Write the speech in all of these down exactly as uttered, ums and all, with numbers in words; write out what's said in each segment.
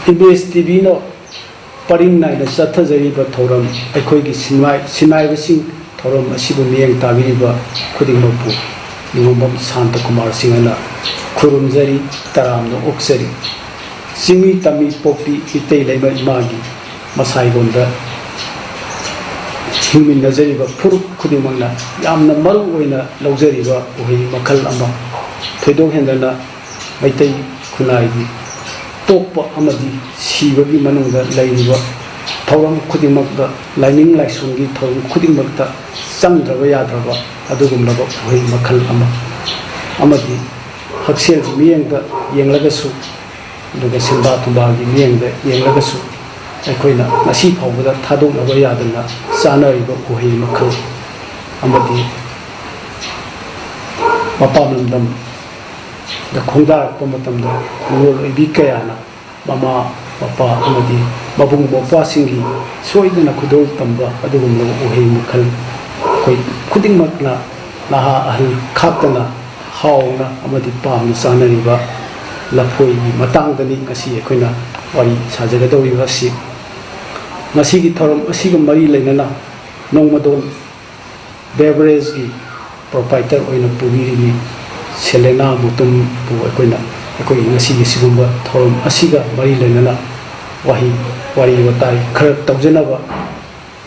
ꯏꯝ ꯑꯦꯁ ꯇꯤ ꯚꯤꯅ ꯄꯔꯤꯡ ꯅꯥꯏꯅ ꯆꯠꯊꯖꯔꯤꯕ ꯊꯧꯔꯝ, ꯑꯩꯈꯣꯏꯒꯤ ꯁꯤꯟꯃꯥꯏ-, ꯁꯤꯟꯅꯥꯏꯕꯁꯤꯡ, ꯊꯧꯔꯝ ꯑꯁꯤꯕꯨ ꯃꯤꯠꯌꯦꯡ ꯇꯥꯕꯤꯔꯤꯕ ꯈꯨꯗꯤꯡꯃꯛꯄꯨ ꯅꯤꯉꯣꯝꯕꯝ ꯁꯥꯟꯇ ꯀꯨꯃꯥꯔ ꯁꯤꯡꯍꯅ ꯈꯨꯔꯨꯝꯖꯔꯤ, ꯇꯔꯥꯝꯅ ꯑꯣꯛꯆꯔꯤ꯫ ꯆꯤꯡꯃꯤ ꯇꯝꯃꯤ ꯄꯣꯛꯄꯤ ꯏꯇꯩ ꯂꯩꯃ ꯏꯃꯥꯒꯤ ꯃꯁꯥꯏꯒꯣꯟꯗ ꯍꯤꯡꯃꯤꯟꯅꯖꯔꯤꯕ ꯐꯨꯔꯨꯞ ꯈꯨꯗꯤꯡꯃꯛꯅ ꯌꯥꯝꯅ ꯃꯔꯨ ꯑꯣꯏꯅ ꯂꯧꯖꯔꯤꯕ ꯎꯍꯩ ꯃꯈꯜ ꯑꯃ, ꯊꯣꯏꯗꯣꯛ ꯍꯦꯟꯗꯅ ꯃꯩꯇꯩ ꯈꯨꯟꯅꯥꯏꯒꯤ ꯄꯣꯛꯄ ꯑꯃꯗꯤ ꯁꯤꯕꯒꯤ ꯃꯅꯨꯡꯗ ꯂꯩꯔꯤꯕ ꯊꯧꯔꯝ ꯈꯨꯗꯤꯡꯃꯛꯇ, ꯂꯥꯏꯅꯤꯡ ꯂꯥꯏꯁꯣꯟꯒꯤ ꯊꯧꯔꯝ ꯈꯨꯗꯤꯡꯃꯛꯇ ꯆꯪꯗ꯭ꯔꯕ ꯌꯥꯗ꯭ꯔꯕ ꯑꯗꯨꯒꯨꯝꯂꯕ ꯎꯍꯩ ꯃꯈꯜ ꯑꯃ, ꯑꯃꯗꯤ ꯍꯛꯁꯦꯜꯒꯤ ꯃꯤꯠꯌꯦꯡꯗ ꯌꯦꯡꯂꯒꯁꯨ, ꯑꯗꯨꯒ ꯁꯦꯟꯕꯥ ꯊꯨꯝꯕꯥꯒꯤ ꯃꯤꯠꯌꯦꯡꯗ ꯌꯦꯡꯂꯒꯁꯨ, ꯑꯩꯈꯣꯏꯅ ꯉꯁꯤ ꯐꯥꯎꯕꯗ ꯊꯥꯗꯣꯛꯅꯕ ꯌꯥꯗꯅ ꯆꯥꯅꯔꯤꯕ ꯎꯍꯩ ꯃꯈꯜ ꯑꯃꯗꯤ ꯃꯄꯥꯟ ꯂꯝꯗꯝꯗ ꯈꯣꯡꯗꯥꯔꯛꯄ ꯃꯇꯝꯗ ꯃꯤꯔꯣꯜ ꯑꯣꯏꯕꯤ ꯀꯌꯥꯅ ꯃꯃꯥ ꯃꯄꯥ ꯑꯃꯗꯤ ꯃꯕꯨꯡ ꯃꯧꯄ꯭ꯋꯥꯁꯤꯡꯒꯤ ꯁꯣꯏꯗꯅ ꯈꯨꯗꯣꯜ ꯇꯝꯕ ꯑꯗꯨꯒꯨꯝꯂꯕ ꯎꯍꯩ ꯃꯈꯜ, ꯑꯩꯈꯣꯏ ꯈꯨꯗꯤꯡꯃꯛꯅ, ꯅꯍꯥ ꯑꯍꯜ ꯈꯥꯛꯇꯅ, ꯍꯥꯎꯅ ꯑꯃꯗꯤ ꯄꯥꯝꯅ ꯆꯥꯅꯔꯤꯕ ꯂꯐꯣꯏꯒꯤ ꯃꯇꯥꯡꯗꯅꯤ ꯉꯁꯤ ꯑꯩꯈꯣꯏꯅ ꯋꯥꯔꯤ ꯁꯥꯖꯒꯗꯧꯔꯤꯕ ꯑꯁꯤ꯫ ꯉꯁꯤꯒꯤ ꯊꯧꯔꯝ ꯑꯁꯤꯒ ꯃꯔꯤ ꯂꯩꯅꯅ ꯅꯣꯡꯃꯗꯣꯟ ꯕꯦꯕꯔꯦꯖꯀꯤ ꯄ꯭ꯔꯣꯄꯥꯏꯇꯔ ꯑꯣꯏꯅ ꯄꯨꯕꯤꯔꯤꯕꯤ ꯁꯦꯂꯦꯅꯥ ꯃꯨꯇꯨꯝꯕꯨ ꯑꯩꯈꯣꯏꯅ, ꯑꯩꯈꯣꯏꯒꯤ ꯉꯁꯤꯒꯤ ꯁꯤꯒꯨꯝꯕ ꯊꯧꯔꯝ ꯑꯁꯤꯒ ꯃꯔꯤ ꯂꯩꯅꯅ ꯋꯥꯍꯩ, ꯋꯥꯔꯤ ꯋꯥꯇꯥꯏ ꯈꯔ ꯇꯧꯖꯅꯕ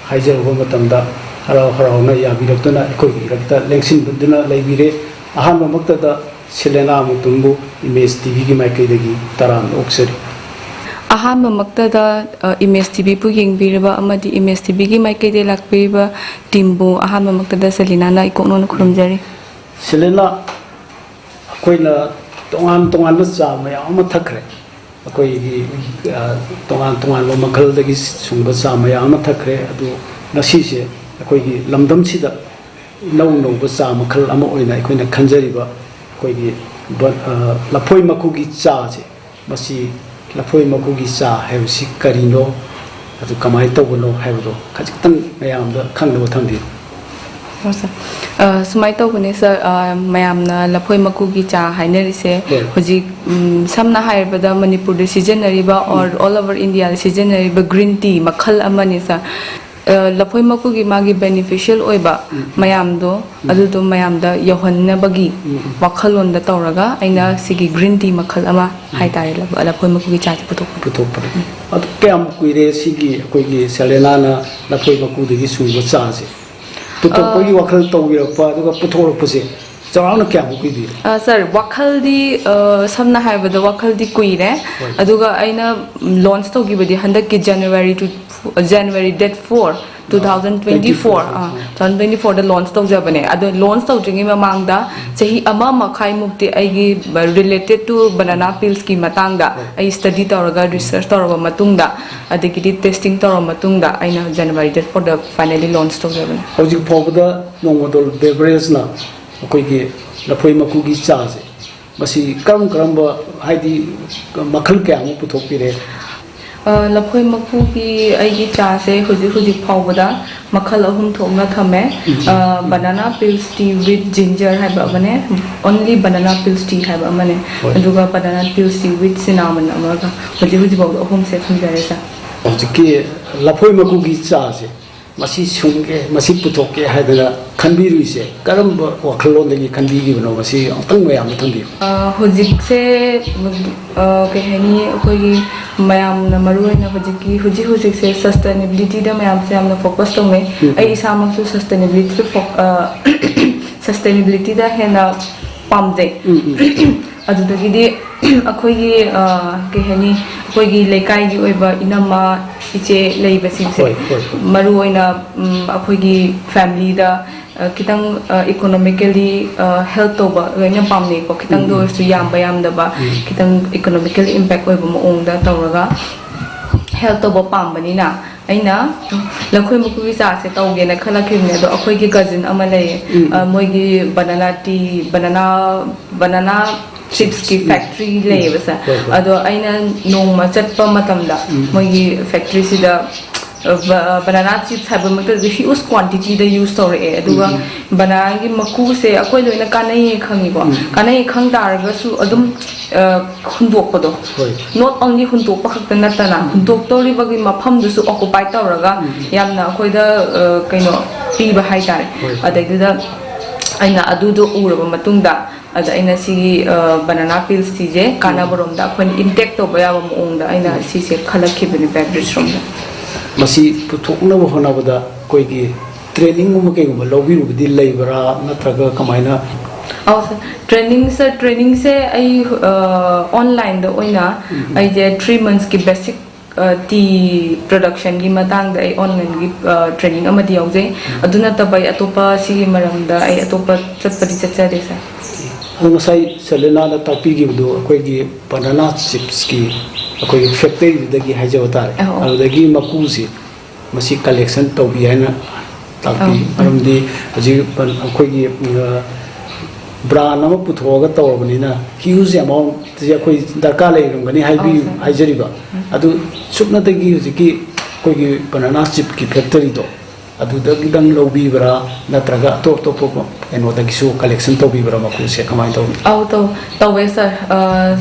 ꯍꯥꯏꯖꯔꯨꯕ ꯃꯇꯝꯗ, ꯍꯔꯥꯎ ꯍꯔꯥꯎꯅ ꯌꯥꯕꯤꯔꯛꯇꯨꯅ ꯑꯩꯈꯣꯏꯒꯤ ꯏꯔꯛꯇ ꯂꯦꯡꯁꯤꯟꯕꯤꯗꯨꯅ ꯂꯩꯕꯤꯔꯦ꯫ ꯑꯍꯥꯟꯕꯃꯛꯇꯗ ꯁꯦꯂꯦꯅꯥ ꯃꯨꯇꯨꯝꯕꯨ ꯏꯃꯦꯖ ꯇꯤ ꯚꯤꯒꯤ ꯃꯥꯏꯀꯩꯗꯒꯤ ꯇꯔꯥꯝꯅ ꯑꯣꯛꯆꯔꯤ꯫ ꯑꯍꯥꯟꯕꯃꯛꯇꯗ, ꯑ, ꯏꯃꯦꯖ ꯇꯤ ꯚꯤꯕꯨ ꯌꯦꯡꯕꯤꯔꯕ ꯑꯃꯗꯤ ꯏꯃꯦꯖ ꯇꯤ ꯚꯤꯒꯤ ꯃꯥꯏꯀꯩꯗꯒꯤ ꯂꯥꯛꯄꯤꯔꯤꯕ ꯇꯤꯝꯕꯨ ꯑꯍꯥꯟꯕꯃꯛꯇꯗ ꯁꯦꯂꯤꯅꯥꯅ ꯏꯀꯣꯛꯅꯧꯅ ꯈꯨꯔꯨꯝꯖꯔꯤ꯫ ꯁꯦꯂꯦꯅꯥ, ꯑꯩꯈꯣꯏꯅ ꯇꯣꯉꯥꯟ ꯇꯣꯉꯥꯟꯕ ꯆꯥ ꯃꯌꯥꯝ ꯑꯃ ꯊꯛꯈ꯭ꯔꯦ꯫ ꯑꯩꯈꯣꯏꯒꯤ, ꯑ, ꯇꯣꯉꯥꯟ ꯇꯣꯉꯥꯟꯕ ꯃꯈꯜꯗꯒꯤ ꯁꯨꯡꯕ ꯆꯥ ꯃꯌꯥꯝ ꯑꯃ ꯊꯛꯈ꯭ꯔꯦ꯫ ꯑꯗꯨ ꯉꯁꯤꯁꯦ ꯑꯩꯈꯣꯏꯒꯤ ꯂꯝꯗꯝꯁꯤꯗ ꯏꯅꯧ ꯅꯧꯕ ꯆꯥ ꯃꯈꯜ ꯑꯃ ꯑꯣꯏꯅ ꯑꯩꯈꯣꯏꯅ ꯈꯟꯖꯔꯤꯕ ꯑꯩꯈꯣꯏꯒꯤ ꯕ-, ꯑ, ꯂꯐꯣꯏ ꯃꯀꯨꯒꯤ ꯆꯥꯁꯦ, ꯃꯁꯤ ꯂꯐꯣꯏ ꯃꯀꯨꯒꯤ ꯆꯥ ꯍꯥꯏꯕꯁꯤ ꯀꯔꯤꯅꯣ, ꯑꯗꯨ ꯀꯃꯥꯏꯅ ꯇꯧꯕꯅꯣ ꯍꯥꯏꯕꯗꯣ ꯈꯖꯤꯛꯇꯪ ꯃꯌꯥꯝꯗ ꯈꯪꯅꯕ ꯊꯝꯕꯤꯌꯨ꯫ ꯑ, ꯁꯨꯃꯥꯏꯅ ꯇꯧꯕꯅꯦ ꯁꯥꯔ, ꯑ, ꯃꯌꯥꯝꯅ ꯂꯐꯣꯏ ꯃꯀꯨꯒꯤ ꯆꯥ ꯍꯥꯏꯅꯔꯤꯁꯦ ꯍꯣꯏ꯫ ꯍꯧꯖꯤꯛ, ꯎꯝ, ꯁꯝꯅ ꯍꯥꯏꯔꯕꯗ ꯃꯅꯤꯄꯨꯔꯗ ꯁꯤꯖꯤꯟꯅꯔꯤꯕ or all over India ꯗ ꯁꯤꯖꯤꯟꯅꯔꯤꯕ green tea ꯃꯈꯜ ꯑꯃꯅꯤ ꯁꯥꯔ꯫ ꯑ, ꯂꯐꯣꯏ ꯃꯀꯨꯒꯤ ꯃꯥꯒꯤ beneficial ꯑꯣꯏꯕ ꯎꯝ꯫ ꯃꯌꯥꯝꯗꯣ ꯎꯝ꯫ ꯑꯗꯨꯗꯣ ꯃꯌꯥꯝꯗ ꯌꯧꯍꯟꯅꯕꯒꯤ ꯎꯝ, ꯎꯝ꯫ ꯋꯥꯈꯜꯂꯣꯟꯗ ꯇꯧꯔꯒ ꯑꯩꯅ ꯎꯝ꯫ ꯁꯤꯒꯤ green tea ꯃꯈꯜ ꯑꯃ ꯎꯝ꯫ ꯍꯥꯏꯇꯥꯔꯦ, ꯂꯐ-, ꯂꯐꯣꯏ ꯃꯀꯨꯒꯤ ꯆꯥꯁꯦ ꯄꯨꯊꯣꯛꯄꯅꯦ꯫ ꯄꯨꯊꯣꯛꯄꯅꯦ꯫ ꯎꯝ꯫ ꯑꯗꯨ ꯀꯌꯥꯝ ꯀꯨꯏꯔꯦ ꯁꯤꯒꯤ ꯑꯩꯈꯣꯏꯒꯤ ꯁꯦꯂꯦꯅꯥꯅ ꯂꯐꯣꯏ ꯃꯀꯨꯗꯒꯤ ꯁꯨꯕ ꯆꯥꯁꯦ? ꯄꯨꯊꯣꯛꯄꯒꯤ ꯑ, ꯋꯥꯈꯜ ꯇꯧꯕꯤꯔꯛꯄ ꯑꯗꯨꯒ ꯄꯨꯊꯣꯔꯛꯄꯁꯦ ꯆꯥꯎꯔꯥꯛꯅ ꯀꯌꯥꯃꯨꯛ ꯀꯨꯏꯕꯤꯔꯦ? ꯑ, ꯁꯥꯔ, ꯋꯥꯈꯜꯗꯤ, ꯑ, ꯁꯝꯅ ꯍꯥꯏꯔꯕꯗ ꯋꯥꯈꯜꯗꯤ ꯀꯨꯏꯔꯦ꯫ ꯍꯣꯏ꯫ ꯑꯗꯨꯒ ꯑꯩꯅ launch ꯇꯧꯈꯤꯕꯗꯤ ꯍꯟꯗꯛꯀꯤ January to, January date four, two thousand twenty four, twenty four, ah, ah. Two thousand twenty four the launch ꯇꯧꯖꯕꯅꯦ꯫ ꯑꯗꯣ launch ꯇꯧꯗ꯭ꯔꯤꯉꯩ ꯃꯃꯥꯡꯗ ꯆꯍꯤ ꯑꯃ ꯃꯈꯥꯏꯃꯨꯛꯇꯤ ꯑꯩꯒꯤ related to banana peel ꯁꯀꯤ ꯃꯇꯥꯡꯗ ꯍꯣꯏ꯫ ꯑꯩ study ꯇꯧꯔꯒ research ꯇꯧꯔꯕ ꯃꯇꯨꯡꯗ, ꯑꯗꯒꯤꯗꯤ testing ꯇꯧꯔꯕ ꯃꯇꯨꯡꯗ ꯑꯩꯅ January date four ꯗ finally launch ꯇꯧꯖꯕꯅꯦ꯫ ꯍꯧꯖꯤꯛ ꯐꯥꯎꯕꯗ ꯅꯣꯡꯃꯗꯣꯜ ꯕꯦꯕꯔꯦꯖꯅ ꯑꯩꯈꯣꯏꯒꯤ ꯂꯐꯣꯏ ꯃꯀꯨꯒꯤ ꯆꯥꯁꯦ, ꯃꯁꯤ ꯀꯔꯝ ꯀꯔꯝꯕ, ꯍꯥꯏꯗꯤ, ꯃꯈꯜ ꯀꯌꯥꯃꯨꯛ ꯄꯨꯊꯣꯛꯄꯤꯔꯦ? ꯑ, ꯂꯐꯣꯏ ꯃꯀꯨꯒꯤ ꯑꯩꯒꯤ ꯆꯥꯁꯦ ꯍꯧꯖꯤꯛ, ꯍꯧꯖꯤꯛ ꯐꯥꯎꯕꯗ ꯃꯈꯜ ꯑꯍꯨꯝ ꯊꯣꯛꯅ ꯊꯝꯃꯦ꯫ ꯎꯝ꯫ ꯑ, banana peels tea with ginger ꯍꯥꯏꯕ ꯑꯃꯅꯦ, only banana peels tea ꯍꯥꯏꯕ ꯑꯃꯅꯦ, ꯍꯣꯏ꯫ ꯑꯗꯨꯒ banana peels tea with cinnamon ꯑꯃꯒ, ꯍꯧꯖꯤꯛ, ꯍꯧꯖꯤꯛ ꯐꯥꯎꯕꯗ ꯑꯍꯨꯝꯁꯦ ꯊꯝꯖꯔꯦ ꯁꯥꯔ꯫ ꯍꯧꯖꯤꯛꯀꯤ ꯂꯐꯣꯏ ꯃꯀꯨꯒꯤ ꯆꯥꯁꯦ ꯃꯁꯤ ꯁꯨꯡꯒꯦ, ꯃꯁꯤ ꯄꯨꯊꯣꯛꯀꯦ ꯍꯥꯏꯗꯅ ꯈꯟꯕꯤꯔꯨꯏꯁꯦ ꯀꯔꯝꯕ ꯋꯥꯈꯜꯂꯣꯟꯗꯒꯤ ꯈꯟꯕꯤꯈꯤꯕꯅꯣ? ꯃꯁꯤ ꯑꯃꯨꯛꯇꯪ ꯃꯌꯥꯝꯗ ꯊꯝꯕꯤꯌꯨ꯫ ꯑ, ꯍꯧꯖꯤꯛꯁꯦ, ꯑ, ꯀꯩ ꯍꯥꯏꯅꯤ, ꯑꯩꯈꯣꯏꯒꯤ ꯃꯌꯥꯝꯅ ꯃꯔꯨꯑꯣꯏꯅ ꯍꯧꯖꯤꯛꯀꯤ, ꯍꯧꯖꯤꯛ ꯍꯧꯖꯤꯛꯁꯦ sustainability ꯗ ꯃꯌꯥꯝꯁꯦ ꯌꯥꯝꯅ focus ꯇꯧꯅꯩ꯫ ꯎꯝ, ꯎꯝ꯫ ꯑꯩ ꯏꯁꯥꯃꯛꯁꯨ sustainability ꯗ ꯐꯣ-, ꯑ, sustainability ꯗ ꯍꯦꯟꯅ ꯄꯥꯝꯖꯩ꯫ ꯎꯝ, ꯎꯝ꯫ ꯑꯗꯨꯗꯒꯤꯗꯤ ꯑꯩꯈꯣꯏꯒꯤ, ꯑ, ꯀꯩ ꯍꯥꯏꯅꯤ, ꯑꯩꯈꯣꯏꯒꯤ ꯂꯩꯀꯥꯏꯒꯤ ꯑꯣꯏꯕ ꯏꯅꯝꯃ, ꯏꯆꯦ ꯂꯩꯕꯁꯤꯡꯁꯦ, ꯍꯣꯏ, ꯍꯣꯏ, ꯍꯣꯏ꯫ ꯃꯔꯨꯑꯣꯏꯅ, ꯎꯝ, ꯑꯩꯈꯣꯏꯒꯤ family ꯗ, ꯑ, ꯈꯤꯇꯪ, ꯑ, economically, ꯑ, help ꯇꯧꯕ ꯂꯣꯏꯅ ꯄꯥꯝꯅꯩꯀꯣ꯫ ꯈꯤꯇꯪꯗ ꯎꯝ, ꯎꯝ꯫ ꯑꯣꯏꯔꯁꯨ, ꯌꯥꯝꯕ ꯌꯥꯝꯗꯕ, ꯎꯝ꯫ ꯈꯤꯇꯪ economically impact ꯑꯣꯏꯕ ꯃꯑꯣꯡꯗ ꯇꯧꯔꯒ help ꯇꯧꯕ ꯄꯥꯝꯕꯅꯤꯅ, ꯑꯩꯅ ꯂꯐꯣꯏ ꯃꯀꯨꯒꯤ ꯆꯥꯁꯦ ꯇꯧꯒꯦꯅ ꯈꯜꯂꯛꯈꯤꯕꯅꯦ꯫ ꯑꯗꯣ ꯑꯩꯈꯣꯏꯒꯤ cousin ꯑꯃ ꯂꯩꯌꯦ, ꯎꯝ, ꯎꯝ꯫ ꯑ, ꯃꯣꯏꯒꯤ banana tea, banana, banana chips ꯀꯤ ꯎꯝ꯫ Factory ꯂꯩꯌꯦꯕ ꯁꯥꯔ꯫ ꯍꯣꯏ, ꯍꯣꯏ꯫ ꯑꯗꯣ ꯑꯩꯅ ꯅꯣꯡꯃ ꯆꯠꯄ ꯃꯇꯝꯗ ꯎꯝ꯫ ꯃꯣꯏꯒꯤ factory ꯁꯤꯗ ꯕꯅꯥꯅꯥ ꯆꯤꯞꯁ ꯍꯥꯏꯕꯃꯛꯇꯗꯁꯨ ꯍ꯭ꯌꯨꯖ ꯀ꯭ꯋꯥꯟꯇꯤꯇꯤꯗ ꯌꯨꯖ ꯇꯧꯔꯛꯑꯦ꯫ ꯑꯗꯨꯒ ꯕꯅꯥꯅꯥꯒꯤ ꯃꯀꯨꯁꯦ ꯑꯩꯈꯣꯏ ꯂꯣꯏꯅ ꯀꯥꯟꯅꯩꯌꯦ ꯈꯪꯉꯤꯀꯣ꯫ ꯀꯥꯟꯅꯩ ꯈꯪ ꯇꯥꯔꯒꯁꯨ ꯑꯗꯨꯝ ꯑ, ꯍꯨꯟꯗꯣꯛꯄꯗꯣ, ꯍꯣꯏ꯫ ꯅꯣꯠ ꯑꯣꯟꯂꯤ ꯍꯨꯟꯗꯣꯛꯄ ꯈꯛꯇ ꯅꯠꯇꯅ ꯍꯨꯟꯗꯣꯛꯇꯧꯔꯤꯕꯒꯤ ꯃꯐꯝꯗꯨꯁꯨ ꯑꯣꯀꯨꯄꯥꯏ ꯇꯧꯔꯒ ꯌꯥꯝꯅ ꯑꯩꯈꯣꯏꯗ ꯑ, ꯀꯩꯅꯣ ꯄꯤꯕ ꯍꯥꯏꯇꯥꯔꯦ꯫ ꯍꯣꯏ꯫ ꯑꯗꯩꯗꯨꯗ ꯑꯩꯅ ꯑꯗꯨꯗꯣ ꯎꯔꯕ ꯃꯇꯨꯡꯗ, ꯑꯗ ꯑꯩꯅ ꯁꯤꯒꯤ ꯕꯅꯥꯅꯥ ꯄꯤꯜꯁ ꯇꯤꯁꯦ ꯀꯥꯟꯅꯕꯔꯣꯝꯗ ꯑꯩꯈꯣꯏꯅ ꯏꯟꯇꯦꯛ ꯇꯧꯕ ꯌꯥꯕ ꯃꯑꯣꯡꯗ ꯑꯩꯅ ꯁꯤꯁꯦ ꯈꯜꯂꯛꯈꯤꯕꯅꯦ ꯕꯦꯕꯔꯦꯖ ꯔꯣꯝꯗ꯫ ꯃꯁꯤ ꯄꯨꯊꯣꯛꯅꯕ ꯍꯣꯠꯅꯕꯗ ꯑꯩꯈꯣꯏꯒꯤ ꯇ꯭ꯔꯦꯅꯤꯡꯒꯨꯝꯕ ꯀꯩꯒꯨꯝꯕ ꯂꯧꯕꯤꯔꯨꯕꯗꯤ ꯂꯩꯕ꯭ꯔꯥ, ꯅꯠꯇ꯭ꯔꯒ ꯀꯃꯥꯏꯅ? ꯑꯧ ꯁꯥꯔ, ꯇ꯭ꯔꯦꯅꯤꯡꯁꯦ, ꯇ꯭ꯔꯦꯅꯤꯡꯁꯦ ꯑꯩ ꯑꯣꯟꯂꯥꯏꯟꯗ ꯑꯣꯏꯅ ꯑꯩꯁꯦ ꯊ꯭ꯔꯤ ꯃꯟꯁꯀꯤ ꯕꯦꯁꯤꯛ ꯇꯤ ꯄ꯭ꯔꯗꯛꯁꯟꯒꯤ ꯃꯇꯥꯡꯗ ꯑꯩ ꯑꯣꯟꯂꯥꯏꯟꯒꯤ ꯇ꯭ꯔꯦꯅꯤꯡ ꯑꯃꯗꯤ ꯌꯥꯎꯖꯩ꯫ ꯑꯗꯨ ꯅꯠꯇꯕ ꯑꯩ ꯑꯇꯣꯞꯄ ꯁꯤꯒꯤ ꯃꯔꯝꯗ ꯑꯩ ꯑꯇꯣꯞꯄ ꯆꯠꯄꯗꯤ ꯆꯠꯆꯗꯦ ꯁꯥꯔ꯫ ꯑꯗꯣ ꯉꯁꯥꯏ ꯁꯦꯂꯦꯅꯥꯅ ꯇꯥꯛꯄꯤꯈꯤꯕꯗꯣ ꯑꯩꯈꯣꯏꯒꯤ ꯕꯅꯥꯅꯥ ꯆꯤꯞꯁꯀꯤ ꯑꯩꯈꯣꯏꯒꯤ ꯐꯦꯛꯇꯔꯤꯗꯨꯗꯒꯤ ꯍꯥꯏꯖꯕ ꯇꯥꯔꯦ꯫ ꯑꯧ꯫ ꯑꯗꯨꯗꯒꯤ ꯃꯀꯨꯁꯤ ꯃꯁꯤ ꯀꯂꯦꯛꯁꯟ ꯇꯧꯕꯤ ꯍꯥꯏꯅ ꯇꯥꯛꯄꯤ꯫ ꯑꯧ꯫ ꯃꯔꯝꯗꯤ ꯍꯧꯖꯤꯛ ꯑꯩꯈꯣꯏꯒꯤ ꯕ꯭ꯔꯥꯟ ꯑꯃ ꯄꯨꯊꯣꯛꯑꯒ ꯇꯧꯔꯕꯅꯤꯅ ꯍ꯭ꯌꯨꯖ ꯑꯦꯃꯥꯎꯟꯁꯦ ꯑꯩꯈꯣꯏ ꯗꯔꯀꯥꯔ ꯂꯩꯔꯝꯒꯅꯤ ꯍꯥꯏꯕꯤ ꯑꯧ, ꯁꯥꯔ꯫ ꯍꯥꯏꯖꯔꯤꯕ꯫ ꯑꯗꯨ ꯁꯨꯞꯅꯇꯒꯤ ꯍꯧꯖꯤꯛꯀꯤ ꯑꯩꯈꯣꯏꯒꯤ ꯕꯅꯥꯅꯥ ꯆꯤꯞꯀꯤ ꯐꯦꯛꯇꯔꯤꯗꯣ ꯑꯗꯨꯗꯒꯤꯗꯪ ꯂꯧꯕꯤꯕ꯭ꯔꯥ, ꯅꯠꯇ꯭ꯔꯒ ꯑꯇꯣꯞ ꯑꯇꯣꯞꯄ ꯀꯩꯅꯣꯗꯒꯤꯁꯨ ꯀꯂꯦꯛꯁꯟ ꯇꯧꯕꯤꯕ꯭ꯔꯥ ꯃꯀꯨꯁꯦ ꯀꯃꯥꯏꯅ ꯇꯧꯕꯤ? ꯑꯧ, ꯇꯧ-, ꯇꯧꯋꯦ ꯁꯥꯔ꯫ ꯑ,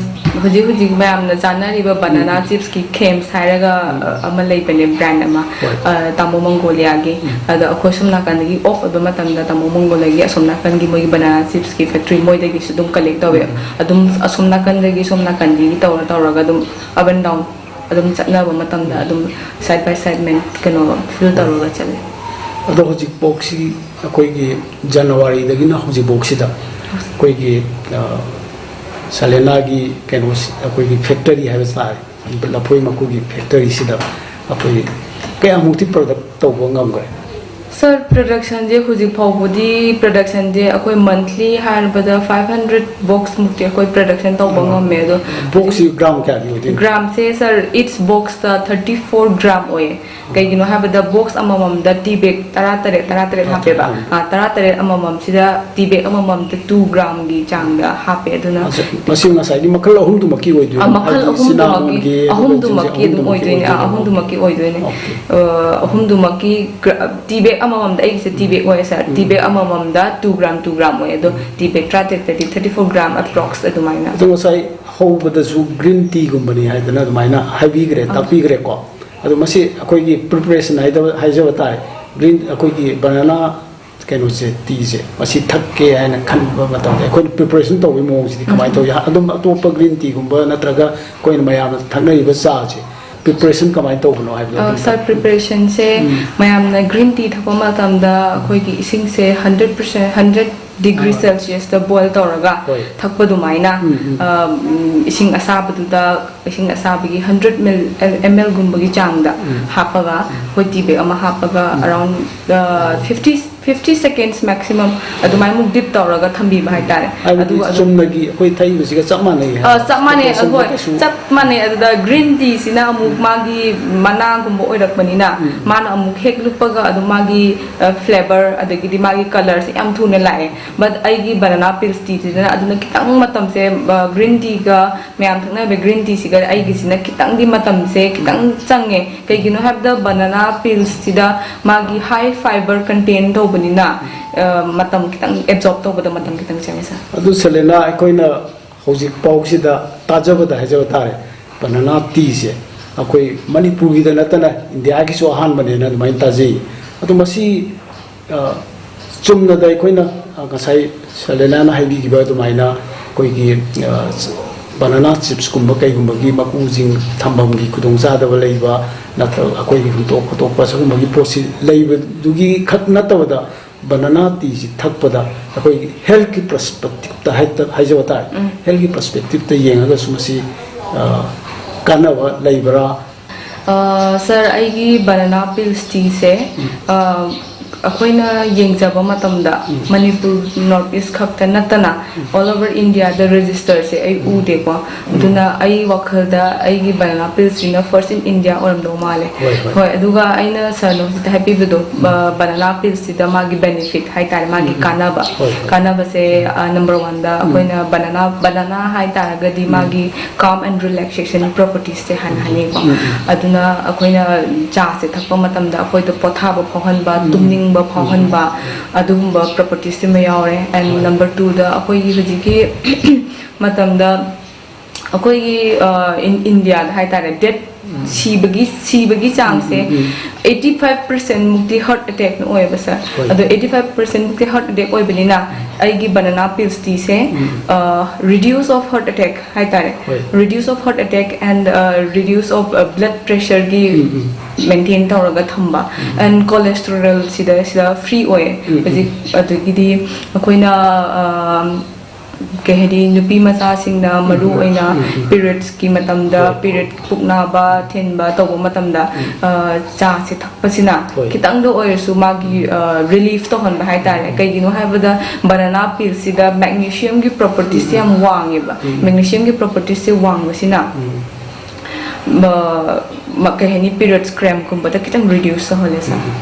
ꯍꯧꯖꯤꯛ ꯍꯧꯖꯤꯛ ꯃꯌꯥꯝꯅ ꯆꯥꯅꯔꯤꯕ ꯕꯅꯥꯅꯥ ꯆꯤꯞꯁꯀꯤ ꯈꯦꯝꯁ ꯍꯥꯏꯔꯒ, ꯑ, ꯑꯃ ꯂꯩꯕꯅꯦ, ꯕ꯭ꯔꯥꯟ ꯑꯃ, ꯍꯣꯏ꯫ ꯑ, ꯇꯥꯃꯣ ꯃꯪꯒꯣꯂꯤꯌꯥꯒꯤ꯫ ꯑꯗꯣ ꯑꯩꯈꯣꯏ ꯁꯣꯝ ꯅꯥꯀꯟꯗꯒꯤ ꯑꯣꯐ ꯑꯣꯏꯕ ꯃꯇꯝꯗ ꯇꯥꯃꯣ ꯃꯪꯒꯣꯂꯤꯌꯥꯒꯤ ꯑꯁꯣꯝ ꯅꯥꯀꯟꯒꯤ ꯃꯣꯏꯒꯤ ꯕꯅꯥꯅꯥ ꯆꯤꯞꯁꯀꯤ ꯐꯦꯛꯇ꯭ꯔꯤ ꯃꯣꯏꯗꯒꯤꯁꯨ ꯑꯗꯨꯝ ꯀꯂꯦꯛ ꯇꯧꯋꯦ꯫ ꯑꯗꯨꯝ ꯑꯁꯣꯝ ꯅꯥꯀꯟꯗꯒꯤ ꯁꯣꯝ ꯅꯥꯀꯟꯗꯒꯤ ꯇꯧꯔ ꯇꯧꯔꯒ ꯑꯗꯨꯝ up and down ꯑꯗꯨꯝ ꯆꯠꯅꯕ ꯃꯇꯝꯗ ꯑꯗꯨꯝ ꯁꯥꯏꯠ ꯕꯥꯏ ꯁꯥꯏꯠ ꯃꯦꯟ-, ꯀꯩꯅꯣ, ꯐꯤꯜ ꯇꯧꯔꯒ ꯆꯠꯂꯦ꯫ ꯑꯗꯣ ꯍꯧꯖꯤꯛꯐꯥꯎꯁꯤ ꯑꯩꯈꯣꯏꯒꯤ ꯖꯅꯋꯥꯔꯤꯗꯒꯤꯅ ꯍꯧꯖꯤꯛꯐꯥꯎꯁꯤꯗ ꯑꯩꯈꯣꯏꯒꯤ, ꯑ, ꯁꯂꯦꯅꯥꯒꯤ ꯀꯩꯅꯣꯁꯤ, ꯑꯩꯈꯣꯏꯒꯤ ꯐꯦꯛꯇꯔꯤ ꯍꯥꯏꯕ ꯇꯥꯔꯦ, ꯂꯐꯣꯏ ꯃꯀꯨꯒꯤ ꯐꯦꯛꯇꯔꯤꯁꯤꯗ ꯑꯩꯈꯣꯏ ꯀꯌꯥꯃꯨꯛꯇꯤ ꯄ꯭ꯔꯗꯛ ꯇꯧꯕ ꯉꯝꯈ꯭ꯔꯦ? Sir, production ꯁꯦ ꯍꯧꯖꯤꯛ ꯐꯥꯎꯕꯗꯤ production ꯁꯦ ꯑꯩꯈꯣꯏ monthly ꯍꯥꯏꯔꯕꯗ five hundred box ꯃꯨꯛꯇꯤ ꯑꯩꯈꯣꯏ production ꯇꯧꯕ ꯉꯝꯃꯦ ꯑꯗꯣ꯫ Box ꯁꯤ gram ꯀꯌꯥꯒꯤ ꯑꯣꯏꯗꯣꯏꯅꯣ? Gram ꯁꯦ sir, each box ꯇ thirty four gram ꯑꯣꯏꯌꯦ꯫ ꯀꯩꯒꯤꯅꯣ ꯍꯥꯏꯕꯗ box ꯑꯃꯃꯝꯗ tea bag ꯇꯔꯥ ꯇꯔꯦꯠ ꯇꯔꯥ ꯇꯔꯦꯠ ꯍꯥꯞꯄꯦꯕ꯫ ꯑꯥ, ꯇꯔꯥ ꯇꯔꯦꯠ ꯑꯃꯃꯝꯁꯤꯗ tea bag ꯑꯃꯃꯝꯗ two gram ꯒꯤ ꯆꯥꯡꯗ ꯍꯥꯞꯄꯦ꯫ ꯑꯗꯨꯅ ꯑꯁ, ꯃꯁꯤ ꯉꯁꯥꯏꯒꯤ ꯃꯈꯜ ꯑꯍꯨꯝꯗꯨꯃꯛꯀꯤ ꯑꯣꯏꯗꯣꯏꯅꯣ? ꯑ, ꯃꯈꯜ ꯍꯥꯏꯗꯤ ꯑꯍꯨꯝꯗꯨꯃꯛꯀꯤ cinnamon ꯒꯤ, ꯑꯍꯨꯝꯗꯨꯃꯛꯀꯤ ꯑꯗꯨꯒ ꯑꯗꯨꯝ ꯑꯣꯏꯗꯣꯏꯅꯦ꯫ ꯑ, ꯑꯣꯏꯗꯣꯏꯅꯣ? ꯑꯍꯨꯝꯗꯨꯃꯛꯀꯤ ꯑꯣꯏꯗꯣꯏꯅꯦ꯫ Okay. ꯑ, ꯑꯍꯨꯝꯗꯨꯃꯛꯀꯤ gra- tea bag ꯑꯃꯃꯝꯗ, ꯑꯩꯒꯤꯁꯦ tea bag ꯑꯣꯏꯌꯦ sir, tea bag ꯑꯃꯃꯝꯗ two gram two gram ꯑꯣꯏ꯫ ꯑꯗꯣ tea bag ꯇꯔꯥꯇꯔꯦꯠꯇꯗꯤ thirty four gram approx ꯑꯗꯨꯃꯥꯏꯅ꯫ ꯑꯗꯣ ꯉꯁꯥꯏ ꯍꯧꯕꯗꯁꯨ green tea ꯒꯨꯝꯕꯅꯤ ꯍꯥꯏꯗꯅ ꯑꯗꯨꯃꯥꯏꯅ ꯍꯥꯏꯕꯤꯈ꯭ꯔꯦ, ꯑꯥ꯫ ꯇꯥꯛꯄꯤꯈ꯭ꯔꯦꯀꯣ꯫ ꯑꯗꯣ ꯃꯁꯤ ꯑꯩꯈꯣꯏꯒꯤ preparation ꯍꯥꯏꯗꯕ, ꯍꯥꯏꯖꯕ ꯇꯥꯔꯦ꯫ Green, ꯑꯩꯈꯣꯏꯒꯤ banana ꯀꯩꯅꯣꯁꯦ, tea ꯁꯦ, ꯃꯁꯤ ꯊꯛꯀꯦ ꯍꯥꯏꯅ ꯈꯟꯕ ꯃꯇꯝꯗ ꯑꯩꯈꯣꯏꯅ preparation ꯇꯧꯕꯒꯤ ꯃꯑꯣꯡꯁꯤꯗꯤ ꯀꯃꯥꯏꯅ ꯇꯧꯏ? ꯑꯗꯨꯝ ꯑꯇꯣꯞꯄ green tea ꯒꯨꯝꯕ ꯅꯠꯇ꯭ꯔꯒ ꯑꯩꯈꯣꯏꯅ ꯃꯌꯥꯝꯅ ꯊꯛꯅꯔꯤꯕ ꯆꯥꯁꯦ preparation ꯀꯃꯥꯏꯅ ꯇꯧꯕꯅꯣ ꯍꯥꯏꯕꯗꯣ ꯑ, ꯑꯗꯨꯝ sir, preparation ꯁꯦ ꯃꯌꯥꯝꯅ green tea ꯊꯛꯄ ꯃꯇꯝꯗ ꯑꯩꯈꯣꯏꯒꯤ ꯏꯁꯤꯡꯁꯦ hundred percent, hundred degree Celsius ꯇ boil ꯇꯧꯔꯒ ꯍꯣꯏ꯫ ꯊꯛꯄ ꯑꯗꯨꯃꯥꯏꯅ, ꯎꯝ, ꯎꯝ꯫ ꯑ, ꯎꯝ, ꯏꯁꯤꯡ ꯑꯁꯥꯕꯗꯨꯗ, ꯏꯁꯤꯡ ꯑꯁꯥꯕꯒꯤ hundred ml, ml ꯒꯨꯝꯕꯒꯤ ꯆꯥꯡꯗ ꯍꯥꯞꯄꯒ ꯑꯩꯈꯣꯏ tea bag ꯑꯃ ꯍꯥꯞꯄꯒ around, ꯑ, fifty, fifty seconds maximum ꯑꯗꯨꯃꯥꯏꯅ ꯑꯃꯨꯛ dip ꯇꯧꯔꯒ ꯊꯝꯕꯤꯕ ꯍꯥꯏꯇꯥꯔꯦ꯫ ꯍꯥꯏꯕꯗꯤ ꯑꯗꯨꯒ ꯑꯗꯨꯝ ꯆꯨꯝꯅꯒꯤ ꯑꯩꯈꯣꯏ ꯊꯛꯏꯕꯁꯤꯒ ꯆꯞ ꯃꯥꯟꯅꯩ ꯑ, ꯍꯥꯏꯕ? ꯆꯞ ꯃꯥꯟꯅꯩ꯫ Preparation ꯗ ꯑꯩꯈꯣꯏ ꯀꯩꯁꯨ ꯆꯞ ꯃꯥꯟꯅꯩ꯫ ꯑꯗꯨꯗ green tea ꯁꯤꯅ ꯑꯃꯨꯛ ꯃꯥꯒꯤ ꯃꯅꯥꯒꯨꯝꯕ ꯑꯣꯏꯔꯛꯄꯅꯤꯅ ꯃꯥꯅ ꯑꯃꯨꯛ ꯍꯦꯛ ꯂꯨꯞꯄꯒ ꯑꯗꯨꯝ ꯃꯥꯒꯤ, ꯑ, flavour ꯑꯗꯒꯤꯗꯤ ꯃꯥꯒꯤ colour ꯁꯦ ꯌꯥꯝ ꯊꯨꯅ ꯂꯥꯛꯑꯦ꯫ But ꯑꯩꯒꯤ banana peel tea ꯁꯤꯗꯅ ꯑꯗꯨꯅ ꯈꯤꯇꯪ ꯃꯇꯝꯁꯦ, ꯑ, green tea ꯒ ꯃꯌꯥꯝ ꯊꯛꯅꯕ green tea ꯁꯤꯒ ꯑꯩꯒꯤꯁꯤꯅ ꯈꯤꯇꯪꯗꯤ ꯃꯇꯝꯁꯦ ꯈꯤꯇꯪ ꯆꯪꯉꯦ꯫ ꯀꯩꯒꯤꯅꯣ ꯍꯥꯏꯕꯗ banana peels ꯁꯤꯗ ꯃꯥꯒꯤ high fibre content ꯇꯧꯕꯅꯤꯅ, ꯑ, ꯃꯇꯝ ꯈꯤꯇꯪ absorb ꯇꯧꯕꯗ ꯃꯇꯝ ꯈꯤꯇꯪ ꯆꯪꯉꯦ sir꯫ ꯑꯗꯨ ꯁꯦꯂꯦꯅꯥ, ꯑꯩꯈꯣꯏꯅ ꯍꯧꯖꯤꯛ ꯐꯥꯎꯁꯤꯗ ꯇꯥꯖꯕꯗ ꯍꯥꯏꯖꯕ ꯇꯥꯔꯦ, banana tea ꯁꯦ ꯑꯩꯈꯣꯏ ꯃꯅꯤꯄꯨꯔꯒꯤꯗ ꯅꯠꯇꯅ ꯏꯟꯗꯤꯌꯥꯒꯤꯁꯨ ꯑꯍꯥꯟꯕꯅꯦꯅ ꯑꯗꯨꯃꯥꯏꯅ ꯇꯥꯖꯩ꯫ ꯑꯗꯣ ꯃꯁꯤ, ꯑ, ꯆꯨꯝꯅꯗ ꯑꯩꯈꯣꯏꯅ, ꯑ, ꯉꯁꯥꯏ ꯁꯦꯂꯦꯅꯥꯅ ꯍꯥꯏꯕꯤꯈꯤꯕ ꯑꯗꯨꯃꯥꯏꯅ ꯑꯩꯈꯣꯏꯒꯤ, ꯑ, banana chips ꯀꯨꯝꯕ ꯀꯩꯒꯨꯝꯕꯒꯤ ꯃꯀꯨꯁꯤꯡ ꯊꯝꯐꯝꯒꯤ ꯈꯨꯗꯣꯡꯆꯥꯗꯕ ꯂꯩꯕ, ꯅꯠꯇ꯭ꯔꯒ ꯑꯩꯈꯣꯏꯒꯤ ꯍꯨꯟꯇꯣꯛ ꯈꯣꯠꯇꯣꯛꯄ ꯁꯤꯒꯨꯝꯕꯒꯤ ꯄꯣꯠꯁꯤ ꯂꯩꯕꯗꯨꯒꯤ ꯈꯛ ꯅꯠꯇꯕꯗ, banana tea ꯁꯤ ꯊꯛꯄꯗ ꯑꯩꯈꯣꯏꯒꯤ health ꯀꯤ perspective ꯇ ꯍꯥꯏ-, ꯍꯥꯏꯖꯕ ꯇꯥꯔꯦ꯫ Health ꯀꯤ perspective ꯇ ꯌꯦꯡꯉꯒꯁꯨ ꯃꯁꯤ, ꯑ, ꯀꯥꯟꯅꯕ ꯂꯩꯕ꯭ꯔꯥ? ꯑ, sir, ꯑꯩꯒꯤ banana peels tea ꯁꯦ, ꯑ, ꯑꯩꯈꯣꯏꯅ ꯌꯦꯡꯖꯕ ꯃꯇꯝꯗ, ꯎꯝ꯫ ꯃꯅꯤꯄꯨꯔ, ꯅꯣꯔꯠ ꯏꯁ ꯈꯛꯇ ꯅꯠꯇꯅ, ꯎꯝ꯫ ꯑꯣꯜ ꯑꯣꯚꯔ ꯏꯟꯗꯤꯌꯥꯗ ꯔꯦꯖꯤꯁꯇꯔꯁꯦ ꯑꯩ ꯎꯝ꯫ ꯎꯗꯦꯀꯣ꯫ ꯎꯝ꯫ ꯑꯗꯨꯅ ꯑꯩ ꯋꯥꯈꯜꯗ ꯑꯩꯒꯤ ꯕꯅꯥꯅꯥ ꯄꯤꯜꯁꯤꯅ ꯐꯥꯔꯁ ꯏꯟ ꯏꯟꯗꯤꯌꯥ ꯑꯣꯏꯔꯝꯗꯧ ꯃꯥꯜꯂꯦ꯫ ꯍꯣꯏ, ꯍꯣꯏ꯫ ꯍꯣꯏ, ꯑꯗꯨꯒ ꯑꯩꯅ ꯁꯥꯔꯅ ꯍꯧꯖꯤꯛꯇ ꯍꯥꯏꯕꯤꯕꯗꯣ, ꯎꯝ꯫ ꯕ-, ꯕꯅꯥꯅꯥ ꯄꯤꯜꯁꯁꯤꯗ ꯃꯥꯒꯤ ꯕꯦꯅꯤꯐꯤꯠ ꯍꯥꯏꯇꯥꯔꯦ, ꯃꯥꯒꯤ ꯎꯝ, ꯎꯝ꯫ ꯀꯥꯟꯅꯕ, ꯍꯣꯏ, ꯍꯣꯏ꯫ ꯀꯥꯟꯅꯕꯁꯦ, ꯑ, ꯅꯝꯕꯔ ꯋꯥꯟꯗ ꯎꯝ꯫ ꯑꯩꯈꯣꯏꯅ ꯕꯅꯥꯅꯥ, ꯕꯅꯥꯅꯥ ꯍꯥꯏꯇꯥꯔꯒꯗꯤ ꯎꯝ꯫ ꯃꯥꯒꯤ calm and relaxation properties ꯁꯦ ꯍꯥꯟꯅ ꯎꯝ, ꯍꯥꯏꯅꯩꯀꯣ꯫ ꯎꯝ, ꯎꯝ꯫ ꯑꯗꯨꯅ ꯑꯩꯈꯣꯏꯅ ꯆꯥꯁꯦ ꯊꯛꯄ ꯃꯇꯝꯗ ꯑꯩꯈꯣꯏꯗ ꯄꯣꯊꯥꯕ ꯐꯥꯎꯍꯟꯕ, ꯎꯝ, ꯇꯨꯝꯅꯤꯡꯕ ꯎꯝ, ꯐꯥꯎꯍꯟꯕ, ꯎꯝ꯫ ꯑꯗꯨꯒꯨꯝꯕ properties ꯁꯤꯃ ꯌꯥꯎꯔꯦ꯫ And ꯍꯣꯏ꯫ ꯅꯝꯕꯔ ꯇꯨꯗ ꯑꯩꯈꯣꯏꯒꯤ ꯍꯧꯖꯤꯛꯀꯤ ꯃꯇꯝꯗ ꯑꯩꯈꯣꯏꯒꯤ, ꯑ, ꯏꯟ-, ꯏꯟꯗꯤꯌꯥꯗ ꯍꯥꯏꯇꯥꯔꯦ, ꯗꯦꯠ ꯎꯝ꯫ ꯁꯤꯕꯒꯤ, ꯁꯤꯕꯒꯤ ꯆꯥꯡꯁꯦ ꯎꯝ, ꯎꯝ, ꯎꯝ꯫ eighty five percent ꯃꯨꯛꯇꯤ heart attack ꯅ ꯑꯣꯏꯌꯦꯕ, ꯁꯥꯔ꯫ ꯍꯣꯏ꯫ ꯑꯗꯣ eighty five percent ꯃꯨꯛꯇꯤ heart attack ꯑꯣꯏꯕꯅꯤꯅ, ꯎꯝ꯫ ꯑꯩꯒꯤ banana pills ꯇꯤꯁꯦ, ꯎꯝ꯫ ꯑ, reduce of heart attack ꯍꯥꯏꯇꯥꯔꯦ꯫ ꯍꯣꯏ꯫ Reduce of heart attack and, ꯑ, reduce of, ꯑ, blood pressure ꯒꯤ ꯎꯝ, ꯎꯝ꯫ Maintain ꯇꯧꯔꯒ ꯊꯝꯕ꯫ ꯎꯝ꯫ And cholesterol ꯁꯤꯗ, ꯁꯤꯗ free ꯑꯣꯏꯌꯦ꯫ ꯎꯝ, ꯎꯝ꯫ ꯍꯧꯖꯤꯛ, ꯑꯗꯒꯤꯗꯤ ꯑꯩꯈꯣꯏꯅ, ꯑ, ꯀꯩ ꯍꯥꯏꯅꯤ, ꯅꯨꯄꯤ ꯃꯆꯥꯁꯤꯡꯅ ꯎꯝ, ꯃꯔꯨ ꯎꯝ, ꯑꯣꯏꯅ ꯎꯝ, ꯎꯝ꯫ Periods ꯀꯤ ꯃꯇꯝꯗ, ꯍꯣꯏ, ꯍꯣꯏ꯫ Period ꯄꯨꯛ ꯅꯥꯕ, ꯊꯤꯟꯕ ꯇꯧꯕ ꯃꯇꯝꯗ, ꯎꯝ꯫ ꯑ, ꯆꯥꯁꯦ ꯊꯛꯄꯁꯤꯅ ꯍꯣꯏ꯫ ꯈꯤꯇꯪꯗ ꯑꯣꯏꯔꯁꯨ ꯃꯥꯒꯤ, ꯑ, relief ꯇꯧꯍꯟꯕ ꯍꯥꯏꯇꯥꯔꯦ꯫ ꯎꯝ꯫ ꯀꯩꯒꯤꯅꯣ ꯍꯥꯏꯕꯗ, banana peel ꯁꯤꯗ magnesium ꯒꯤ properties ꯁꯦ ꯎꯝ, ꯎꯝ꯫ ꯌꯥꯝ ꯋꯥꯡꯉꯦꯕ꯫ ꯎꯝ꯫ Magnesium ꯒꯤ properties ꯁꯦ ꯋꯥꯡꯕꯁꯤꯅ, ꯎꯝ꯫ ꯃ-, ꯃ-, ꯀꯩ ꯍꯥꯏꯅꯤ, periods cramp ꯀꯨꯝꯕꯗ ꯈꯤꯇꯪ reduce ꯇꯧꯍꯜꯂꯦ, ꯁꯥꯔ꯫ ꯎꯝ꯫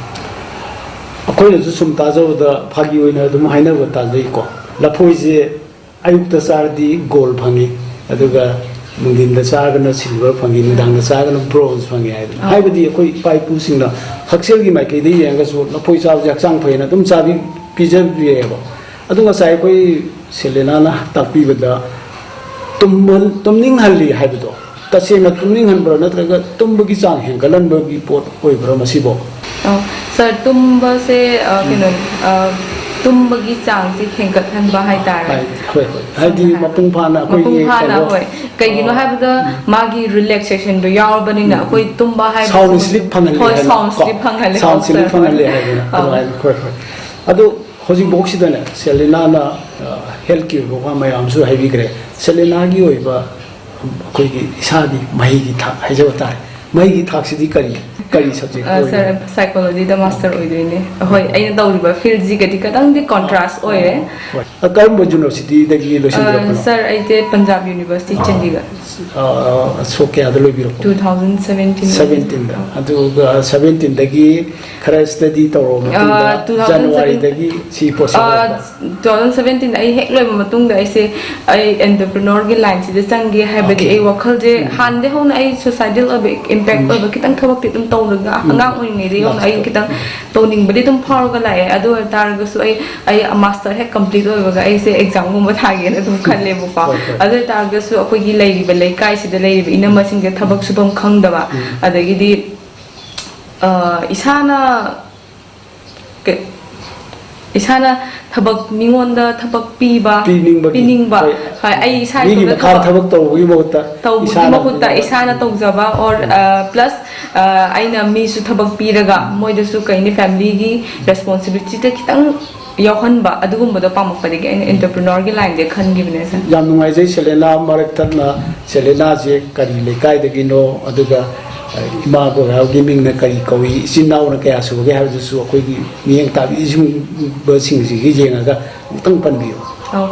ꯑꯩꯈꯣꯏꯅꯁꯨ ꯁꯨꯝ ꯇꯥꯖꯕꯗ, ꯐꯥꯒꯤ ꯑꯣꯏꯅ ꯑꯗꯨꯝ ꯍꯥꯏꯅꯕ ꯇꯥꯖꯩꯀꯣ, ꯂꯐꯣꯏꯁꯦ ꯑꯌꯨꯛꯇ ꯆꯥꯔꯗꯤ gold ꯐꯪꯉꯤ, ꯑꯗꯨꯒ ꯅꯨꯡꯊꯤꯟꯗ ꯆꯥꯔꯒꯅ silver ꯐꯪꯉꯤ, ꯅꯨꯡꯗꯥꯡꯗ ꯆꯥꯔꯒꯅ bronze ꯐꯪꯉꯤ ꯍꯥꯏꯗꯅ꯫ ꯑꯥ꯫ ꯍꯥꯏꯕꯗꯤ ꯑꯩꯈꯣꯏ ꯏꯄꯥ ꯏꯄꯨꯁꯤꯡꯅ ꯍꯛꯁꯦꯜꯒꯤ ꯃꯥꯏꯀꯩꯗ ꯌꯦꯡꯉꯒꯁꯨ ꯂꯐꯣꯏ ꯆꯥꯕꯁꯦ ꯍꯛꯆꯥꯡ ꯐꯩꯅ ꯑꯗꯨꯝ ꯆꯥꯕꯤ-, ꯄꯤꯖꯕꯤꯔꯛꯑꯦꯕ꯫ ꯑꯗꯣ ꯉꯁꯥꯏ ꯑꯩꯈꯣꯏ ꯁꯦꯂꯦꯅꯥꯅ ꯇꯥꯛꯄꯤꯕꯗ ꯇꯨꯝꯍꯟ-, ꯇꯨꯝꯅꯤꯡꯍꯜꯂꯤ ꯍꯥꯏꯕꯗꯣ, ꯇꯁꯦꯡꯅ ꯇꯨꯝꯅꯤꯡꯍꯟꯕ꯭ꯔꯥ, ꯅꯠꯇ꯭ꯔꯒ ꯇꯨꯝꯕꯒꯤ ꯆꯥꯡ ꯍꯦꯟꯒꯠꯍꯟꯕꯒꯤ ꯄꯣꯠ ꯑꯣꯏꯕ꯭ꯔꯥ ꯃꯁꯤꯕꯣ? ꯑ, ꯁꯥꯔ, ꯇꯨꯝꯕꯁꯦ, ꯑ, ꯎꯝ꯫ ꯀꯩꯅꯣꯅꯤ, ꯑ, ꯇꯨꯝꯕꯒꯤ ꯆꯥꯡꯁꯦ ꯍꯦꯟꯒꯠꯍꯟꯕ ꯍꯥꯏꯇꯥꯔꯦ꯫ ꯍꯥꯏ-, ꯍꯣꯏ, ꯍꯣꯏ꯫ ꯍꯥꯏꯗꯤ ꯁꯝꯅ ꯍꯥꯏꯔꯕꯗ꯫ ꯃꯄꯨꯡ ꯐꯥꯅ ꯑꯩꯈꯣꯏꯒꯤ ꯃꯄꯨꯡ ꯐꯥꯅ, ꯀꯩꯅꯣ, ꯍꯣꯏ꯫ ꯀꯩꯒꯤꯅꯣ ꯑ, ꯍꯥꯏꯕꯗ, ꯎꯝ꯫ ꯃꯥꯒꯤ relaxation ꯗꯣ ꯌꯥꯎꯔꯕꯅꯤꯅ, ꯎꯝ, ꯑꯩꯈꯣꯏ ꯎꯝ꯫ ꯇꯨꯝꯕ ꯍꯥꯏꯕꯁꯤ sound sleep ꯐꯪꯍꯜꯂꯤ ꯍꯣꯏ, ꯍꯥꯏꯅ, sound ꯀꯣ? Sleep ꯐꯪꯍꯜꯂꯤ, sound ꯍꯣꯏ, sleep ꯁꯥꯔ, ꯐꯪꯍꯜꯂꯤ ꯍꯣꯏ꯫ ꯍꯥꯏꯗꯅ ꯑ꯫ ꯑꯗꯨꯃꯥꯏꯅ, ꯍꯣꯏ, ꯍꯣꯏ꯫ ꯑꯗꯣ ꯍꯧꯖꯤꯛꯐꯥꯎꯁꯤꯗꯅꯦ, ꯁꯦꯂꯤꯅꯥꯅ, ꯑ, health ꯀꯤ ꯑꯣꯏꯕ ꯋꯥ ꯃꯌꯥꯝꯁꯨ ꯍꯥꯏꯕꯤꯈ꯭ꯔꯦ꯫ ꯁꯦꯂꯤꯅꯥꯒꯤ ꯑꯣꯏꯕ ꯑꯩꯈꯣꯏꯒꯤ ꯏꯁꯥꯒꯤ ꯃꯍꯩꯒꯤ ꯊꯥꯛ ꯍꯥꯏꯖꯕ ꯇꯥꯔꯦ꯫ ꯃꯍꯩꯒꯤ ꯊꯥꯛꯁꯤꯗꯤ ꯀꯔꯤ? ꯀꯔꯤ subject ꯑ, ꯑꯣꯏꯔꯤꯅꯣ? Sir, psychology ꯗ master ꯑꯣꯏꯗꯣꯏꯅꯦ꯫ ꯑꯍꯣꯏ, ꯑꯩꯅ ꯇꯧꯔꯤꯕ field ꯁꯤꯒꯗꯤ ꯈꯤꯇꯪꯗꯤ contrast ꯑꯣꯏꯔꯦ꯫ ꯍꯣꯏ꯫ ꯑ, ꯀꯔꯝꯕ university ꯗꯒꯤ ꯂꯣꯏꯁꯤꯟꯕꯤꯔꯛꯄꯅꯣ? Sir, ꯑꯩꯁꯦ Punjab University, Chandigarh꯫ ꯑ, ꯁꯣꯛ ꯀꯌꯥꯗ ꯂꯣꯏꯕꯤꯔꯛꯄ? Two thousand seventeen꯫ Seventeen ꯗ꯫ ꯑꯗꯨꯒ seventeen ꯗꯒꯤ ꯈꯔ study ꯇꯧꯔꯕ ꯃꯇꯨꯡꯗ, ꯑ, two thousand seven January ꯗꯒꯤ ꯁꯤ post ꯁꯦ ꯑ, ꯂꯥꯛꯄ? Two thousand seventeen ꯑꯩ ꯍꯦꯛ ꯂꯣꯏꯕ ꯃꯇꯨꯡꯗ ꯑꯩꯁꯦ, ꯑꯩ entrepreneur ꯒꯤ line ꯁꯤꯗ ꯆꯪꯒꯦ ꯍꯥꯏꯕꯗꯤ, Okay. ꯑꯩ ꯋꯥꯈꯜꯁꯦ ꯍꯥꯟꯅꯗꯩ ꯍꯧꯅ ꯑꯩ societal ꯑꯣꯏꯕ, impact ꯑꯣꯏꯕ ꯈꯤꯇꯪ ꯊꯕꯛꯇꯤ ꯑꯗꯨꯝ ꯇꯧꯔꯒ, ꯑꯉꯥꯡ ꯑꯣꯏꯔꯤꯉꯩꯗꯒꯤ ꯍꯧꯅ ꯑꯩ ꯈꯤꯇꯪ ꯇꯧꯅꯤꯡꯕꯗꯤ ꯑꯗꯨꯝ ꯐꯥꯎꯔꯒ ꯂꯥꯛꯑꯦ꯫ ꯑꯗꯨ ꯑꯣꯏ ꯇꯥꯔꯒꯁꯨ ꯑꯩ, ꯑꯩ master ꯍꯦꯛ complete ꯑꯣꯏꯕꯒ ꯑꯩꯁꯦ exam ꯒꯨꯝꯕ ꯊꯥꯒꯦꯅ ꯑꯗꯨꯝ ꯈꯜꯂꯦꯕꯀꯣ꯫ ꯍꯣꯏ, ꯍꯣꯏ꯫ ꯑꯗꯨ ꯑꯣꯏ ꯇꯥꯔꯒꯁꯨ ꯑꯩꯈꯣꯏꯒꯤ ꯂꯩꯔꯤꯕ ꯂꯩꯀꯥꯏꯁꯤꯗ ꯂꯩꯔꯤꯕ ꯏꯅꯝꯃꯁꯤꯡꯁꯦ ꯊꯕꯛ ꯁꯨꯐꯝ ꯈꯪꯗꯕ, ꯑꯗꯒꯤꯗꯤ, ꯑ, ꯏꯁꯥꯅ ꯀ-, ꯏꯁꯥꯅ ꯊꯕꯛ, ꯃꯤꯉꯣꯟꯗ ꯊꯕꯛ ꯄꯤꯕ, ꯄꯤꯅꯤꯡꯕꯒꯤ, ꯄꯤꯅꯤꯡꯕ, ꯍꯣꯏ꯫ ꯍꯣꯏ, ꯑꯩ ꯏꯁꯥ ꯃꯤꯒꯤ ꯏꯇꯣꯝꯇ ꯃꯈꯥꯗ ꯊꯕꯛ ꯊꯕꯛ ꯇꯧꯕꯒꯤ ꯃꯍꯨꯠꯇ ꯇꯧꯕꯒꯤ ꯏꯁꯥꯅ ꯃꯍꯨꯠꯇ ꯏꯁꯥꯅ ꯇꯧꯖꯕ, or, ꯑ, plus, ꯑ, ꯑꯩꯅ ꯃꯤꯁꯨ ꯊꯕꯛ ꯄꯤꯔꯒ ꯃꯣꯏꯗꯁꯨ ꯀꯩꯅꯤ, family ꯒꯤ responsibility ꯗ ꯈꯤꯇꯪ ꯌꯥꯎꯍꯟꯕ, ꯑꯗꯨꯒꯨꯝꯕꯗꯣ ꯄꯥꯝꯃꯛꯄꯗꯒꯤ ꯑꯩꯅ entrepreneur ꯒꯤ line ꯁꯦ ꯈꯟꯈꯤꯕꯅꯦ, sir꯫ ꯌꯥꯝ ꯅꯨꯡꯉꯥꯏꯖꯩ, ꯁꯦꯂꯦꯅꯥ꯫ ꯃꯔꯛ ꯊꯠꯅ ꯁꯦꯂꯦꯅꯥꯁꯦ ꯀꯔꯤ ꯂꯩꯀꯥꯏꯗꯒꯤꯅꯣ, ꯑꯗꯨꯒ, ꯑ, ꯏꯃꯥ ꯕꯕꯥꯒꯤ ꯃꯤꯡꯅ ꯀꯔꯤ ꯀꯧꯏ, ꯏꯆꯤꯟ ꯏꯅꯥꯎꯅ ꯀꯌꯥ ꯁꯨꯕꯒꯦ ꯍꯥꯏꯕꯗꯨꯁꯨ ꯑꯩꯈꯣꯏꯒꯤ ꯃꯤꯠꯌꯦꯡ ꯇꯥꯕꯤꯁꯤꯡꯕꯁꯤꯡꯁꯤꯒꯤ ꯌꯦꯡꯉꯒ ꯑꯃꯨꯛꯇꯪ ꯄꯟꯕꯤꯌꯨ꯫ ꯑꯧ꯫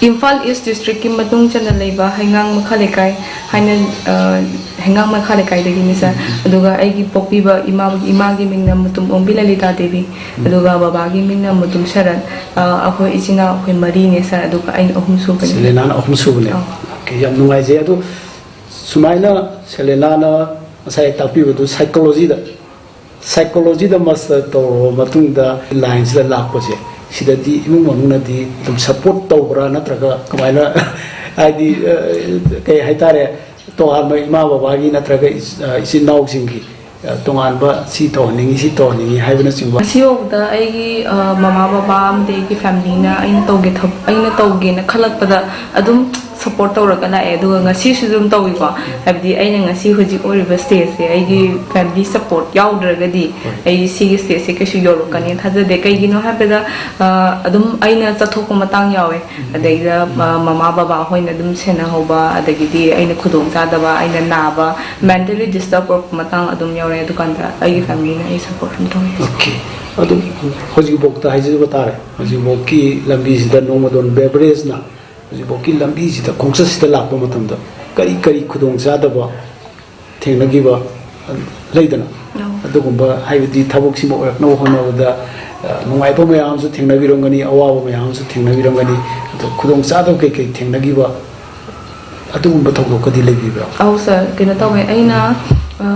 ꯏꯝꯐꯥꯜ East District ꯀꯤ ꯃꯇꯨꯡ ꯆꯟꯅ ꯂꯩꯕ ꯍꯩꯉꯥꯡ ꯃꯈꯥ ꯂꯩꯀꯥꯏ ꯍꯥꯏꯅ, ꯑ, ꯍꯩꯉꯥꯡ ꯃꯈꯥ ꯂꯩꯀꯥꯏꯗꯒꯤꯅꯤ, sir꯫ ꯑꯗꯨꯒ ꯑꯩꯒꯤ ꯄꯣꯛꯄꯤꯕ ꯏꯃꯥ, ꯏꯃꯥꯒꯤ ꯃꯤꯡꯅ ꯃꯨꯇꯨꯝ ꯑꯣꯡꯕꯤ ꯂꯂꯤꯇꯥ ꯗꯦꯕꯤ, ꯑꯗꯨꯒ ꯕꯕꯥꯒꯤ ꯃꯤꯡꯅ ꯃꯨꯇꯨꯝ ꯁꯔꯠ꯫ ꯑ, ꯑꯩꯈꯣꯏ ꯏꯆꯤꯟ ꯏꯅꯥꯎ ꯑꯩꯈꯣꯏ ꯃꯔꯤꯅꯦ, sir꯫ ꯑꯗꯨꯒ ꯑꯩꯅ ꯑꯍꯨꯝ ꯁꯨꯕꯅꯤ꯫ ꯁꯦꯂꯦꯅꯥꯅ ꯑꯍꯨꯝ ꯁꯨꯕꯅꯦ꯫ ꯑꯧ꯫ Okay, ꯌꯥꯝ ꯅꯨꯡꯉꯥꯏꯖꯩ꯫ ꯑꯗꯨ ꯁꯨꯃꯥꯏꯅ ꯁꯦꯂꯦꯅꯥꯅ ꯉꯁꯥꯏ ꯇꯥꯛꯄꯤꯕꯗꯨ psychology ꯗ, psychology ꯗ master ꯇꯧꯔꯕ ꯃꯇꯨꯡꯗ line ꯁꯤꯗ ꯂꯥꯛꯄꯁꯦ, ꯁꯤꯗꯗꯤ ꯏꯃꯨꯡ ꯃꯅꯨꯡꯅꯗꯤ ꯑꯗꯨꯝ support ꯇꯧꯕ꯭ꯔꯥ, ꯅꯠꯇ꯭ꯔꯒ ꯀꯃꯥꯏꯅ, ꯍꯥꯏꯗꯤ, ꯑ, ꯀꯩ ꯍꯥꯏꯇꯥꯔꯦ, ꯇꯣꯉꯥꯟꯕ ꯏꯃꯥ ꯕꯕꯥꯒꯤ ꯅꯠꯇ꯭ꯔꯒ ꯏꯆ-, ꯑ, ꯏꯆꯤꯟ ꯏꯅꯥꯎꯁꯤꯡꯒꯤ, ꯑ, ꯇꯣꯉꯥꯟꯕ ꯁꯤ ꯇꯧꯍꯟꯅꯤꯡꯉꯤ, ꯁꯤ ꯇꯧꯍꯟꯅꯤꯡꯉꯤ ꯍꯥꯏꯕꯅꯆꯤꯡꯕ? ꯉꯁꯤ ꯐꯥꯎꯕꯗ ꯑꯩꯒꯤ, ꯑ, ꯃꯃꯥ ꯕꯕꯥ ꯑꯃꯗꯤ ꯑꯩꯒꯤ family ꯅ ꯑꯩꯅ ꯇꯧꯒꯦ ꯊꯕ-, ꯑꯩꯅ ꯇꯧꯒꯦꯅ ꯈꯜꯂꯛꯄꯗ ꯑꯗꯨꯝ support ꯇꯧꯔꯒ ꯂꯥꯛꯑꯦ, ꯑꯗꯨꯒ ꯉꯁꯤꯁꯨ ꯑꯗꯨꯝ ꯇꯧꯏꯀꯣ꯫ ꯍꯥꯏꯕꯗꯤ ꯑꯩꯅ ꯉꯁꯤ ꯍꯧꯖꯤꯛ ꯑꯣꯏꯔꯤꯕ stage ꯁꯦ ꯑꯩꯒꯤ family support ꯌꯥꯎꯗ꯭ꯔꯒꯗꯤ ꯑꯩ ꯁꯤꯒꯤ stage ꯁꯦ ꯀꯩꯁꯨ ꯌꯧꯔꯛꯀꯅꯤ ꯊꯥꯖꯗꯦ꯫ ꯀꯩꯒꯤꯅꯣ ꯍꯥꯏꯕꯗ, ꯑ, ꯑꯗꯨꯝ ꯑꯩꯅ ꯆꯠꯊꯣꯛꯄ ꯃꯇꯥꯡ ꯌꯥꯎꯋꯦ, ꯑꯗꯩꯗ, ꯑ, ꯃꯃꯥ ꯕꯕꯥ ꯍꯣꯏꯅ ꯑꯗꯨꯝ ꯁꯦꯟꯅꯍꯧꯕ, ꯑꯗꯒꯤꯗꯤ ꯑꯩꯅ ꯈꯨꯗꯣꯡ ꯆꯥꯗꯕ, ꯑꯩꯅ ꯅꯥꯕ, mentally disturb ꯑꯣꯏꯔꯛꯄ ꯃꯇꯥꯡ ꯑꯗꯨꯝ ꯌꯥꯎꯔꯦ꯫ ꯑꯗꯨꯀꯥꯟꯗ ꯑꯩꯒꯤ ꯐꯦꯃꯤꯂꯤꯅ ꯑꯩ ꯁꯞꯄꯣꯔꯠ ꯑꯗꯨꯝ ꯇꯧꯋꯤ꯫ ꯑꯣꯀꯦ꯫ ꯑꯗꯨꯝ ꯍꯧꯖꯤꯛꯐꯥꯎꯗ ꯍꯥꯏꯖꯕ ꯇꯥꯔꯦ, ꯍꯧꯖꯤꯛꯐꯥꯎꯀꯤ ꯂꯝꯕꯤꯁꯤꯗ ꯅꯣꯡꯃꯗꯣꯟ ꯕꯦꯕꯔꯦꯖꯅ ꯍꯧꯖꯤꯛꯐꯥꯎꯀꯤ ꯂꯝꯕꯤꯁꯤꯗ, ꯈꯣꯡꯆꯠꯁꯤꯗ ꯂꯥꯛꯄ ꯃꯇꯝꯗ ꯀꯔꯤ ꯀꯔꯤ ꯈꯨꯗꯣꯡꯆꯥꯗꯕ ꯊꯦꯡꯅꯈꯤꯕ ꯂꯩꯗꯅ? ꯑꯗꯨꯒꯨꯝꯕ, ꯍꯥꯏꯕꯗꯤ ꯊꯕꯛꯁꯤꯃ ꯑꯣꯏꯔꯛꯅꯕ ꯍꯣꯠꯅꯕꯗ, ꯑ, ꯅꯨꯡꯉꯥꯏꯕ ꯃꯌꯥꯝ ꯑꯃꯁꯨ ꯊꯦꯡꯅꯕꯤꯔꯝꯒꯅꯤ, ꯑꯋꯥꯕ ꯃꯌꯥꯝ ꯑꯃꯁꯨ ꯊꯦꯡꯅꯕꯤꯔꯝꯒꯅꯤ꯫ ꯑꯗꯣ ꯈꯨꯗꯣꯡꯆꯥꯗꯕ ꯀꯩꯀꯩ ꯊꯦꯡꯅꯈꯤꯕ, ꯑꯗꯨꯒꯨꯝꯕ ꯊꯧꯗꯣꯛꯀꯗꯤ ꯂꯩꯕꯤꯕ꯭ꯔꯥ? ꯑꯧ ꯁꯥꯔ, ꯀꯩꯅꯣ ꯇꯧꯋꯦ, ꯑꯩꯅ, ꯑ,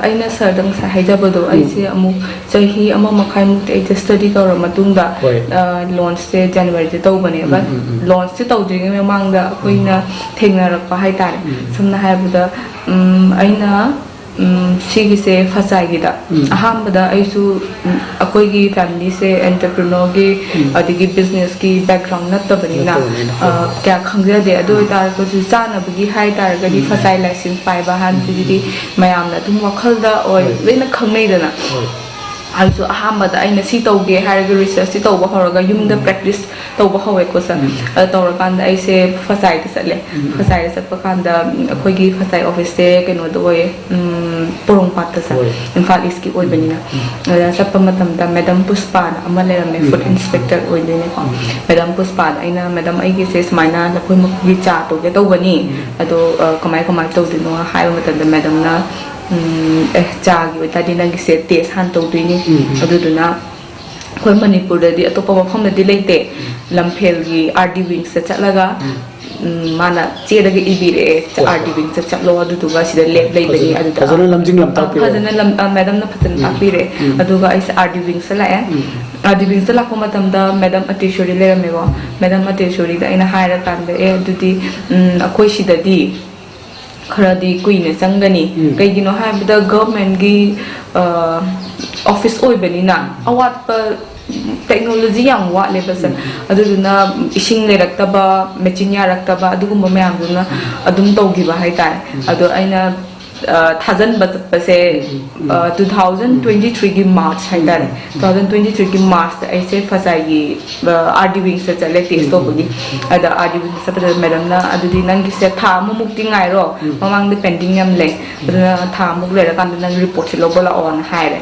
ꯑꯩꯅ ꯁꯥꯔꯗ ꯉꯁꯥꯏ ꯍꯥꯏꯖꯕꯗꯣ, ꯑꯩꯁꯦ ꯑꯃꯨꯛ ꯆꯍꯤ ꯑꯃ ꯃꯈꯥꯏꯃꯨꯛꯇꯤ ꯑꯩꯁꯦ ꯁ꯭ꯇꯗꯤ ꯇꯧꯔ ꯃꯇꯨꯡꯗ, ꯍꯣꯏ꯫ ꯑ, ꯂꯣꯟꯁꯁꯦ ꯖꯅꯋꯥꯔꯤꯗ ꯇꯧꯕꯅꯦꯕ꯫ ꯎꯝ, ꯎꯝ, ꯎꯝ꯫ ꯂꯣꯟꯁꯁꯦ ꯇꯧꯗ꯭ꯔꯤꯉꯩ ꯃꯃꯥꯡꯗ ꯑꯩꯈꯣꯏꯅ ꯊꯦꯡꯅꯔꯛꯄ ꯍꯥꯏꯇꯥꯔꯦ꯫ ꯎꯝ꯫ ꯁꯝꯅ ꯍꯥꯏꯔꯕꯗ, ꯎꯝ, ꯑꯩꯅ, ꯎꯝ, ꯁꯤꯒꯤꯁꯦ ꯐꯁꯥꯏꯒꯤꯗ ꯎꯝ꯫ ꯑꯍꯥꯟꯕꯗ ꯑꯩꯁꯨ, ꯎꯝ, ꯑꯩꯈꯣꯏꯒꯤ ꯐꯦꯃꯤꯂꯤꯁꯦ ꯑꯦꯟꯇꯔꯄ꯭ꯔꯤꯅꯣꯔꯒꯤ ꯎꯝ꯫ ꯑꯗꯒꯤ ꯕꯤꯖꯤꯅꯦꯁꯀꯤ ꯕꯦꯛꯒ꯭ꯔꯥꯎꯟ ꯅꯠꯇꯕꯅꯤꯅ, ꯅꯠꯇꯕꯅꯤꯅ, ꯑ, ꯍꯣꯏ, ꯍꯣꯏ꯫ ꯀꯌꯥ ꯈꯪꯖꯗꯦ꯫ ꯑꯗꯨ ꯑꯣꯏꯇꯥꯔꯒꯁꯨ ꯆꯥꯅꯕꯒꯤ ꯍꯥꯏ ꯇꯥꯔꯒꯗꯤ ꯐꯁꯥꯏ ꯂꯥꯏꯁꯦꯟꯁ ꯄꯥꯏꯕ ꯍꯥꯏꯕꯁꯤꯗꯤ ꯃꯌꯥꯝꯅ ꯑꯗꯨꯝ ꯋꯥꯈꯜꯗ ꯑꯣꯏ ꯍꯣꯏ꯫ ꯂꯣꯏꯅ ꯈꯪꯅꯩꯗꯅ꯫ ꯍꯣꯏ꯫ ꯑꯩꯁꯨ ꯑꯍꯥꯟꯕꯗ ꯑꯩꯅ ꯁꯤ ꯇꯧꯒꯦ ꯍꯥꯏꯔꯒ ꯔꯤꯁꯔꯁꯇꯤ ꯇꯧꯕ ꯍꯧꯔꯒ ꯌꯨꯝꯗ ꯄ꯭ꯔꯦꯛꯇꯤꯁ ꯇꯧꯕ ꯍꯧꯋꯦꯀꯣ ꯁꯥꯔ꯫ ꯎꯝ꯫ ꯑꯗꯨ ꯇꯧꯔꯀꯥꯟꯗ ꯑꯩꯁꯦ ꯐꯁꯥꯏꯗ ꯆꯠꯂꯦ꯫ ꯎꯝ꯫ ꯐꯁꯥꯏꯗ ꯆꯠꯄ ꯀꯥꯟꯗ, ꯎꯝ, ꯑꯩꯈꯣꯏꯒꯤ ꯐꯁꯥꯏ ꯑꯣꯐꯤꯁꯁꯦ ꯀꯩꯅꯣꯗ ꯑꯣꯏꯌꯦ, ꯎꯝ, ꯄꯣꯔꯣꯝꯄꯥꯠꯇ ꯁꯥꯔ, ꯍꯣꯏ꯫ ꯏꯝꯐꯥꯜ ꯏꯁꯀꯤ ꯑꯣꯏꯕꯅꯤꯅ꯫ ꯎꯝ꯫ ꯑꯗ ꯆꯠꯄ ꯃꯇꯝꯗ ꯃꯦꯗꯝ ꯄꯨꯁꯄꯥꯅ ꯑꯃ ꯂꯩꯔꯝꯃꯦ, ꯎꯝ, ꯐꯨꯗ ꯎꯝ, ꯏꯟꯁꯄꯦꯛꯇꯔ ꯑꯣꯏꯗꯣꯏꯅꯦꯀꯣ꯫ ꯎꯝ꯫ ꯃꯦꯗꯝ ꯄꯨꯁꯄꯥꯗ ꯑꯩꯅ, "ꯃꯦꯗꯝ, ꯑꯩꯒꯤꯁꯦ ꯁꯨꯃꯥꯏꯅ ꯂꯐꯣꯏ ꯃꯀꯨꯒꯤ ꯆꯥ ꯇꯧꯒꯦ ꯇꯧꯕꯅꯤ, ꯎꯝ꯫ ꯑꯗꯣ, ꯑ, ꯀꯃꯥꯏ ꯀꯃꯥꯏ ꯇꯧꯗꯣꯏꯅꯣ?" ꯍꯥꯏꯕ ꯃꯇꯝꯗ ꯃꯦꯗꯝꯅ, ꯎꯝ, "ꯑꯦ, ꯆꯥꯒꯤ ꯑꯣꯏꯇꯥꯔꯗꯤ ꯅꯪꯒꯤꯁꯦ ꯇꯦꯁ ꯍꯥꯟꯅ ꯇꯧꯗꯣꯏꯅꯤ, ꯎꯝ, ꯎꯝ꯫ ꯑꯗꯨꯗꯨꯅ ꯑꯩꯈꯣꯏ ꯃꯅꯤꯄꯨꯔꯗꯗꯤ ꯑꯇꯣꯞꯄ ꯃꯐꯝꯗꯗꯤ ꯂꯩꯇꯦ, ꯂꯝꯐꯦꯜꯒꯤ ꯑꯥꯔ ꯗꯤ ꯋꯤꯡꯁꯇ ꯆꯠꯂꯒ, ꯎꯝ꯫ ꯎꯝ, ꯃꯥꯅ ꯆꯦꯗꯒ ꯏꯕꯤꯔꯛꯑꯦ, ꯍꯣꯏ, ꯑꯥꯔ ꯗꯤ ꯍꯣꯏ꯫ ꯋꯤꯡꯁꯇ ꯆꯠꯂꯣ, ꯑꯗꯨꯗꯨꯒ ꯁꯤꯗ ꯂꯦꯕ ꯂꯩꯕꯅꯤ", ꯐꯖꯅ, ꯑꯗꯨꯗ ꯐꯖꯅ ꯂꯝꯖꯤꯡ ꯑ, ꯂꯝꯇꯥꯛꯄꯤꯔꯛꯑꯦ꯫ ꯐꯖꯅ ꯂꯝ-, ꯑ, ꯃꯦꯗꯝꯅ ꯐꯖꯅ ꯎꯝ, ꯇꯥꯛꯄꯤꯔꯦ꯫ ꯎꯝ꯫ ꯑꯗꯨꯒ ꯑꯩꯁꯦ ꯑꯥꯔ ꯗꯤ ꯋꯤꯡꯁꯇ ꯂꯥꯛꯑꯦ꯫ ꯎꯝ꯫ ꯑꯥꯔ ꯗꯤ ꯋꯤꯡꯁꯇ ꯂꯥꯛꯄ ꯃꯇꯝꯗ ꯃꯦꯗꯝ ꯑꯇꯦꯁꯣꯔꯤ ꯂꯩꯔꯝꯃꯦꯀꯣ꯫ ꯃꯦꯗꯝ ꯑꯇꯦꯁꯣꯔꯤꯗ ꯑꯩꯅ ꯍꯥꯏꯔꯀꯥꯟꯗ, "ꯑꯦ, ꯑꯗꯨꯗꯤ, ꯎꯝ, ꯑꯩꯈꯣꯏ ꯁꯤꯗꯗꯤ ꯈꯔꯗꯤ ꯀꯨꯏꯅ ꯆꯪꯒꯅꯤ꯫ ꯎꯝ꯫ ꯀꯩꯒꯤꯅꯣ ꯍꯥꯏꯕꯗ ꯒꯚꯔꯟꯃꯦꯟꯒꯤ, ꯑ, ꯑꯣꯐꯤꯁ ꯑꯣꯏꯕꯅꯤꯅ ꯑꯋꯥꯠꯄ, ꯇꯦꯛꯅꯣꯂꯣꯖꯤ ꯌꯥꯝ ꯋꯥꯠꯂꯦꯕ ꯁꯥꯔ꯫ ꯎꯝ꯫ ꯑꯗꯨꯗꯨꯅ ꯏꯁꯤꯡ ꯂꯩꯔꯛꯇꯕ, ꯃꯦꯆꯤꯟ ꯌꯥꯔꯛꯇꯕ, ꯑꯗꯨꯒꯨꯝꯕ ꯃꯌꯥꯝꯗꯨꯅ ꯑꯗꯨꯝ ꯇꯧꯈꯤꯕ ꯍꯥꯏꯇꯥꯔꯦ꯫ ꯑꯗꯣ ꯑꯩꯅ ꯊꯥꯖꯟꯕ ꯆꯠꯄꯁꯦ ꯇꯨ ꯊꯥꯎꯖꯟ ꯇ꯭ꯋꯦꯟꯇꯤ ꯊ꯭ꯔꯤꯒꯤ ꯃꯥꯔꯆ ꯍꯥꯏꯇꯥꯔꯦ. ꯇꯨ ꯊꯥꯎꯖꯟ ꯇ꯭ꯋꯦꯟꯇꯤ ꯊ꯭ꯔꯤꯒꯤ ꯃꯥꯔꯆꯇ ꯑꯩꯁꯦ ꯐꯖꯥꯏꯒꯤ ꯑꯥꯔ ꯗꯤ ꯋꯤꯡꯁꯇ ꯆꯠꯂꯦ ꯇꯦꯁ ꯇꯧꯕꯒꯤ. ꯑꯗ ꯑꯥꯔ ꯗꯤ ꯋꯤꯡꯁ ꯆꯠꯄꯗ ꯃꯦꯗꯝꯅ, "ꯑꯗꯨꯗꯤ ꯅꯪꯒꯤꯁꯦ ꯊꯥ ꯑꯃꯃꯨꯛꯇꯤ ꯉꯥꯏꯔꯣ, ꯃꯃꯥꯡꯗ ꯄꯦꯟꯗꯤꯡ ꯌꯥꯝ ꯂꯩ, ꯑꯗꯨꯅ ꯊꯥ ꯑꯃꯃꯨꯛ ꯂꯩꯔꯀꯥꯟꯗ ꯅꯪ ꯔꯤꯄꯣꯔꯠꯁꯦ ꯂꯧꯕ ꯂꯥꯛꯑꯣꯅ" ꯍꯥꯏꯔꯦ.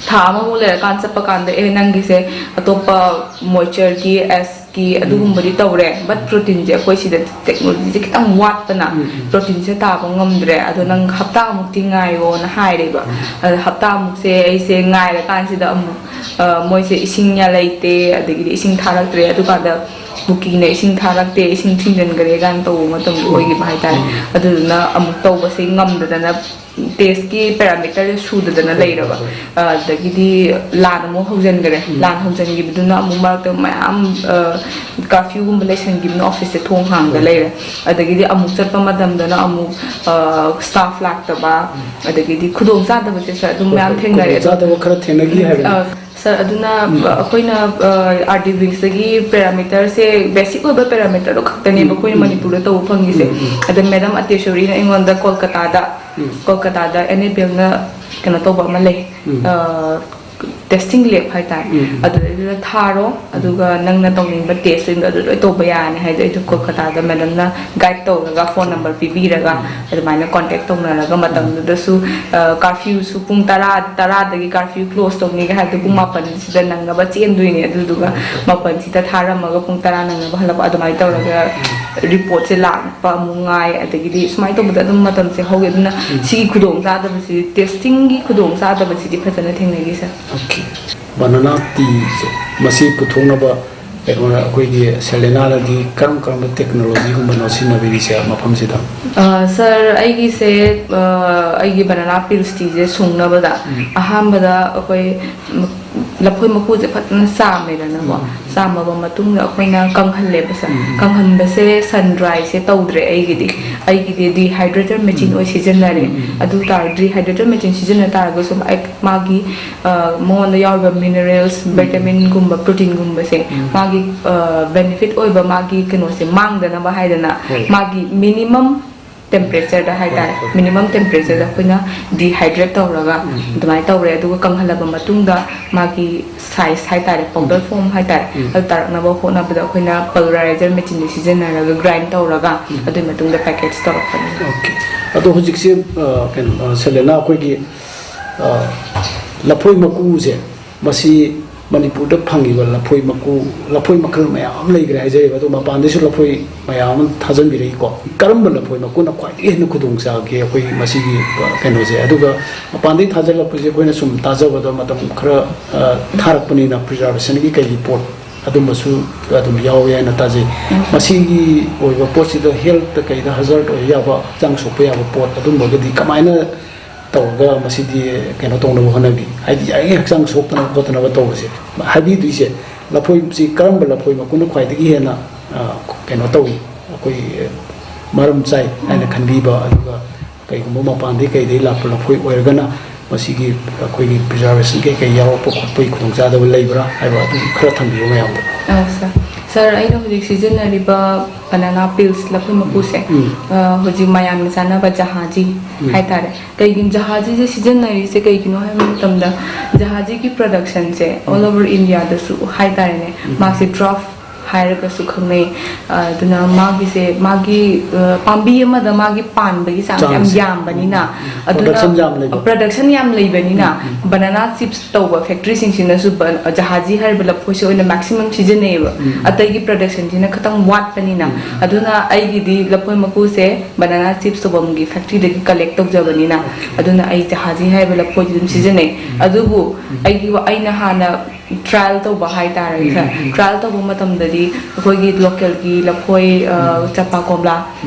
ꯊꯥ ꯑꯃꯃꯨꯛ ꯂꯩꯔꯀꯥꯟꯗ ꯆꯠꯄ ꯀꯥꯟꯗ, "ꯑꯦ, ꯅꯪꯒꯤꯁꯦ ꯑꯇꯣꯞꯄ ꯃꯣꯏꯆꯔꯒꯤ ꯑꯦꯁꯀꯤ ꯑꯗꯨꯒꯨꯝꯕꯗꯤ ꯇꯧꯔꯦ, ꯕꯠ ꯄ꯭ꯔꯣꯇꯤꯟꯁꯦ ꯑꯩꯈꯣꯏ ꯁꯤꯗ ꯇꯦꯛꯅꯣꯂꯣꯖꯤꯁꯦ ꯈꯤꯇꯪ ꯋꯥꯠꯄꯅ ꯄ꯭ꯔꯣꯇꯤꯟꯁꯦ ꯇꯥꯕ ꯉꯝꯗ꯭ꯔꯦ, ꯑꯗꯣ ꯅꯪ ꯍꯞꯇꯥꯃꯨꯛꯇꯤ ꯉꯥꯏꯌꯣꯅ" ꯍꯥꯏꯔꯦꯕ. ꯑꯗ ꯍꯞꯇꯥꯃꯨꯛꯁꯦ ꯑꯩꯁꯦ ꯉꯥꯏꯔꯀꯥꯟꯁꯤꯗ ꯑꯃꯨꯛ, ꯑ, ꯃꯣꯏꯁꯦ ꯏꯁꯤꯡ ꯂꯩꯇꯦ, ꯑꯗꯒꯤꯗꯤ ꯏꯁꯤꯡ ꯊꯥꯔꯛꯇ꯭ꯔꯦ. ꯑꯗꯨꯀꯥꯟꯗ ꯀꯨꯀꯤꯅ ꯏꯁꯤꯡ ꯊꯥꯔꯛꯇꯦ, ꯏꯁꯤꯡ ꯊꯤꯡꯖꯤꯟꯈ꯭ꯔꯦ ꯀꯥꯏꯅ ꯇꯧꯕ ꯃꯇꯝꯗꯣ ꯑꯣꯏꯈꯤꯕ ꯍꯥꯏꯇꯥꯔꯦ. ꯑꯗꯨꯗꯨꯅ ꯑꯃꯨꯛ ꯇꯧꯕꯁꯦ ꯉꯝꯗꯗꯅ ꯇꯦꯁꯀꯤ ꯄꯦꯔꯥꯃꯤꯇꯔꯁꯦ ꯁꯨꯗꯗꯅ ꯂꯩꯔꯕ. ꯑꯗꯒꯤꯗꯤ ꯂꯥꯟ ꯑꯃꯨꯛ ꯍꯧꯖꯤꯟꯈꯔꯦ. ꯂꯥꯟ ꯍꯧꯖꯤꯟꯈꯤꯕꯗꯨꯅ ꯑꯃꯨꯛ ꯃꯔꯛꯇ ꯃꯌꯥꯝ, ꯑ, ꯀꯥꯔꯐ꯭ꯌꯨꯒꯨꯝꯕ ꯂꯩꯁꯟꯈꯤꯕꯅ ꯑꯣꯐꯤꯁꯁꯦ ꯊꯣꯡ ꯍꯥꯡꯗ ꯂꯩꯔꯦ. ꯑꯗꯒꯤꯗꯤ ꯑꯃꯨꯛ ꯆꯠꯄ ꯃꯇꯝꯗꯅ ꯑꯃꯨꯛ, ꯑ, ꯁ꯭ꯇꯥꯐ ꯂꯥꯛꯇꯕ, ꯑꯗꯒꯤꯗꯤ ꯈꯨꯗꯣꯡ ꯆꯥꯗꯕꯁꯦ, ꯁꯥꯔ, ꯑꯗꯨꯝ ꯃꯌꯥꯝ ꯊꯦꯡꯅꯔꯦ. ꯑꯗꯣ, ꯈꯨꯗꯣꯡꯆꯥꯗꯕ ꯈꯔ ꯊꯦꯡꯅꯈꯤ ꯍꯥꯏꯕꯅꯤ. ꯑ, ꯁꯥꯔ, ꯑꯗꯨꯅ ꯑꯩꯈꯣꯏꯅ, ꯑ, ꯑꯥꯔ ꯗꯤ ꯋꯤꯡꯁꯇꯒꯤ ꯄꯦꯔꯥꯃꯤꯇꯔꯁꯦ, ꯕꯦꯁꯤꯛ ꯑꯣꯏꯕ ꯄꯦꯔꯥꯃꯤꯇꯔꯗꯣ ꯈꯛꯇꯅꯦꯕ ꯑꯩꯈꯣꯏꯅ ꯃꯅꯤꯄꯨꯔꯗ ꯇꯧꯕ ꯐꯪꯉꯤꯁꯦ. ꯑꯗ ꯃꯦꯗꯝ ꯑꯇꯦꯁꯣꯔꯤꯅ ꯑꯩꯉꯣꯟꯗ ꯀꯣꯜꯀꯇꯥꯗ, ꯀꯣꯜꯀꯇꯥꯗ ꯑꯦꯟ ꯑꯦ ꯄꯤ ꯑꯦꯜꯅ ꯀꯩꯅꯣ ꯇꯧꯕ ꯑꯃ ꯂꯩ, ꯇꯦꯁꯇꯤꯡ ꯂꯦꯕ ꯍꯥꯏꯇꯥꯔꯦ. ꯑꯗꯨꯗꯩꯗꯨꯗ ꯊꯥꯔꯣ, ꯑꯗꯨꯒ ꯅꯪꯅ ꯇꯧꯅꯤꯡꯕ ꯇꯦꯁꯁꯤꯡꯗꯣ ꯑꯗꯨ ꯂꯣꯏ ꯇꯧꯕ ꯌꯥꯔꯅꯤ ꯍꯥꯏꯗꯣ. ꯑꯩꯗꯣ ꯀꯣꯜꯀꯇꯥꯗ ꯃꯦꯗꯝꯅ ꯒꯥꯏꯗ ꯇꯧꯔꯒ, ꯐꯣꯟ ꯅꯝꯕꯔ ꯄꯤꯕꯤꯔꯒ, ꯑꯗꯨꯃꯥꯏꯅ ꯀꯣꯟꯇꯦꯛ ꯇꯧꯅꯔꯒ, ꯃꯇꯝꯗꯨꯗꯁꯨ, ꯑ, ꯀꯥꯔꯐ꯭ꯌꯨꯁꯨ ꯄꯨꯡ ꯇꯔꯥ, ꯇꯔꯥꯗꯒꯤ ꯀꯥꯔꯐ꯭ꯌꯨ ꯀ꯭ꯂꯣꯁ ꯇꯧꯅꯤꯒ ꯍꯥꯏꯕꯗꯣ ꯄꯨꯡ ꯃꯥꯄꯟꯁꯤꯗ ꯅꯪꯅꯕ ꯆꯦꯟꯗꯣꯏꯅꯦ. ꯑꯗꯨꯗꯨꯒ ꯃꯥꯄꯟꯁꯤꯗ ꯊꯥꯔꯝꯃꯒ ꯄꯨꯡ ꯇꯔꯥ ꯅꯪꯅꯕ ꯍꯜꯂꯛꯄ, ꯑꯗꯨꯃꯥꯏꯅ ꯇꯧꯔꯒ ꯔꯤꯄꯣꯔꯠꯁꯦ ꯂꯥꯛꯄ ꯑꯃꯨꯛ ꯉꯥꯏ. ꯑꯗꯒꯤꯗꯤ ꯁꯨꯃꯥꯏꯅ ꯇꯧꯕꯗ ꯑꯗꯨꯝ ꯃꯇꯝꯁꯦ ꯍꯧꯈꯤ. ꯑꯗꯨꯅ ꯁꯤꯒꯤ ꯈꯨꯗꯣꯡꯆꯥꯗꯕꯁꯤꯗꯤ, ꯇꯦꯁꯇꯤꯡꯒꯤ ꯈꯨꯗꯣꯡꯆꯥꯗꯕꯁꯤꯗꯤ ꯐꯖꯅ ꯊꯦꯡꯅꯈꯤ, ꯁꯥꯔ. ꯑꯣꯀꯦ. ꯕꯅꯥꯅꯥ ꯇꯤꯁꯦ, ꯃꯁꯤ ꯄꯨꯊꯣꯛꯅꯕ ꯀꯩꯅꯣꯅ, ꯑꯩꯈꯣꯏꯒꯤ ꯁꯦꯂꯦꯅꯥꯅꯗꯤ ꯀꯔꯝ ꯀꯔꯝꯕ ꯇꯦꯛꯅꯣꯂꯣꯖꯤꯒꯨꯝꯕꯅꯣ ꯁꯤꯖꯤꯟꯅꯕꯤꯔꯤꯁꯦ ꯃꯐꯝꯁꯤꯗ? ꯑ, ꯁꯥꯔ, ꯑꯩꯒꯤꯁꯦ, ꯑ, ꯑꯩꯒꯤ ꯕꯅꯥꯅꯥ ꯄꯤꯜꯁ ꯇꯤꯁꯦ ꯁꯨꯡꯅꯕꯗ ꯑꯍꯥꯟꯕꯗ ꯑꯩꯈꯣꯏ ꯂꯐꯣꯏ ꯃꯀꯨꯁꯦ ꯐꯖꯅ ꯆꯥꯝꯃꯦꯗꯅꯀꯣ. ꯆꯥꯝꯃꯕ ꯃꯇꯨꯡꯗ ꯑꯩꯈꯣꯏꯅ ꯀꯪꯍꯜꯂꯦꯕ, ꯁꯥꯔ. ꯀꯪꯍꯟꯕꯁꯦ ꯁꯟ ꯗ꯭ꯔꯥꯏꯁꯦ ꯇꯧꯗ꯭ꯔꯦ ꯑꯩꯒꯤꯗꯤ. ꯑꯩꯒꯤꯗꯤ ꯗꯤꯍꯥꯏꯗ꯭ꯔꯦꯇꯔ ꯃꯦꯆꯤꯟ ꯑꯣꯏ ꯁꯤꯖꯤꯟꯅꯔꯦ. ꯑꯗꯨ ꯇꯥꯔꯗꯤ ꯗꯤꯍꯥꯏꯗ꯭ꯔꯦꯇꯔ ꯃꯦꯆꯤꯟ ꯁꯤꯖꯤꯟꯅ ꯇꯥꯔꯒꯁꯨ ꯑꯩ, ꯃꯥꯒꯤ, ꯑ, ꯃꯉꯣꯟꯗ ꯌꯥꯎꯔꯤꯕ ꯃꯤꯅꯔꯦꯜꯁ, ꯚꯤꯇꯥꯃꯤꯟꯒꯨꯝꯕ, ꯄ꯭ꯔꯣꯇꯤꯟꯒꯨꯝꯕꯁꯦ, ꯃꯥꯒꯤ, ꯑ, ꯕꯦꯅꯤꯐꯤꯠ ꯑꯣꯏꯕ ꯃꯥꯒꯤ ꯀꯩꯅꯣꯁꯦ ꯃꯥꯡꯗꯅꯕ ꯍꯥꯏꯗꯅ, ꯃꯥꯒꯤ ꯃꯤꯅꯤꯃꯝ ꯇꯦꯝꯄꯔꯦꯆꯔꯗ ꯍꯥꯏꯇꯥꯔꯦ, ꯍꯣꯏ, ꯍꯣꯏ꯫ ꯃꯤꯅꯤꯃꯝ ꯇꯦꯝꯄꯔꯦꯆꯔꯗ ꯑꯩꯈꯣꯏꯅ ꯗꯤꯍꯥꯏꯗ꯭ꯔꯦꯠ ꯇꯧꯔꯒ ꯑꯗꯨꯃꯥꯏꯅ ꯇꯧꯔꯦ꯫ ꯑꯗꯨꯒ ꯀꯪꯍꯜꯂꯕ ꯃꯇꯨꯡꯗ ꯃꯥꯒꯤ ꯁꯥꯏꯖ ꯍꯥꯏꯇꯥꯔꯦ, ꯄꯥꯎꯗꯔ ꯐꯣꯝ ꯍꯥꯏꯇꯥꯔꯦ, ꯑꯗꯨ ꯇꯥꯔꯛꯅꯕ ꯍꯣꯠꯅꯕꯗ ꯑꯩꯈꯣꯏꯅ ꯄꯜꯚꯔꯥꯏꯖꯔ ꯃꯦꯆꯤꯟꯗꯨ ꯁꯤꯖꯤꯟꯅꯔꯒ ꯒ꯭ꯔꯥꯏꯟ ꯇꯧꯔꯒ ꯑꯗꯨꯒꯤ ꯃꯇꯨꯡꯗ ꯄꯦꯀꯦꯠꯁ ꯇꯧꯔꯛꯄꯅꯤ꯫ ꯑꯣꯀꯦ꯫ ꯑꯗꯣ ꯍꯧꯖꯤꯛꯁꯦ, ꯑ, ꯀꯩꯅꯣ, ꯑ, ꯁꯦꯂꯦꯅꯥ, ꯑꯩꯈꯣꯏꯒꯤ, ꯑ, ꯂꯐꯣꯏ ꯃꯀꯨꯁꯦ, ꯃꯁꯤ ꯃꯅꯤꯄꯨꯔꯗ ꯐꯪꯉꯤꯕ ꯂꯐꯣꯏ ꯃꯀꯨ, ꯂꯐꯣꯏ ꯃꯈꯜ ꯃꯌꯥꯝ ꯑꯃ ꯂꯩꯈ꯭ꯔꯦ ꯍꯥꯏꯖꯔꯤꯕ, ꯑꯗꯣ ꯃꯄꯥꯟꯗꯩꯁꯨ ꯂꯐꯣꯏ ꯃꯌꯥꯝ ꯑꯃ ꯊꯥꯖꯟꯕꯤꯔꯛꯏꯀꯣ꯫ ꯀꯔꯝꯕ ꯂꯐꯣꯏ ꯃꯀꯨꯅ ꯈ꯭ꯋꯥꯏꯗꯒꯤ ꯍꯦꯟꯅ ꯈꯨꯗꯣꯡ ꯆꯥꯒꯦ ꯑꯩꯈꯣꯏ ꯃꯁꯤꯒꯤ, ꯑ, ꯀꯩꯅꯣꯁꯦ? ꯑꯗꯨꯒ ꯃꯄꯥꯟꯗꯩ ꯊꯥꯖꯜꯂꯛꯄꯁꯦ ꯑꯩꯈꯣꯏꯅ ꯁꯨꯝ ꯇꯥꯖꯕꯗ ꯃꯇꯝ ꯈꯔ, ꯑ, ꯊꯥꯔꯛꯄꯅꯤꯅ ꯄ꯭ꯔꯤꯖꯥꯔꯕꯦꯁꯟꯒꯤ ꯀꯩꯒꯤ ꯄꯣꯠ ꯑꯗꯨꯝꯕꯁꯨ ꯑꯗꯨꯝ ꯌꯥꯎꯋꯦ ꯍꯥꯏꯅ ꯇꯥꯖꯩ꯫ ꯃꯁꯤꯒꯤ ꯑꯣꯏꯕ ꯄꯣꯠꯁꯤꯗ ꯍꯦꯜꯠꯇ ꯀꯩꯗ ꯍꯖꯥꯔꯠ ꯑꯣꯏꯕ ꯌꯥꯕ, ꯍꯛꯆꯥꯡ ꯁꯣꯛꯄ ꯌꯥꯕ ꯄꯣꯠ ꯑꯗꯨꯝꯕꯒꯗꯤ ꯀꯃꯥꯏꯅ ꯇꯧꯔꯒ ꯃꯁꯤꯗꯤ ꯀꯩꯅꯣ ꯇꯧꯅꯕ ꯍꯣꯠꯅꯕꯤ? ꯍꯥꯏꯗꯤ ꯌꯥꯔꯤꯉꯩ ꯍꯛꯆꯥꯡ ꯁꯣꯛꯇꯅꯕ ꯈꯣꯠꯇꯅꯕ ꯇꯧꯕꯁꯦ꯫ ꯍꯥꯏꯕꯤꯗꯣꯏꯁꯦ, ꯂꯐꯣꯏꯁꯤ ꯀꯔꯝꯕ ꯂꯐꯣꯏ ꯃꯀꯨꯅ ꯈ꯭ꯋꯥꯏꯗꯒꯤ ꯍꯦꯟꯅ, ꯑ, ꯀꯩꯅꯣ ꯇꯧꯏ, ꯑꯩꯈꯣꯏ ꯃꯔꯝ ꯆꯥꯏ ꯍꯥꯏꯅ ꯈꯟꯕꯤꯕ, ꯑꯗꯨꯒ ꯀꯩꯒꯨꯝꯕ ꯃꯄꯥꯟꯗꯒꯤ ꯀꯩꯗꯒꯤ ꯂꯥꯛꯄ ꯂꯐꯣꯏ ꯑꯣꯏꯔꯒꯅ ꯃꯁꯤꯒꯤ ꯑꯩꯈꯣꯏꯒꯤ ꯄ꯭ꯔꯤꯖꯥꯔꯕꯦꯁꯟ ꯀꯩꯀꯩ ꯌꯥꯎꯔꯛꯄ ꯈꯣꯠꯄꯒꯤ ꯈꯨꯗꯣꯡꯆꯥꯗꯕ ꯂꯩꯕ꯭ꯔꯥ ꯍꯥꯏꯕ ꯑꯗꯨ ꯈꯔ ꯊꯝꯕꯤꯌꯨ ꯃꯌꯥꯝꯗ꯫ ꯑ, ꯁꯥꯔ, ꯁꯥꯔ, ꯑꯩꯅ ꯍꯧꯖꯤꯛ ꯁꯤꯖꯤꯟꯅꯔꯤꯕ ꯕꯅꯥꯅꯥ ꯄꯤꯜꯁ, ꯂꯐꯣꯏ ꯃꯀꯨꯁꯦ, ꯎꯝ꯫ ꯑ, ꯍꯧꯖꯤꯛ ꯃꯌꯥꯝꯅ ꯆꯥꯅꯕ ꯖꯍꯥꯖꯤ ꯎꯝ꯫ ꯍꯥꯏꯇꯥꯔꯦ꯫ ꯀꯩꯒꯤꯅꯣ ꯖꯍꯥꯖꯤꯁꯦ ꯁꯤꯖꯤꯟꯅꯔꯤꯁꯦ ꯀꯩꯒꯤꯅꯣ ꯍꯥꯏꯕ ꯃꯇꯝꯗ, ꯖꯍꯥꯖꯤꯒꯤ ꯄ꯭ꯔꯗꯛꯁꯟꯁꯦ ꯑꯣꯜ ꯑꯣꯚꯔ ꯏꯟꯗꯤꯌꯥꯗꯁꯨ ꯍꯥꯏꯇꯥꯔꯦꯅꯦ, ꯃꯥꯁꯦ ꯗ꯭ꯔꯥꯐ ꯍꯥꯏꯔꯒꯁꯨ ꯈꯪꯅꯩ꯫ ꯑꯗꯨꯅ ꯃꯥꯒꯤꯁꯦ, ꯃꯥꯒꯤ, ꯑ, ꯄꯥꯝꯕꯤ ꯑꯃꯗ ꯃꯥꯒꯤ ꯄꯥꯟꯕꯒꯤ ꯆꯥꯡꯁꯦ ꯌꯥꯝ ꯆꯥꯡꯁꯦ꯫ ꯌꯥꯝꯕꯅꯤꯅ, ꯎꯝ꯫ ꯑꯗꯨꯅ ꯄ꯭ꯔꯗꯛꯁꯟ ꯌꯥꯝ ꯂꯩꯕ꯫ ꯄ꯭ꯔꯗꯛꯁꯟ ꯌꯥꯝ ꯂꯩꯕꯅꯤꯅ, ꯎꯝ, ꯎꯝ꯫ ꯕꯅꯥꯅꯥ ꯆꯤꯞꯁ ꯇꯧꯕ ꯐꯦꯛꯇ꯭ꯔꯤꯁꯤꯡꯁꯤꯅꯁꯨ ꯕ-, ꯖꯍꯥꯖꯤ ꯍꯥꯏꯔꯤꯕ ꯂꯐꯣꯏꯁꯦ ꯑꯣꯏꯅ ꯃꯦꯛꯁꯤꯃꯝ ꯁꯤꯖꯤꯟꯅꯩꯌꯦꯕ꯫ ꯎꯝ꯫ ꯑꯇꯩꯒꯤ ꯄ꯭ꯔꯗꯛꯁꯟꯁꯤꯅ ꯈꯤꯇꯪ ꯋꯥꯠꯄꯅꯤꯅ꯫ ꯑꯗꯨꯅ ꯑꯩꯒꯤꯗꯤ ꯂꯐꯣꯏ ꯃꯀꯨꯁꯦ ꯕꯅꯥꯅꯥ ꯆꯤꯞꯁ ꯇꯧꯐꯝꯒꯤ ꯐꯦꯛꯇ꯭ꯔꯤꯗꯒꯤ ꯀꯂꯦꯛ ꯇꯧꯖꯕꯅꯤꯅ, ꯑꯗꯨꯅ ꯑꯩ ꯖꯍꯥꯖꯤ ꯍꯥꯏꯔꯤꯕ ꯂꯐꯣꯏꯁꯦ ꯑꯗꯨꯝ ꯁꯤꯖꯤꯟꯅꯩ꯫ ꯑꯗꯨꯕꯨ ꯑꯩꯒꯤ ꯋꯥ-, ꯑꯩꯅ ꯍꯥꯟꯅ ꯇ꯭ꯔꯥꯏꯜ ꯇꯧꯕ ꯍꯥꯏꯇꯥꯔꯦ, ꯁꯥꯔ꯫ ꯇ꯭ꯔꯥꯏꯜ ꯇꯧꯕ ꯃꯇꯝꯗꯗꯤ ꯑꯩꯈꯣꯏꯒꯤ ꯂꯣꯀꯦꯜꯒꯤ ꯂꯐꯣꯏ, ꯑ, ꯆꯝꯄ꯭ꯔꯥ ꯀꯣꯝꯂꯥ,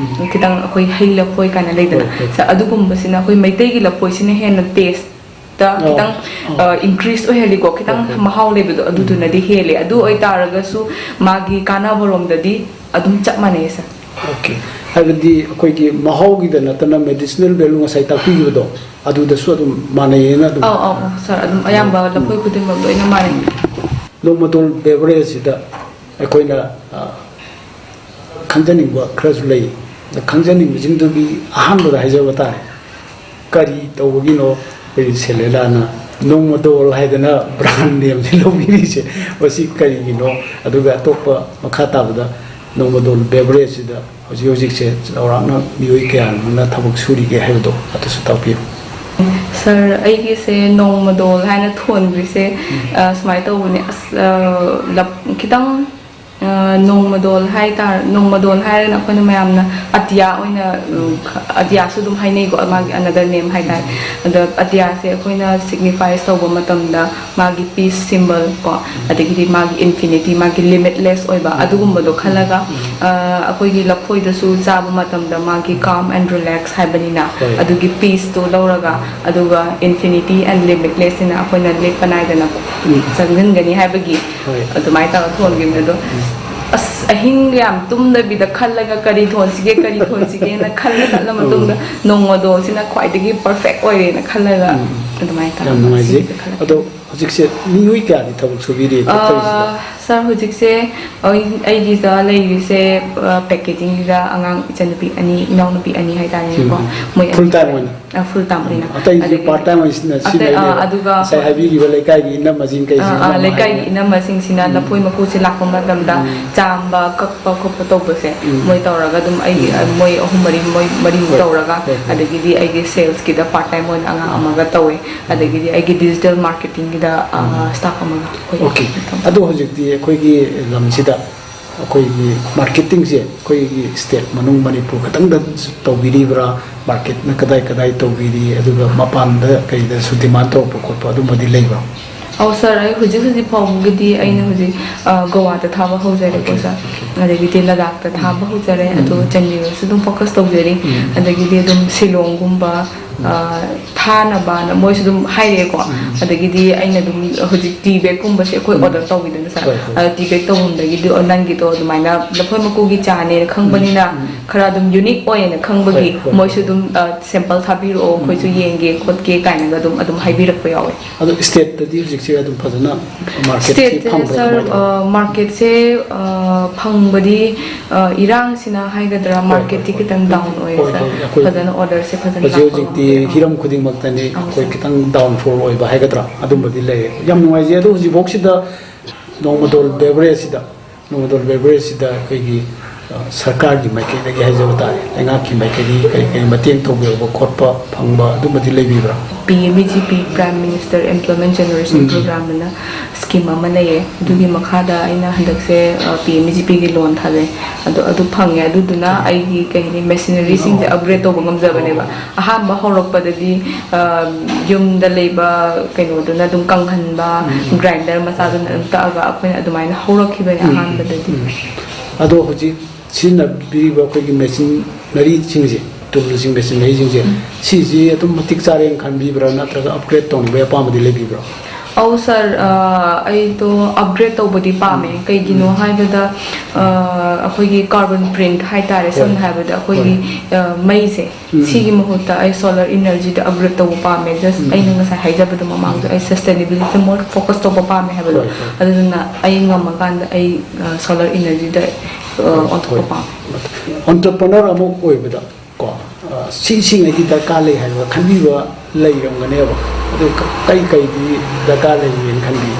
ꯈꯤꯇꯪ ꯑꯩꯈꯣꯏ ꯍꯩ ꯂꯐꯣꯏ ꯀꯥꯏꯅ ꯂꯩꯗꯅ, ꯍꯣꯏ, ꯍꯣꯏ꯫ ꯁꯥꯔ, ꯑꯗꯨꯒꯨꯝꯕꯁꯤꯅ ꯑꯩꯈꯣꯏ ꯃꯩꯇꯩꯒꯤ ꯂꯐꯣꯏꯁꯤꯅ ꯍꯦꯟꯅ ꯇꯦꯁꯇ ꯑꯣ, ꯈꯤꯇꯪ, ꯑꯣ꯫ ꯑ, ꯏꯟꯀ꯭ꯔꯤꯁ ꯑꯣꯏꯍꯜꯂꯤꯀꯣ, ꯈꯤꯇꯪ ꯍꯣꯏ, ꯍꯣꯏ꯫ ꯃꯍꯥꯎ ꯂꯩꯕꯗꯣ ꯑꯗꯨꯗꯨꯅꯗꯤ ꯍꯦꯜꯂꯦ꯫ ꯑꯗꯨ ꯑꯣꯏꯇꯥꯔꯒꯁꯨ ꯃꯥꯒꯤ ꯀꯥꯟꯅꯕꯔꯣꯝꯗꯗꯤ ꯑꯗꯨꯝ ꯆꯞ ꯃꯥꯟꯅꯩꯌꯦ, ꯁꯥꯔ꯫ ꯑꯣꯀꯦ꯫ ꯍꯥꯏꯕꯗꯤ ꯑꯩꯈꯣꯏꯒꯤ ꯃꯍꯥꯎꯒꯤꯗ ꯅꯠꯇꯅ ꯃꯦꯗꯤꯁꯤꯅꯦꯜ ꯚꯦꯂꯨ ꯉꯁꯥꯏ ꯇꯥꯛꯄꯤꯈꯤꯕꯗꯣ ꯑꯗꯨꯗꯁꯨ ꯑꯗꯨꯝ ꯃꯥꯟꯅꯩꯌꯦꯅ ꯑꯗꯨꯝ꯫ ꯑꯧ, ꯑꯧ, ꯑꯧ, ꯁꯥꯔ, ꯑꯗꯨꯝ ꯑꯌꯥꯝꯕ ꯂꯐꯣꯏ ꯈꯨꯗꯤꯡꯃꯛ ꯂꯣꯏꯅ ꯃꯥꯟꯅꯩ꯫ ꯅꯣꯡꯃꯇꯣꯜ ꯕꯦꯕꯔꯦꯖꯁꯤꯗ ꯑꯩꯈꯣꯏꯅ, ꯑ, ꯈꯪꯖꯅꯤꯡꯕ ꯈꯔꯁꯨ ꯂꯩ꯫ ꯈꯪꯖꯅꯤꯡꯕꯁꯤꯡꯗꯨꯒꯤ ꯑꯍꯥꯟꯕꯗ ꯍꯥꯏꯖꯕ ꯇꯥꯔꯦ, ꯀꯔꯤ ꯇꯧꯕꯒꯤꯅꯣ ꯑꯩꯈꯣꯏ ꯁꯦꯂꯦꯂꯥꯅ ꯅꯣꯡꯃꯗꯣꯜ ꯍꯥꯏꯗꯅ ꯕ꯭ꯔꯥꯟ ꯅꯦꯝꯁꯦ ꯂꯧꯕꯤꯔꯤꯁꯦ? ꯃꯁꯤ ꯀꯔꯤꯒꯤꯅꯣ? ꯑꯗꯨꯒ ꯑꯇꯣꯞꯄ ꯃꯈꯥ ꯇꯥꯕꯗ ꯅꯣꯡꯃꯗꯣꯜ ꯕꯦꯕꯔꯦꯖꯁꯤꯗ ꯍꯧꯖꯤꯛ ꯍꯧꯖꯤꯛꯁꯦ ꯆꯥꯎꯔꯥꯛꯅ ꯃꯤꯑꯣꯏ ꯀꯌꯥꯅ ꯊꯕꯛ ꯁꯨꯔꯤꯒꯦ ꯍꯥꯏꯕꯗꯣ ꯑꯗꯨꯁꯨ ꯇꯥꯛꯄꯤꯌꯨ꯫ ꯁꯥꯔ, ꯑꯩꯒꯤꯁꯦ ꯅꯣꯡꯃꯗꯣꯜ ꯍꯥꯏꯅ ꯊꯣꯟꯈ꯭ꯔꯤꯁꯦ, ꯑ, ꯁꯨꯃꯥꯏꯅ ꯇꯧꯕꯅꯦ꯫ ꯑꯁ, ꯑ, ꯂꯞ-, ꯈꯤꯇꯪ, ꯑ, ꯅꯣꯡꯃꯗꯣꯜ ꯍꯥꯏꯇꯥꯔ-, ꯅꯣꯡꯃꯗꯣꯜ ꯍꯥꯏꯔꯒꯅ ꯑꯩꯈꯣꯏꯅ ꯃꯌꯥꯝꯅ ꯑꯇꯤꯌꯥ ꯑꯣꯏꯅ, ꯎꯝ, ꯑꯇꯤꯌꯥꯁꯨ ꯑꯗꯨꯝ ꯍꯥꯏꯅꯩꯀꯣ, ꯃꯥꯒꯤ another name ꯍꯥꯏꯇꯥꯔꯦ꯫ ꯑꯗ ꯑꯇꯤꯌꯥꯁꯦ ꯑꯩꯈꯣꯏꯅ signifies ꯇꯧꯕ ꯃꯇꯝꯗ ꯃꯥꯒꯤ peace symbol ꯀꯣ, ꯑꯗꯒꯤꯗꯤ ꯃꯥꯒꯤ infinity, ꯃꯥꯒꯤ limitless ꯑꯣꯏꯕ, ꯑꯗꯨꯒꯨꯝꯕꯗꯣ ꯈꯜꯂꯒ, ꯑ, ꯑꯩꯈꯣꯏꯒꯤ ꯂꯐꯣꯏꯗꯁꯨ ꯆꯥꯕ ꯃꯇꯝꯗ ꯃꯥꯒꯤ calm and relax ꯍꯥꯏꯕꯅꯤꯅ, ꯍꯣꯏ꯫ ꯑꯗꯨꯒꯤ peace ꯇꯣ ꯂꯧꯔꯒ, ꯑꯗꯨꯒ infinity and limitless ꯁꯤꯅ ꯑꯩꯈꯣꯏꯅ ꯂꯦꯞꯄ ꯅꯥꯏꯗꯅ ꯎꯝ꯫ ꯆꯪꯁꯤꯟꯒꯅꯤ ꯍꯥꯏꯕꯒꯤ ꯍꯣꯏ꯫ ꯑꯗꯨꯃꯥꯏꯅ ꯇꯧꯔꯒ ꯊꯣꯟꯈꯤꯕꯅꯦ꯫ ꯑꯗꯣ ꯑꯁ, ꯑꯍꯤꯡ ꯌꯥꯝ ꯇꯨꯝꯗꯕꯤꯗ ꯈꯜꯂꯒ ꯀꯔꯤ ꯊꯣꯟꯁꯤꯒꯦ, ꯀꯔꯤ ꯊꯣꯟꯁꯤꯒꯦꯅ ꯈꯜꯂ ꯈꯜꯂ ꯃꯇꯨꯡꯗ ꯅꯣꯡꯃꯗꯣꯜꯁꯤꯅ ꯈ꯭ꯋꯥꯏꯗꯒꯤ perfect ꯑꯣꯏꯔꯦꯅ ꯈꯜꯂꯒ, ꯎꯝ꯫ ꯑꯗꯨꯃꯥꯏꯅ ꯌꯥꯝ ꯇꯧꯔꯒ ꯅꯨꯡꯉꯥꯏꯖꯩ꯫ ꯁꯤꯁꯦ ꯈꯜꯂꯛꯑꯦ꯫ ꯑꯗꯣ ꯍꯧꯖꯤꯛꯁꯦ ꯃꯤꯑꯣꯏ ꯀꯌꯥꯗꯤ ꯊꯕꯛ ꯁꯨꯕꯤꯔꯤ ꯐꯦꯛꯇꯔꯤꯁꯤꯗ? ꯑ, ꯁꯥꯔ, ꯍꯧꯖꯤꯛꯁꯦ ꯑꯩ-, ꯑꯩꯒꯤꯗ ꯂꯩꯔꯤꯁꯦ, ꯑ, packaging ꯒꯤꯗ ꯑꯉꯥꯡ ꯏꯆꯟꯅꯨꯄꯤ ꯑꯅꯤ, ꯏꯅꯥꯎꯅꯨꯄꯤ ꯑꯅꯤ ꯍꯥꯏꯇꯥꯔꯦꯀꯣ꯫ ꯎꯝ꯫ ꯃꯣꯏ Full ꯑꯅꯤ time ꯑꯣꯏꯅ? ꯑ, full time ꯑꯣꯏꯅ꯫ ꯑꯇꯩꯁꯦ ꯑꯗꯒꯤ, part time ꯑꯣꯏꯅ ꯁꯤꯟꯅ-, ꯑꯇꯩ, ꯁꯤꯟꯅꯩꯅꯦꯕ꯫ ꯑ, ꯑꯗꯨꯒ ꯉꯁꯥꯏ ꯍꯥꯏꯕꯤꯈꯤꯕ ꯂꯩꯀꯥꯏꯒꯤ ꯏꯅꯝꯃꯁꯤꯡ ꯀꯩꯁꯤꯡ ꯑ, ꯑ, ꯃꯃꯥ ꯂꯩꯀꯥꯏꯒꯤ ꯍꯥꯏꯕ꯫ ꯏꯅꯝꯃꯁꯤꯡꯁꯤꯅ ꯎꯝ꯫ ꯂꯐꯣꯏ ꯃꯀꯨꯁꯦ ꯂꯥꯛꯄ ꯃꯇꯝꯗ ꯎꯝ꯫ ꯆꯥꯝꯕ, ꯀꯛꯄ ꯈꯣꯠꯄ ꯇꯧꯕꯁꯦ ꯎꯝ꯫ ꯃꯣꯏ ꯇꯧꯔꯒ ꯑꯗꯨꯝ ꯑꯩꯒꯤ, ꯎꯝ꯫ ꯑ, ꯃꯣꯏ ꯑꯍꯨꯝ ꯃꯔꯤ, ꯃꯣꯏ ꯃꯔꯤꯃꯨꯛ ꯍꯣꯏ꯫ ꯇꯧꯔꯒ, ꯍꯣꯏ, ꯍꯣꯏ꯫ ꯑꯗꯒꯤꯗꯤ ꯑꯩꯒꯤ sales ꯀꯤꯗ part time ꯑꯣꯏꯅ ꯑꯉꯥꯡ ꯑꯃꯒ ꯇꯧꯋꯦ꯫ ꯑꯗꯒꯤꯗꯤ ꯑꯩꯒꯤ digital marketing ꯒꯤꯗ, ꯑ, staff ꯑꯃꯒ ꯑꯩꯈꯣꯏ Okay꯫ ꯇꯧꯋꯦ꯫ ꯑꯗꯣ ꯍꯧꯖꯤꯛꯇꯤ ꯑꯩꯈꯣꯏꯒꯤ ꯂꯝꯁꯤꯗ ꯑꯩꯈꯣꯏꯒꯤ marketing ꯁꯦ ꯑꯩꯈꯣꯏꯒꯤ state ꯃꯅꯨꯡ ꯃꯅꯤꯄꯨꯔ ꯈꯛꯇꯪꯗ ꯇꯧꯕꯤꯔꯤꯕ꯭ꯔꯥ? Market ꯅ ꯀꯗꯥꯏ ꯀꯗꯥꯏ ꯇꯧꯕꯤꯔꯤ? ꯑꯗꯨꯒ ꯃꯄꯥꯟꯗ ꯀꯩꯗꯁꯨ demand ꯇꯧꯔꯛꯄ ꯈꯣꯠꯄ ꯑꯗꯨꯝꯕꯗꯤ ꯂꯩꯕ꯭ꯔꯥ? ꯑꯧ ꯁꯥꯔ, ꯑꯩ ꯍꯧꯖꯤꯛ ꯍꯧꯖꯤꯛ ꯐꯥꯎꯕꯒꯤꯗꯤ ꯑꯩꯅ ꯍꯧꯖꯤꯛ, ꯑ, ꯒꯣꯋꯥꯗ ꯊꯥꯕ ꯍꯧꯖꯔꯦꯀꯣ, okay, ꯁꯥꯔ꯫ Okay꯫ ꯑꯗꯒꯤꯗꯤ ꯂꯗꯥꯛꯇ ꯊꯥꯕ ꯍꯧꯖꯔꯦ꯫ ꯑꯗꯣ ꯆꯥꯟꯗꯤꯒꯔꯁꯨ ꯑꯗꯨꯝ focus ꯇꯧꯖꯔꯤ꯫ ꯑꯗꯒꯤꯗꯤ ꯑꯗꯨꯝ ꯁꯤꯂꯣꯡꯒꯨꯝꯕ, ꯊꯥꯅꯕꯅ ꯃꯣꯏꯁꯨ ꯑꯗꯨꯝ ꯍꯥꯏꯔꯛꯑꯦꯀꯣ꯫ ꯑꯗꯒꯤꯗꯤ ꯑꯩꯅ ꯑꯗꯨꯝ ꯍꯧꯖꯤꯛ ꯇꯤ ꯕꯦꯒꯀꯨꯝꯕꯁꯦ ꯑꯩꯈꯣꯏ ꯑꯣꯔꯗꯔ ꯇꯧꯕꯤꯗꯅ ꯁꯥꯔ꯫ ꯍꯣꯏ, ꯍꯣꯏ꯫ ꯑꯗ ꯇꯤ ꯕꯦꯒ ꯇꯧꯐꯝꯗꯒꯤꯗꯤ, "ꯑꯣ, ꯅꯪꯒꯤꯗꯣ ꯑꯗꯨꯃꯥꯏꯅ ꯂꯐꯣꯏ ꯃꯀꯨꯒꯤ ꯆꯥꯅꯦꯅ ꯈꯪꯕꯅꯤꯅ ꯈꯔ ꯑꯗꯨꯝ ꯌꯨꯅꯤꯛ ꯑꯣꯏꯌꯦꯅ ꯈꯪꯕꯒꯤ ꯍꯣꯏ, ꯍꯣꯏ, ꯃꯣꯏꯁꯨ ꯍꯣꯏ꯫ ꯑꯗꯨꯝ, ꯑ, ꯁꯦꯝꯄꯜ ꯊꯥꯕꯤꯔꯛꯑꯣ, ꯑꯩꯈꯣꯏꯁꯨ ꯌꯦꯡꯒꯦ ꯈꯣꯠꯀꯦ" ꯀꯥꯏꯅꯒ ꯑꯗꯨꯝ, ꯑꯗꯨꯝ ꯍꯥꯏꯕꯤꯔꯛꯄ ꯌꯥꯎꯋꯦ꯫ ꯑꯗꯣ ꯁ꯭ꯇꯦꯠꯇꯗꯤ ꯍꯧꯖꯤꯛꯁꯦ ꯑꯗꯨꯝ ꯐꯖꯅ ꯃꯥꯔꯀꯦꯠꯁꯦ ꯁ꯭ꯇꯦꯠꯁꯦ ꯐꯪꯕ꯭ꯔꯥ? ꯁꯥꯔ, ꯀꯃꯥꯏꯅ ꯇꯧꯋꯤ? ꯑ, ꯃꯥꯔꯀꯦꯠꯁꯦ, ꯑ, ꯐꯪꯕꯗꯤ, ꯑ, ꯏꯔꯥꯡꯁꯤꯅ ꯍꯥꯏꯒꯗ꯭ꯔꯥ, ꯍꯣꯏ, ꯍꯣꯏ, ꯃꯥꯔꯀꯦꯠꯇꯤ ꯍꯣꯏ꯫ ꯈꯤꯇꯪ ꯗꯥꯎꯟ ꯑꯣꯏꯌꯦ ꯍꯣꯏ, ꯁꯥꯔ꯫ ꯍꯣꯏ, ꯑꯩꯈꯣꯏ ꯐꯖꯅ ꯑꯣꯔꯗꯔꯁꯦ ꯐꯖꯅ ꯍꯧꯖꯤꯛ ꯂꯥꯛꯄ ꯍꯧꯖꯤꯛꯇꯤ ꯉꯝꯗꯦ꯫ ꯍꯤꯔꯝ ꯈꯨꯗꯤꯡꯃꯛꯇꯅꯤ ꯑꯧ, ꯑꯩꯈꯣꯏ ꯁꯥꯔ꯫ ꯈꯤꯇꯪ ꯗꯥꯎꯟꯐꯣꯜ ꯑꯣꯏꯕ ꯍꯥꯏꯒꯗ꯭ꯔꯥ, ꯑꯗꯨꯝꯕꯗꯤ ꯂꯩꯔꯦ꯫ ꯌꯥꯝ ꯅꯨꯡꯉꯥꯏꯖꯩ꯫ ꯑꯗꯣ ꯍꯧꯖꯤꯛꯐꯥꯎꯁꯤꯗ ꯅꯣꯡꯃꯗꯣꯜ ꯕꯦꯕꯔꯦꯖꯁꯤꯗ, ꯅꯣꯡꯃꯗꯣꯜ ꯕꯦꯕꯔꯦꯖꯁꯤꯗ ꯑꯩꯈꯣꯏꯒꯤ, ꯑ, ꯁꯔꯀꯥꯔꯒꯤ ꯃꯥꯏꯀꯩꯗꯒꯤ ꯍꯥꯏꯖꯕ ꯇꯥꯔꯦ, ꯂꯩꯉꯥꯛꯀꯤ ꯃꯥꯏꯀꯩꯗꯒꯤ ꯀꯔꯤ ꯀꯔꯤ ꯃꯇꯦꯡ ꯇꯧꯕꯤꯔꯛꯄ ꯈꯣꯠꯄ ꯐꯪꯕ ꯑꯗꯨꯝꯕꯗꯤ ꯂꯩꯕꯤꯕ꯭ꯔꯥ? P M E G P, Prime Minister Employment Generation ꯎꯝ꯫ Program ꯑꯅ ꯁ꯭ꯀꯤꯝ ꯑꯃ ꯂꯩꯌꯦ꯫ ꯑꯗꯨꯒꯤ ꯃꯈꯥꯗ ꯑꯩꯅ ꯍꯟꯗꯛꯁꯦ, ꯑ, ꯄꯤ ꯑꯦꯝ ꯏ ꯖꯤ ꯄꯤꯒꯤ ꯂꯣꯟ ꯊꯥꯖꯩ꯫ ꯑꯗꯣ ꯑꯗꯨ ꯐꯪꯉꯦ꯫ ꯑꯗꯨꯗꯨꯅ ꯑꯩꯒꯤ, ꯀꯩ ꯍꯥꯏꯅꯤ, ꯃꯦꯁꯤꯅꯔꯤꯁꯤꯡꯁꯦ ꯑꯞꯒ꯭ꯔꯦꯗ ꯇꯧꯕ ꯉꯝꯖꯕꯅꯦꯕ꯫ ꯑꯍꯥꯟꯕ ꯍꯧꯔꯛꯄꯗꯗꯤ, ꯑ, ꯌꯨꯝꯗ ꯂꯩꯕ ꯀꯩꯅꯣꯗꯨꯅ ꯑꯗꯨꯝ ꯀꯪꯍꯟꯕ, ꯎꯝ꯫ ꯒ꯭ꯔꯥꯏꯟꯗꯔ ꯃꯆꯥꯗꯨꯅ ꯑꯗꯨꯝ ꯇꯛꯑꯒ ꯑꯩꯈꯣꯏꯅ ꯑꯗꯨꯃꯥꯏꯅ ꯍꯧꯔꯛꯈꯤꯕꯅꯦ ꯎꯝ, ꯑꯍꯥꯟꯕꯗꯗꯤ꯫ ꯎꯝ꯫ ꯑꯗꯣ ꯍꯧꯖꯤꯛ ꯁꯤꯖꯤꯟꯅꯕꯤꯔꯤꯕ ꯑꯩꯈꯣꯏꯒꯤ ꯃꯦꯆꯤꯟꯅꯔꯤꯁꯤꯡꯁꯦ, ꯇꯨꯜꯁꯤꯡ, ꯃꯦꯆꯤꯟꯅꯔꯤꯁꯤꯡꯁꯦ, ꯎꯝ꯫ ꯁꯤꯁꯤ ꯑꯗꯨꯝ ꯃꯇꯤꯛ ꯆꯥꯔꯦꯅ ꯈꯟꯕꯤꯕ꯭ꯔꯥ, ꯅꯠꯇ꯭ꯔꯒ ꯑꯞꯒ꯭ꯔꯦꯗ ꯇꯧꯅꯕꯒꯤ ꯑꯄꯥꯝꯕꯗꯤ ꯂꯩꯕꯤꯕ꯭ꯔꯥ? ꯑꯧ ꯁꯥꯔ, ꯑ, ꯑꯩꯗꯣ ꯑꯞꯒ꯭ꯔꯦꯗ ꯇꯧꯕꯗꯤ ꯄꯥꯝꯃꯦ꯫ ꯎꯝ꯫ ꯀꯩꯒꯤꯅꯣ ꯎꯝ꯫ ꯍꯥꯏꯕꯗ, ꯑ, ꯑꯩꯈꯣꯏꯒꯤ ꯀꯥꯔꯕꯟ ꯄ꯭ꯔꯤꯟꯠ ꯍꯥꯏꯇꯥꯔꯦ, ꯍꯣꯏ꯫ ꯁꯝꯅ ꯍꯥꯏꯔꯕꯗ ꯑꯩꯈꯣꯏꯒꯤ, ꯍꯣꯏ꯫ ꯑ, ꯃꯩꯁꯦ, ꯎꯝ꯫ ꯁꯤꯒꯤ ꯃꯍꯨꯠꯇ ꯑꯩ ꯁꯣꯂꯔ ꯏꯅꯔꯖꯤꯗ ꯑꯞꯒ꯭ꯔꯦꯗ ꯇꯧꯕ ꯄꯥꯝꯃꯦ꯫ ꯖꯁ ꯎꯝ꯫ ꯑꯩꯅ ꯉꯁꯥꯏ ꯍꯥꯏꯖꯕꯗꯣ ꯃꯃꯥꯡꯗ, ꯎꯝ꯫ ꯑꯩ ꯁꯁꯇꯦꯅꯦꯕꯤꯂꯤꯇꯤꯗ ꯃꯣꯔ ꯐꯣꯀꯁ ꯇꯧꯕ ꯄꯥꯝꯃꯦ ꯍꯥꯏꯕꯗꯣ꯫ ꯍꯣꯏ, ꯍꯣꯏ꯫ ꯑꯗꯨꯗꯨꯅ ꯑꯩ ꯉꯝꯃꯀꯥꯟꯗ ꯑꯩ, ꯑ, ꯁꯣꯂꯔ ꯏꯅꯔꯖꯤꯗ, ꯑ, ꯍꯣꯏ, ꯑꯣꯟꯊꯣꯛꯄ ꯍꯣꯏ꯫ ꯄꯥꯝꯃꯦ꯫ ꯑꯣꯟꯇꯔꯄ꯭ꯔꯅꯔ ꯑꯃ ꯑꯣꯏꯕꯗ ꯀꯣ, ꯑ, ꯁꯤ, ꯁꯤꯉꯩꯗꯤ ꯗꯔꯀꯥꯔ ꯂꯩ ꯍꯥꯏꯕ ꯈꯟꯕꯤꯕ ꯂꯩꯔꯝꯒꯅꯦꯕ꯫ ꯑꯗꯨ ꯀ-, ꯀꯩ ꯀꯩꯗꯤ ꯗꯔꯀꯥꯔ ꯂꯩꯒꯦꯅ ꯈꯟꯕꯤ?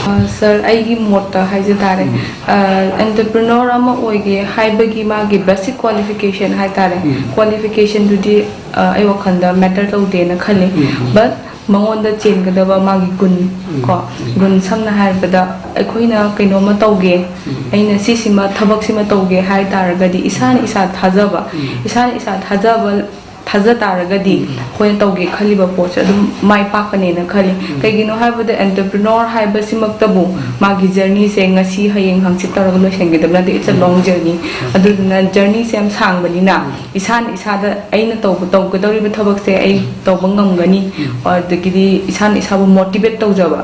ꯑ, ꯁꯥꯔ, ꯑꯩꯒꯤ ꯃꯣꯠꯇ ꯍꯥꯏꯖ ꯇꯥꯔꯦ, ꯎꯝ꯫ ꯑ, ꯑꯦꯟꯇꯔꯄ꯭ꯔꯤꯅꯣꯔ ꯑꯃ ꯑꯣꯏꯒꯦ ꯍꯥꯏꯕꯒꯤ ꯃꯥꯒꯤ ꯕꯦꯁꯤꯛ ꯀ꯭ꯋꯥꯂꯤꯐꯤꯀꯦꯁꯟ ꯍꯥꯏ ꯇꯥꯔꯦ, ꯎꯝ꯫ ꯀ꯭ꯋꯥꯂꯤꯐꯤꯀꯦꯁꯟꯗꯨꯗꯤ, ꯑ, ꯑꯩ ꯋꯥꯈꯜꯗ ꯃꯦꯇꯔ ꯇꯧꯗꯦꯅ ꯈꯜꯂꯤ꯫ ꯎꯝ, ꯎꯝ꯫ ꯕꯠ ꯃꯉꯣꯟꯗ ꯆꯦꯟꯒꯗꯕ ꯃꯥꯒꯤ ꯒꯨꯟ, ꯎꯝ, ꯀꯣ, ꯎꯝ꯫ ꯒꯨꯟ, ꯁꯝꯅ ꯍꯥꯏꯔꯕꯗ, ꯑꯩꯈꯣꯏꯅ ꯀꯩꯅꯣꯝꯃ ꯇꯧꯒꯦ, ꯎꯝ꯫ ꯑꯩꯅ ꯁꯤꯁꯤꯃ, ꯊꯕꯛꯁꯤꯃ ꯇꯧꯒꯦ ꯍꯥꯏ ꯇꯥꯔꯒꯗꯤ, ꯏꯁꯥꯅ ꯏꯁꯥ ꯊꯥꯖꯕ, ꯎꯝ꯫ ꯏꯁꯥꯅ ꯏꯁꯥ ꯊꯥꯖꯕ ꯊꯥꯖ ꯇꯥꯔꯒꯗꯤ ꯑꯩꯈꯣꯏꯅ ꯇꯧꯒꯦ ꯈꯜꯂꯤꯕ ꯄꯣꯠꯁꯦ ꯑꯗꯨꯝ ꯃꯥꯏ ꯄꯥꯛꯀꯅꯦꯅ ꯈꯜꯂꯤ꯫ ꯀꯩꯒꯤꯅꯣ ꯍꯥꯏꯕꯗ entrepreneur ꯍꯥꯏꯕꯁꯤꯃꯛꯇꯕꯨ ꯃꯥꯒꯤ journey ꯁꯦ ꯉꯁꯤ ꯍꯌꯦꯡ ꯍꯪꯆꯤꯠ ꯇꯧꯔꯒ ꯂꯣꯏꯁꯤꯟꯒꯗꯕ ꯅꯠꯇꯦ, it's a long journey꯫ ꯑꯗꯨꯗꯨꯅ journey ꯁꯦ ꯌꯥꯝ ꯁꯥꯡꯕꯅꯤꯅ ꯏꯁꯥꯅ ꯏꯁꯥꯗ ꯑꯩꯅ ꯇꯧꯕ ꯇꯧꯒꯗꯧꯔꯤꯕ ꯊꯕꯛꯁꯦ ꯑꯩ ꯇꯧꯕ ꯉꯝꯒꯅꯤ, ꯑꯗꯒꯤꯗꯤ ꯏꯁꯥꯅ ꯏꯁꯥꯕꯨ motivate ꯇꯧꯖꯕ꯫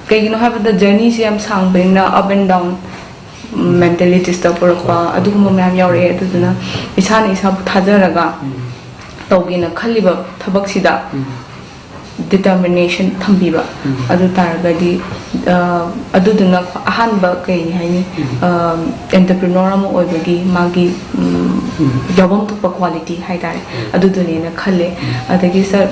ꯀꯩꯒꯤꯅꯣ ꯍꯥꯏꯕꯗ journey ꯁꯦ ꯌꯥꯝ ꯁꯥꯡꯕꯅꯤꯅ up and down, mentality disturb ꯑꯣꯏꯔꯛꯄ, ꯑꯗꯨꯒꯨꯝꯕ ꯃꯌꯥꯝ ꯌꯥꯎꯔꯛꯑꯦ꯫ ꯑꯗꯨꯗꯨꯅ ꯏꯁꯥꯅ ꯏꯁꯥꯕꯨ ꯊꯥꯖꯔꯒ ꯇꯧꯒꯦꯅ ꯈꯜꯂꯤꯕ ꯊꯕꯛꯁꯤꯗ determination ꯊꯝꯕꯤꯕ꯫ ꯑꯗꯨ ꯇꯥꯔꯒꯗꯤ ꯑ, ꯑꯗꯨꯗꯨꯅ ꯑꯍꯥꯟꯕ ꯀꯩ ꯍꯥꯏꯅꯤ, entrepreneur ꯑꯃ ꯑꯣꯏꯕꯒꯤ ꯃꯥꯒꯤ ꯎꯝ, ꯌꯥꯎꯐꯝ ꯊꯣꯛꯄ quality ꯍꯥꯏꯇꯥꯔꯦ, ꯑꯗꯨꯗꯨꯅꯦꯅ ꯈꯜꯂꯦ꯫ ꯑꯗꯒꯤ ꯁꯥꯔ,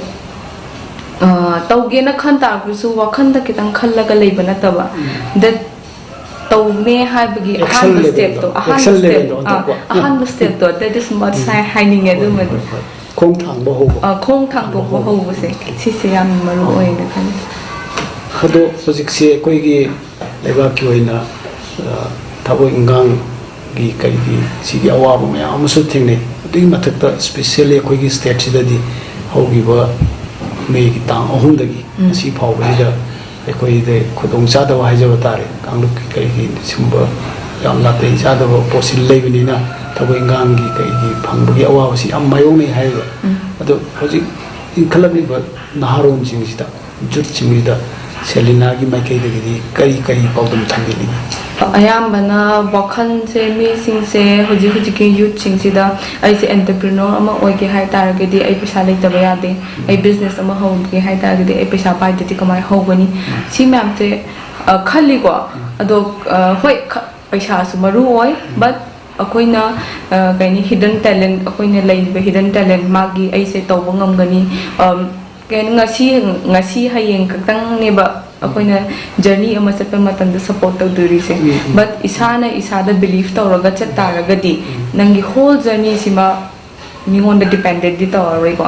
ꯑ, ꯇꯧꯒꯦꯅ ꯈꯟ ꯇꯥꯔꯒꯁꯨ ꯋꯥꯈꯟꯗ ꯈꯤꯇꯪ ꯈꯜꯂꯒ ꯂꯩꯕ ꯅꯠꯇꯕ, that ꯇꯧꯅꯦ ꯍꯥꯏꯕꯒꯤ ꯑꯍꯥꯟꯕ step ꯇꯣ, ꯑꯍꯥꯟꯕ step, ꯑꯥ, ꯑꯍꯥꯟꯕ step to, that is must ꯍꯥꯏ-, ꯍꯥꯏꯅꯤꯡꯉꯦ꯫ ꯑꯗꯨꯃꯗꯤ꯫ ꯈꯣꯡ ꯊꯥꯡꯕ ꯍꯧꯕ꯫ ꯑ, ꯈꯣꯡ ꯊꯥꯡꯗꯣꯛꯄ ꯍꯧꯕꯁꯦ ꯁꯤꯁꯦ ꯌꯥꯝ ꯃꯔꯨ ꯑꯣꯏꯅ ꯈꯜꯂꯤ꯫ ꯑꯗꯣ ꯍꯧꯖꯤꯛꯁꯦ ꯑꯩꯈꯣꯏꯒꯤ ꯂꯩꯕꯥꯛꯀꯤ ꯑꯣꯏꯅ, ꯑ, ꯊꯕꯛ ꯏꯟꯈꯥꯡꯒꯤ ꯀꯔꯤꯒꯤ ꯁꯤꯒꯤ ꯑꯋꯥꯕ ꯃꯌꯥꯝ ꯑꯃꯁꯨ ꯊꯦꯡꯅꯩ꯫ ꯑꯗꯨꯒꯤ ꯃꯊꯛꯇ specially ꯑꯩꯈꯣꯏꯒꯤ state ꯁꯤꯗꯗꯤ ꯍꯧꯈꯤꯕ May ꯒꯤ ꯇꯥꯡ ꯑꯍꯨꯝꯗꯒꯤ ꯉꯁꯤ ꯐꯥꯎꯕꯁꯤꯗ ꯑꯩꯈꯣꯏꯗ ꯈꯨꯗꯣꯡ ꯆꯥꯗꯕ ꯍꯥꯏꯖꯕ ꯇꯥꯔꯦ꯫ ꯀꯥꯡꯂꯨꯞꯀꯤ ꯀꯔꯤꯒꯤ ꯁꯤꯒꯨꯝꯕ ꯌꯥꯝ ꯅꯥꯇꯩ ꯆꯥꯗꯕ ꯄꯣꯠꯁꯤ ꯂꯩꯕꯅꯤꯅ ꯊꯕꯛ ꯏꯟꯈꯥꯡꯒꯤ ꯀꯔꯤꯒꯤ ꯐꯪꯕꯒꯤ ꯑꯋꯥꯕꯁꯤ ꯌꯥꯝ ꯃꯥꯌꯣꯛꯅꯩ ꯍꯥꯏꯔꯤꯕ꯫ ꯑꯗꯣ ꯍꯧꯖꯤꯛ ꯏꯟꯈꯠꯂꯛꯂꯤꯕ ꯅꯍꯥꯔꯣꯟꯁꯤꯡꯁꯤꯗ, youth ꯁꯤꯡꯁꯤꯗ ꯁꯦꯂꯤꯅꯥꯒꯤ ꯃꯥꯏꯀꯩꯗꯒꯤꯗꯤ ꯀꯔꯤ ꯀꯔꯤ ꯄꯥꯎꯗꯝ ꯊꯝꯕꯤꯅꯤꯡꯉꯤ? ꯑꯌꯥꯝꯕꯅ ꯋꯥꯈꯜꯁꯦ ꯃꯤꯁꯤꯡꯁꯦ ꯍꯧꯖꯤꯛ ꯍꯧꯖꯤꯛꯀꯤ youth ꯁꯤꯡꯁꯤꯗ ꯑꯩꯁꯦ entrepreneur ꯑꯃ ꯑꯣꯏꯒꯦ ꯍꯥꯏ ꯇꯥꯔꯒꯗꯤ ꯑꯩ ꯄꯩꯁꯥ ꯂꯩꯇꯕ ꯌꯥꯗꯦ, ꯑꯩ business ꯑꯃ ꯍꯧꯒꯦ ꯍꯥꯏ ꯇꯥꯔꯒꯗꯤ ꯑꯩ ꯄꯩꯁꯥ ꯄꯥꯏꯗꯗꯤ ꯀꯃꯥꯏꯅ ꯍꯧꯒꯅꯤ? ꯁꯤ ꯃꯌꯥꯝꯁꯦ, ꯑ, ꯈꯜꯂꯤꯀꯣ꯫ ꯑꯗꯣ, ꯑ, ꯍꯣꯏ, ꯈ-, ꯄꯩꯁꯥꯁꯨ ꯃꯔꯨ ꯑꯣꯏ, but ꯑꯩꯈꯣꯏꯅ, ꯑ, ꯀꯩ ꯍꯥꯏꯅꯤ, hidden talent, ꯑꯩꯈꯣꯏꯅ ꯂꯩꯔꯤꯕ hidden talent, ꯃꯥꯒꯤ ꯑꯩꯁꯦ ꯇꯧꯕ ꯉꯝꯒꯅꯤ, ꯑꯝ, ꯀꯩ ꯍꯥꯏꯅꯤ, ꯉꯁꯤ, ꯉꯁꯤ ꯍꯌꯦꯡ ꯈꯛꯇꯪꯅꯦꯕ ꯑꯩꯈꯣꯏꯅ journey ꯑꯃ ꯆꯠꯄ ꯃꯇꯝꯗ support ꯇꯧꯗꯣꯔꯤꯁꯦ꯫ But ꯏꯁꯥꯅ ꯏꯁꯥꯗ believe ꯇꯧꯔꯒ ꯆꯠ ꯇꯥꯔꯒꯗꯤ ꯅꯪꯒꯤ whole journey ꯁꯤꯃ ꯃꯤꯉꯣꯟꯗ dependent ꯗꯤ ꯇꯧꯔꯔꯣꯏꯀꯣ꯫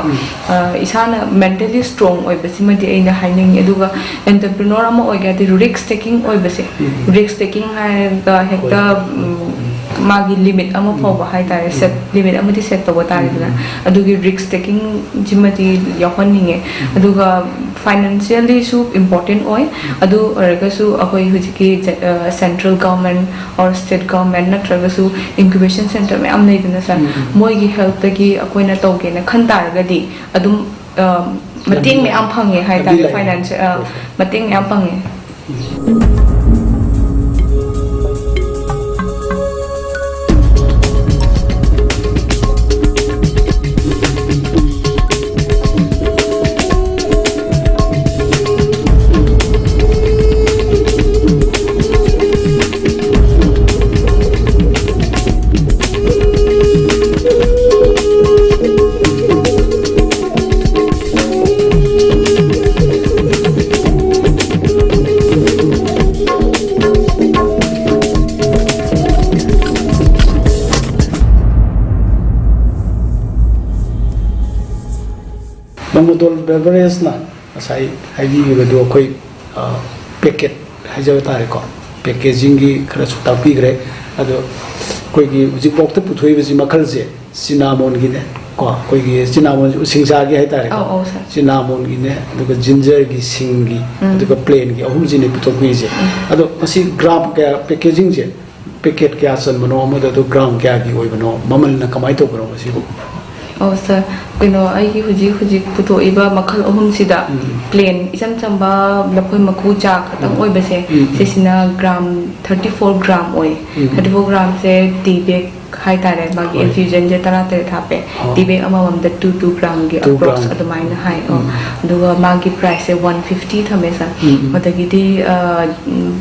ꯑ, ꯏꯁꯥꯅ mentally strong ꯑꯣꯏꯕꯁꯤꯃꯗꯤ ꯑꯩꯅ ꯍꯥꯏꯅꯤꯡꯉꯤ꯫ ꯑꯗꯨꯒ entrepreneur ꯑꯃ ꯑꯣꯏꯒꯦ ꯍꯥꯏꯔꯗꯤ risk taking ꯑꯣꯏꯕꯁꯦ, risk taking ꯍꯥꯏꯔꯒ ꯍꯦꯛꯇ, ꯎꯝ, ꯃꯥꯒꯤ ꯂꯤꯃꯤꯠ ꯑꯃ ꯐꯥꯎꯕ ꯍꯥꯏꯇꯥꯔꯦ, ꯁꯦꯠ ꯂꯤꯃꯤꯠ ꯑꯃꯗꯤ ꯁꯦꯠ ꯇꯧꯕ ꯇꯥꯔꯦꯗꯅ꯫ ꯑꯗꯨꯒꯤ ꯔꯤꯁꯛ ꯇꯦꯀꯤꯡ ꯁꯤꯃꯗꯤ ꯌꯥꯎꯍꯟꯅꯤꯡꯉꯦ꯫ ꯑꯗꯨꯒ ꯐꯥꯏꯅꯥꯟꯁꯤꯌꯦꯜꯂꯤꯁꯨ ꯏꯝꯄꯣꯔꯇꯦꯟ ꯑꯣꯏ꯫ ꯑꯗꯨ ꯑꯣꯏꯔꯒꯁꯨ ꯑꯩꯈꯣꯏ ꯍꯧꯖꯤꯛꯀꯤ central government or state government ꯅꯠꯇ꯭ꯔꯒꯁꯨ ꯏꯟꯀ꯭ꯌꯨꯕꯦꯁꯟ ꯁꯦꯟꯇꯔ ꯃꯌꯥꯝ ꯂꯩꯗꯅ ꯁꯥꯔ, ꯃꯣꯏꯒꯤ ꯍꯦꯜꯞꯇꯒꯤ ꯑꯩꯈꯣꯏꯅ ꯇꯧꯒꯦꯅ ꯈꯟ ꯇꯥꯔꯒꯗꯤ ꯑꯗꯨꯝ ꯑ, ꯃꯇꯦꯡ ꯃꯌꯥꯝ ꯐꯪꯉꯦ ꯍꯥꯏꯇꯥꯔꯦ꯫ ꯂꯝꯕꯤ ꯂꯩ꯫ ꯐꯥꯏꯅꯥꯟꯁꯤꯌꯦꯜ, ꯑ, ꯃꯇꯦꯡ ꯃꯌꯥꯝ ꯐꯪꯉꯦ꯫ ꯅꯣꯡꯃꯗꯣꯜ ꯕꯦꯕꯔꯦꯖꯅ ꯉꯁꯥꯏ ꯍꯥꯏꯕꯤꯈꯤꯕꯗꯨ ꯑꯩꯈꯣꯏ, ꯑ, ꯄꯦꯀꯦꯠ ꯍꯥꯏꯖꯕ ꯇꯥꯔꯦꯀꯣ, ꯄꯦꯀꯦꯖꯤꯡꯒꯤ ꯈꯔꯁꯨ ꯇꯥꯛꯄꯤꯈ꯭ꯔꯦ꯫ ꯑꯗꯣ ꯑꯩꯈꯣꯏꯒꯤ ꯍꯧꯖꯤꯛꯐꯥꯎꯗ ꯄꯨꯊꯣꯛꯏꯕꯁꯤ ꯃꯈꯜꯁꯦ ꯁꯤꯅꯥꯃꯣꯟꯒꯤꯅꯦ ꯀꯣ, ꯑꯩꯈꯣꯏꯒꯤ ꯁꯤꯅꯥꯃꯣꯟꯁꯦ ꯎꯁꯤꯡꯁꯥꯒꯤ ꯍꯥꯏꯇꯥꯔꯦꯀꯣ꯫ ꯑꯧ, ꯑꯧ, ꯁꯥꯔ꯫ ꯁꯤꯅꯥꯃꯣꯟꯒꯤꯅꯦ, ꯑꯗꯨꯒ ꯖꯤꯟꯖꯔꯒꯤ, ꯁꯤꯡꯒꯤ, ꯎꯝ꯫ ꯑꯗꯨꯒ ꯄ꯭ꯂꯦꯟꯒꯤ ꯑꯍꯨꯝꯁꯤꯅꯦ ꯄꯨꯊꯣꯛꯄꯤꯔꯤꯁꯦ꯫ ꯎꯝ꯫ ꯑꯗꯣ ꯃꯁꯤ ꯒ꯭ꯔꯥꯝ ꯀꯌꯥ, ꯄꯦꯀꯦꯖꯤꯡꯁꯦ ꯄꯦꯀꯦꯠ ꯀꯌꯥ ꯆꯟꯕꯅꯣ ꯑꯃꯗ, ꯑꯗꯨ ꯒ꯭ꯔꯥꯝ ꯀꯌꯥꯒꯤ ꯑꯣꯏꯕꯅꯣ, ꯃꯃꯜꯅ ꯀꯃꯥꯏꯅ ꯇꯧꯕꯅꯣ ꯃꯁꯤꯕꯨ? ꯑꯣ ꯁꯥꯔ, ꯀꯩꯅꯣ, ꯑꯩꯒꯤ ꯍꯧꯖꯤꯛ ꯍꯧꯖꯤꯛ ꯄꯨꯊꯣꯛꯏꯕ ꯃꯈꯜ ꯑꯍꯨꯝꯁꯤꯗ ꯎꯝ꯫ ꯄ꯭ꯂꯦꯟ ꯏꯆꯝ ꯆꯝꯕ ꯂꯐꯣꯏ ꯃꯀꯨ ꯆꯥ ꯈꯛꯇꯪ ꯎꯝ꯫ ꯑꯣꯏꯕꯁꯦ, ꯎꯝ, ꯎꯝ꯫ ꯁꯤꯁꯤꯅ ꯒ꯭ꯔꯥꯝ ꯊꯥꯔꯇꯤ ꯐꯣꯔ ꯒ꯭ꯔꯥꯝ ꯑꯣꯏ꯫ ꯎꯝ꯫ Thirty four grams T bag ꯍꯥꯏꯇꯥꯔꯦ, ꯃꯥꯒꯤ ꯍꯣꯏ꯫ ꯏꯟꯐ꯭ꯌꯨꯖꯟꯁꯦ ꯇꯔꯥ ꯇꯔꯦꯠ ꯍꯥꯞꯄꯦ꯫ ꯑꯣ꯫ ꯇꯤ ꯕꯦꯒ ꯑꯃꯃꯝꯗ ꯇꯨ ꯇꯨ ꯒ꯭ꯔꯥꯝꯒꯤ ꯇꯨ ꯑꯦꯄ꯭ꯔꯣꯛꯁ ꯒ꯭ꯔꯥꯝ꯫ ꯑꯗꯨꯃꯥꯏꯅ ꯍꯥꯏ꯫ ꯑꯣ꯫ ꯎꯝ꯫ ꯑꯗꯨꯒ ꯃꯥꯒꯤ ꯄ꯭ꯔꯥꯏꯁꯁꯦ ꯋꯥꯟ ꯐꯤꯐꯇꯤ ꯊꯝꯃꯦ ꯁꯥꯔ꯫ ꯎꯝ, ꯎꯝ꯫ ꯑꯗꯒꯤꯗꯤ, ꯑ,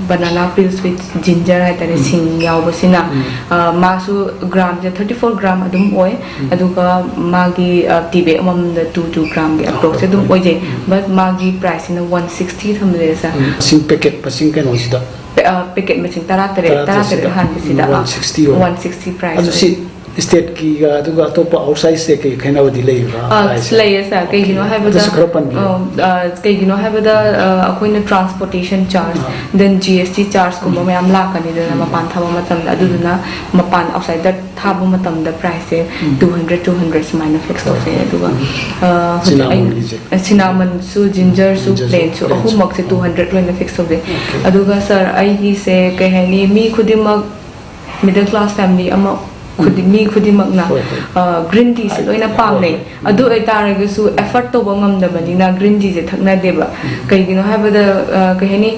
ꯕꯅꯥꯅꯥ ꯄꯤꯜꯁ ꯋꯤꯠ ꯖꯤꯟꯖꯔ ꯍꯥꯏꯇꯥꯔꯦ, ꯎꯝ꯫ ꯁꯤꯡ ꯌꯥꯎꯕꯁꯤꯅ, ꯎꯝ꯫ ꯑ, ꯃꯥꯁꯨ ꯒ꯭ꯔꯥꯝꯁꯦ ꯊꯥꯔꯇꯤ ꯐꯣꯔ ꯒ꯭ꯔꯥꯝ ꯑꯗꯨꯝ ꯑꯣꯏ꯫ ꯎꯝ꯫ ꯑꯗꯨꯒ ꯃꯥꯒꯤ, ꯑ, ꯇꯤ ꯕꯦꯒ ꯑꯃꯃꯝꯗ ꯇꯨ ꯇꯨ ꯒ꯭ꯔꯥꯝꯒꯤ ꯑꯦꯄ꯭ꯔꯣꯛꯁꯁꯦ ꯑꯗꯨꯝ ꯑꯣꯏꯖꯩ꯫ ꯎꯝ꯫ ꯕꯠ ꯃꯥꯒꯤ ꯄ꯭ꯔꯥꯏꯁꯁꯤꯅ ꯋꯥꯟ ꯁꯤꯛꯁꯇꯤ ꯊꯝꯖꯩ ꯁꯥꯔ꯫ ꯎꯝ꯫ ꯁꯤꯡ ꯄꯦꯀꯦꯠ ꯃꯁꯤꯡ ꯀꯩꯅꯣꯁꯤꯗ? ꯄꯦ-, ꯑ, ꯄꯦꯀꯦꯠ ꯃꯁꯤꯡ ꯇꯔꯥ ꯇꯔꯦꯠ, ꯇꯔꯥ ꯇꯔꯦꯠ ꯇꯔꯥ ꯇꯔꯦꯠꯁꯤꯗ? ꯍꯥꯟꯕꯁꯤꯗ, ꯎꯝ, ꯑ, ꯋꯥꯟ ꯁꯤꯛꯁꯇꯤ ꯑꯣꯏ꯫ ꯋꯥꯟ ꯁꯤꯛꯁꯇꯤ ꯄ꯭ꯔꯥꯏꯁ ꯑꯗꯨ ꯑꯣꯏ꯫ ꯁꯤ ꯁ꯭ꯇꯦꯠꯀꯤꯒ ꯑꯗꯨꯒ ꯑꯇꯣꯞꯄ ꯑꯥꯎꯠꯁꯥꯏꯠ ꯁ꯭ꯇꯦꯠꯀꯤ ꯈꯦꯠꯅꯕꯗꯤ ꯂꯩꯕ꯭ꯔꯥ? ꯑ, ꯍꯥꯏꯁꯦ? ꯂꯩꯌꯦ ꯁꯥꯔ꯫ ꯀꯩꯒꯤꯅꯣ Okay. ꯍꯥꯏꯕꯗ ꯑꯗꯨꯁꯨ ꯈꯔ ꯄꯟꯕꯤꯌꯨ꯫ ꯑ, ꯑ, ꯀꯩꯒꯤꯅꯣ ꯍꯥꯏꯕꯗ ꯑ, ꯑꯩꯈꯣꯏꯅ ꯇ꯭ꯔꯥꯟꯁꯄꯣꯔꯇꯦꯁꯟ ꯆꯥꯔꯖ, ꯑꯥ. ꯗꯦꯟ ꯖꯤ ꯑꯦꯁ ꯇꯤ ꯆꯥꯔꯖꯀꯨꯝꯕ ꯎꯝ. ꯃꯌꯥꯝ ꯂꯥꯛꯀꯅꯤꯗꯅ ꯎꯝ. ꯃꯄꯥꯟ ꯊꯥꯕ ꯃꯇꯝꯗ꯫ ꯑꯗꯨꯗꯨꯅ ꯃꯄꯥꯟ ꯑꯥꯎꯠꯁꯥꯏꯗꯔ ꯊꯥꯕ ꯃꯇꯝꯗ ꯄ꯭ꯔꯥꯏꯁꯁꯦ ꯎꯝ. ꯇꯨ ꯍꯟꯗ꯭ꯔꯦꯗ ꯇꯨ ꯍꯟꯗ꯭ꯔꯦꯗ ꯁꯨꯃꯥꯏꯅ ꯐꯤꯛꯁ ꯇꯧꯖꯩ꯫ ꯑꯗꯨꯒ ꯎꯝ. ꯑ, ꯍꯧꯖꯤꯛ ꯑꯩ ꯁꯤꯅꯥꯃꯣꯟꯒꯤꯁꯦ? ꯁꯤꯅꯥꯃꯟꯁꯨ, ꯖꯤꯟꯖꯔꯁꯨ, ꯖꯤꯟꯖꯔꯁꯨ, ꯄ꯭ꯂꯦꯟꯁꯨ, ꯄ꯭ꯂꯦꯟꯁꯨ. ꯑꯍꯨꯝꯃꯛꯁꯦ ꯇꯨ ꯍꯟꯗ꯭ꯔꯦꯗ ꯂꯣꯏꯅ ꯐꯤꯛꯁ ꯇꯧꯖꯩ꯫ Okay. ꯑꯗꯨꯒ ꯁꯥꯔ, ꯑꯩꯒꯤꯁꯦ ꯀꯩ ꯍꯥꯏꯅꯤ, ꯃꯤ ꯈꯨꯗꯤꯡꯃꯛ, ꯃꯤꯗꯜ ꯀ꯭ꯂꯥꯁ ꯐꯦꯃꯤꯂꯤ ꯑꯃ ꯈꯨꯗꯤ-, ꯃꯤ ꯈꯨꯗꯤꯡꯃꯛꯅ ꯍꯣꯏ, ꯍꯣꯏ. ꯒ꯭ꯔꯤꯟ ꯇꯤꯁꯦ ꯍꯣꯏ, ꯂꯣꯏꯅ ꯍꯣꯏ, ꯄꯥꯝꯅꯩ꯫ ꯍꯣꯏ. ꯑꯗꯨ ꯑꯣꯏꯇꯥꯔꯒꯁꯨ ꯑꯦꯐꯔꯠ ꯇꯧꯕ ꯉꯝꯗꯕꯅꯤꯅ ꯒ꯭ꯔꯤꯟ ꯇꯤꯁꯦ ꯊꯛꯅꯗꯦꯕ꯫ ꯎꯝ. ꯀꯩꯒꯤꯅꯣ ꯍꯥꯏꯕꯗ ꯑ, ꯀꯩ ꯍꯥꯏꯅꯤ,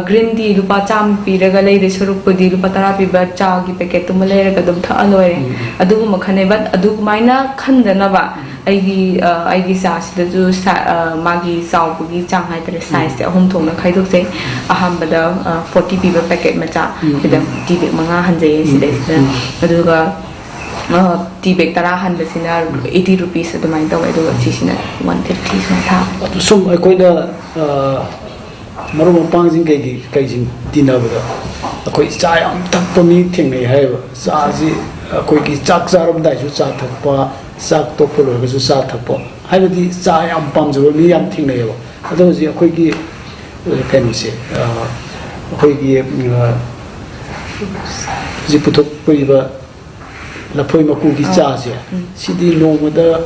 ꯒ꯭ꯔꯤꯟ ꯇꯤ ꯂꯨꯄꯥ ꯆꯥꯝꯃ ꯄꯤꯔꯒ ꯂꯩꯗꯣꯏ ꯁꯔꯨꯛꯄꯨꯗꯤ ꯂꯨꯄꯥ ꯇꯔꯥ ꯄꯤꯕ ꯆꯥꯒꯤ ꯄꯦꯀꯦꯠꯇꯨꯃ ꯂꯩꯔꯒ ꯑꯗꯨꯝ ꯊꯛꯑ ꯂꯣꯏꯔꯦ꯫ ꯎꯝ. ꯑꯗꯨꯒꯨꯝꯕ ꯈꯟꯅꯩ꯫ ꯕꯠ ꯑꯗꯨꯃꯥꯏꯅ ꯈꯟꯗꯅꯕ ꯑꯩꯒꯤ ꯑ, ꯑꯩꯒꯤ ꯆꯥꯁꯤꯗꯁꯨ ꯁꯥ-, ꯑ, ꯃꯥꯒꯤ ꯆꯥꯎꯕꯒꯤ ꯆꯥꯡ ꯍꯥꯏꯇꯥꯔꯦ, ꯁꯥꯏꯖꯁꯦ ꯑꯍꯨꯝ ꯊꯣꯛꯅ ꯈꯥꯏꯗꯣꯛꯆꯩ꯫ ꯑꯍꯥꯟꯕꯗ ꯐꯣꯔꯇꯤ ꯄꯤꯕ ꯄꯦꯀꯦꯠ ꯃꯆꯥ, ꯎꯝ. ꯁꯤꯗ ꯇꯤ ꯕꯦꯛ ꯃꯉꯥ ꯍꯟꯖꯩꯌꯦ ꯎꯝ. ꯁꯤꯗꯩꯁꯤꯗ꯫ ꯎꯝ. ꯑꯗꯨꯒ ꯇꯤ ꯕꯦꯛ ꯇꯔꯥ ꯍꯟꯕꯁꯤꯅ ꯑꯩꯠꯇꯤ ꯔꯨꯄꯤꯁ ꯑꯗꯨꯃꯥꯏꯅ ꯇꯧꯋꯦ꯫ ꯑꯗꯨꯒ ꯁꯤꯁꯤꯅ ꯋꯥꯟ ꯐꯤꯐꯇꯤ ꯁꯨꯃꯥꯏꯅ ꯊꯥꯕ꯫ ꯑꯗꯨ ꯁꯨꯝ ꯑꯩꯈꯣꯏꯅ ꯑ, ꯃꯔꯨꯞ ꯃꯄꯥꯡꯁꯤꯡ ꯀꯩꯒꯤ ꯀꯩꯁꯤꯡ ꯇꯤꯟꯅꯕꯗ ꯑꯩꯈꯣꯏ ꯆꯥ ꯌꯥꯝ ꯊꯛꯄ ꯃꯤ ꯊꯦꯡꯅꯩ ꯍꯥꯏꯌꯦꯕ꯫ ꯆꯥꯁꯤ ꯑꯩꯈꯣꯏꯒꯤ ꯆꯥꯛ ꯆꯥꯔꯝꯗꯥꯏꯁꯨ ꯆꯥ ꯊꯛꯄ, ꯆꯥꯛ ꯇꯣꯛꯄ ꯂꯣꯏꯔꯒꯁꯨ ꯆꯥ ꯊꯛꯄ, ꯍꯥꯏꯕꯗꯤ ꯆꯥ ꯌꯥꯝ ꯄꯥꯝꯖꯕ ꯃꯤ ꯌꯥꯝ ꯊꯦꯡꯅꯩꯌꯦꯕ꯫ ꯑꯗꯣ ꯍꯧꯖꯤꯛ ꯑꯩꯈꯣꯏꯒꯤ, ꯑ, ꯀꯩꯅꯣꯁꯦ, ꯑ, ꯑꯩꯈꯣꯏꯒꯤ, ꯑ, ꯍꯧꯖꯤꯛ ꯄꯨꯊꯣꯛꯄꯤꯔꯤꯕ ꯂꯐꯣꯏ ꯃꯀꯨꯒꯤ ꯑꯥ. ꯆꯥꯁꯦ, ꯎꯝ. ꯁꯤꯗꯤ ꯅꯣꯡꯃꯗ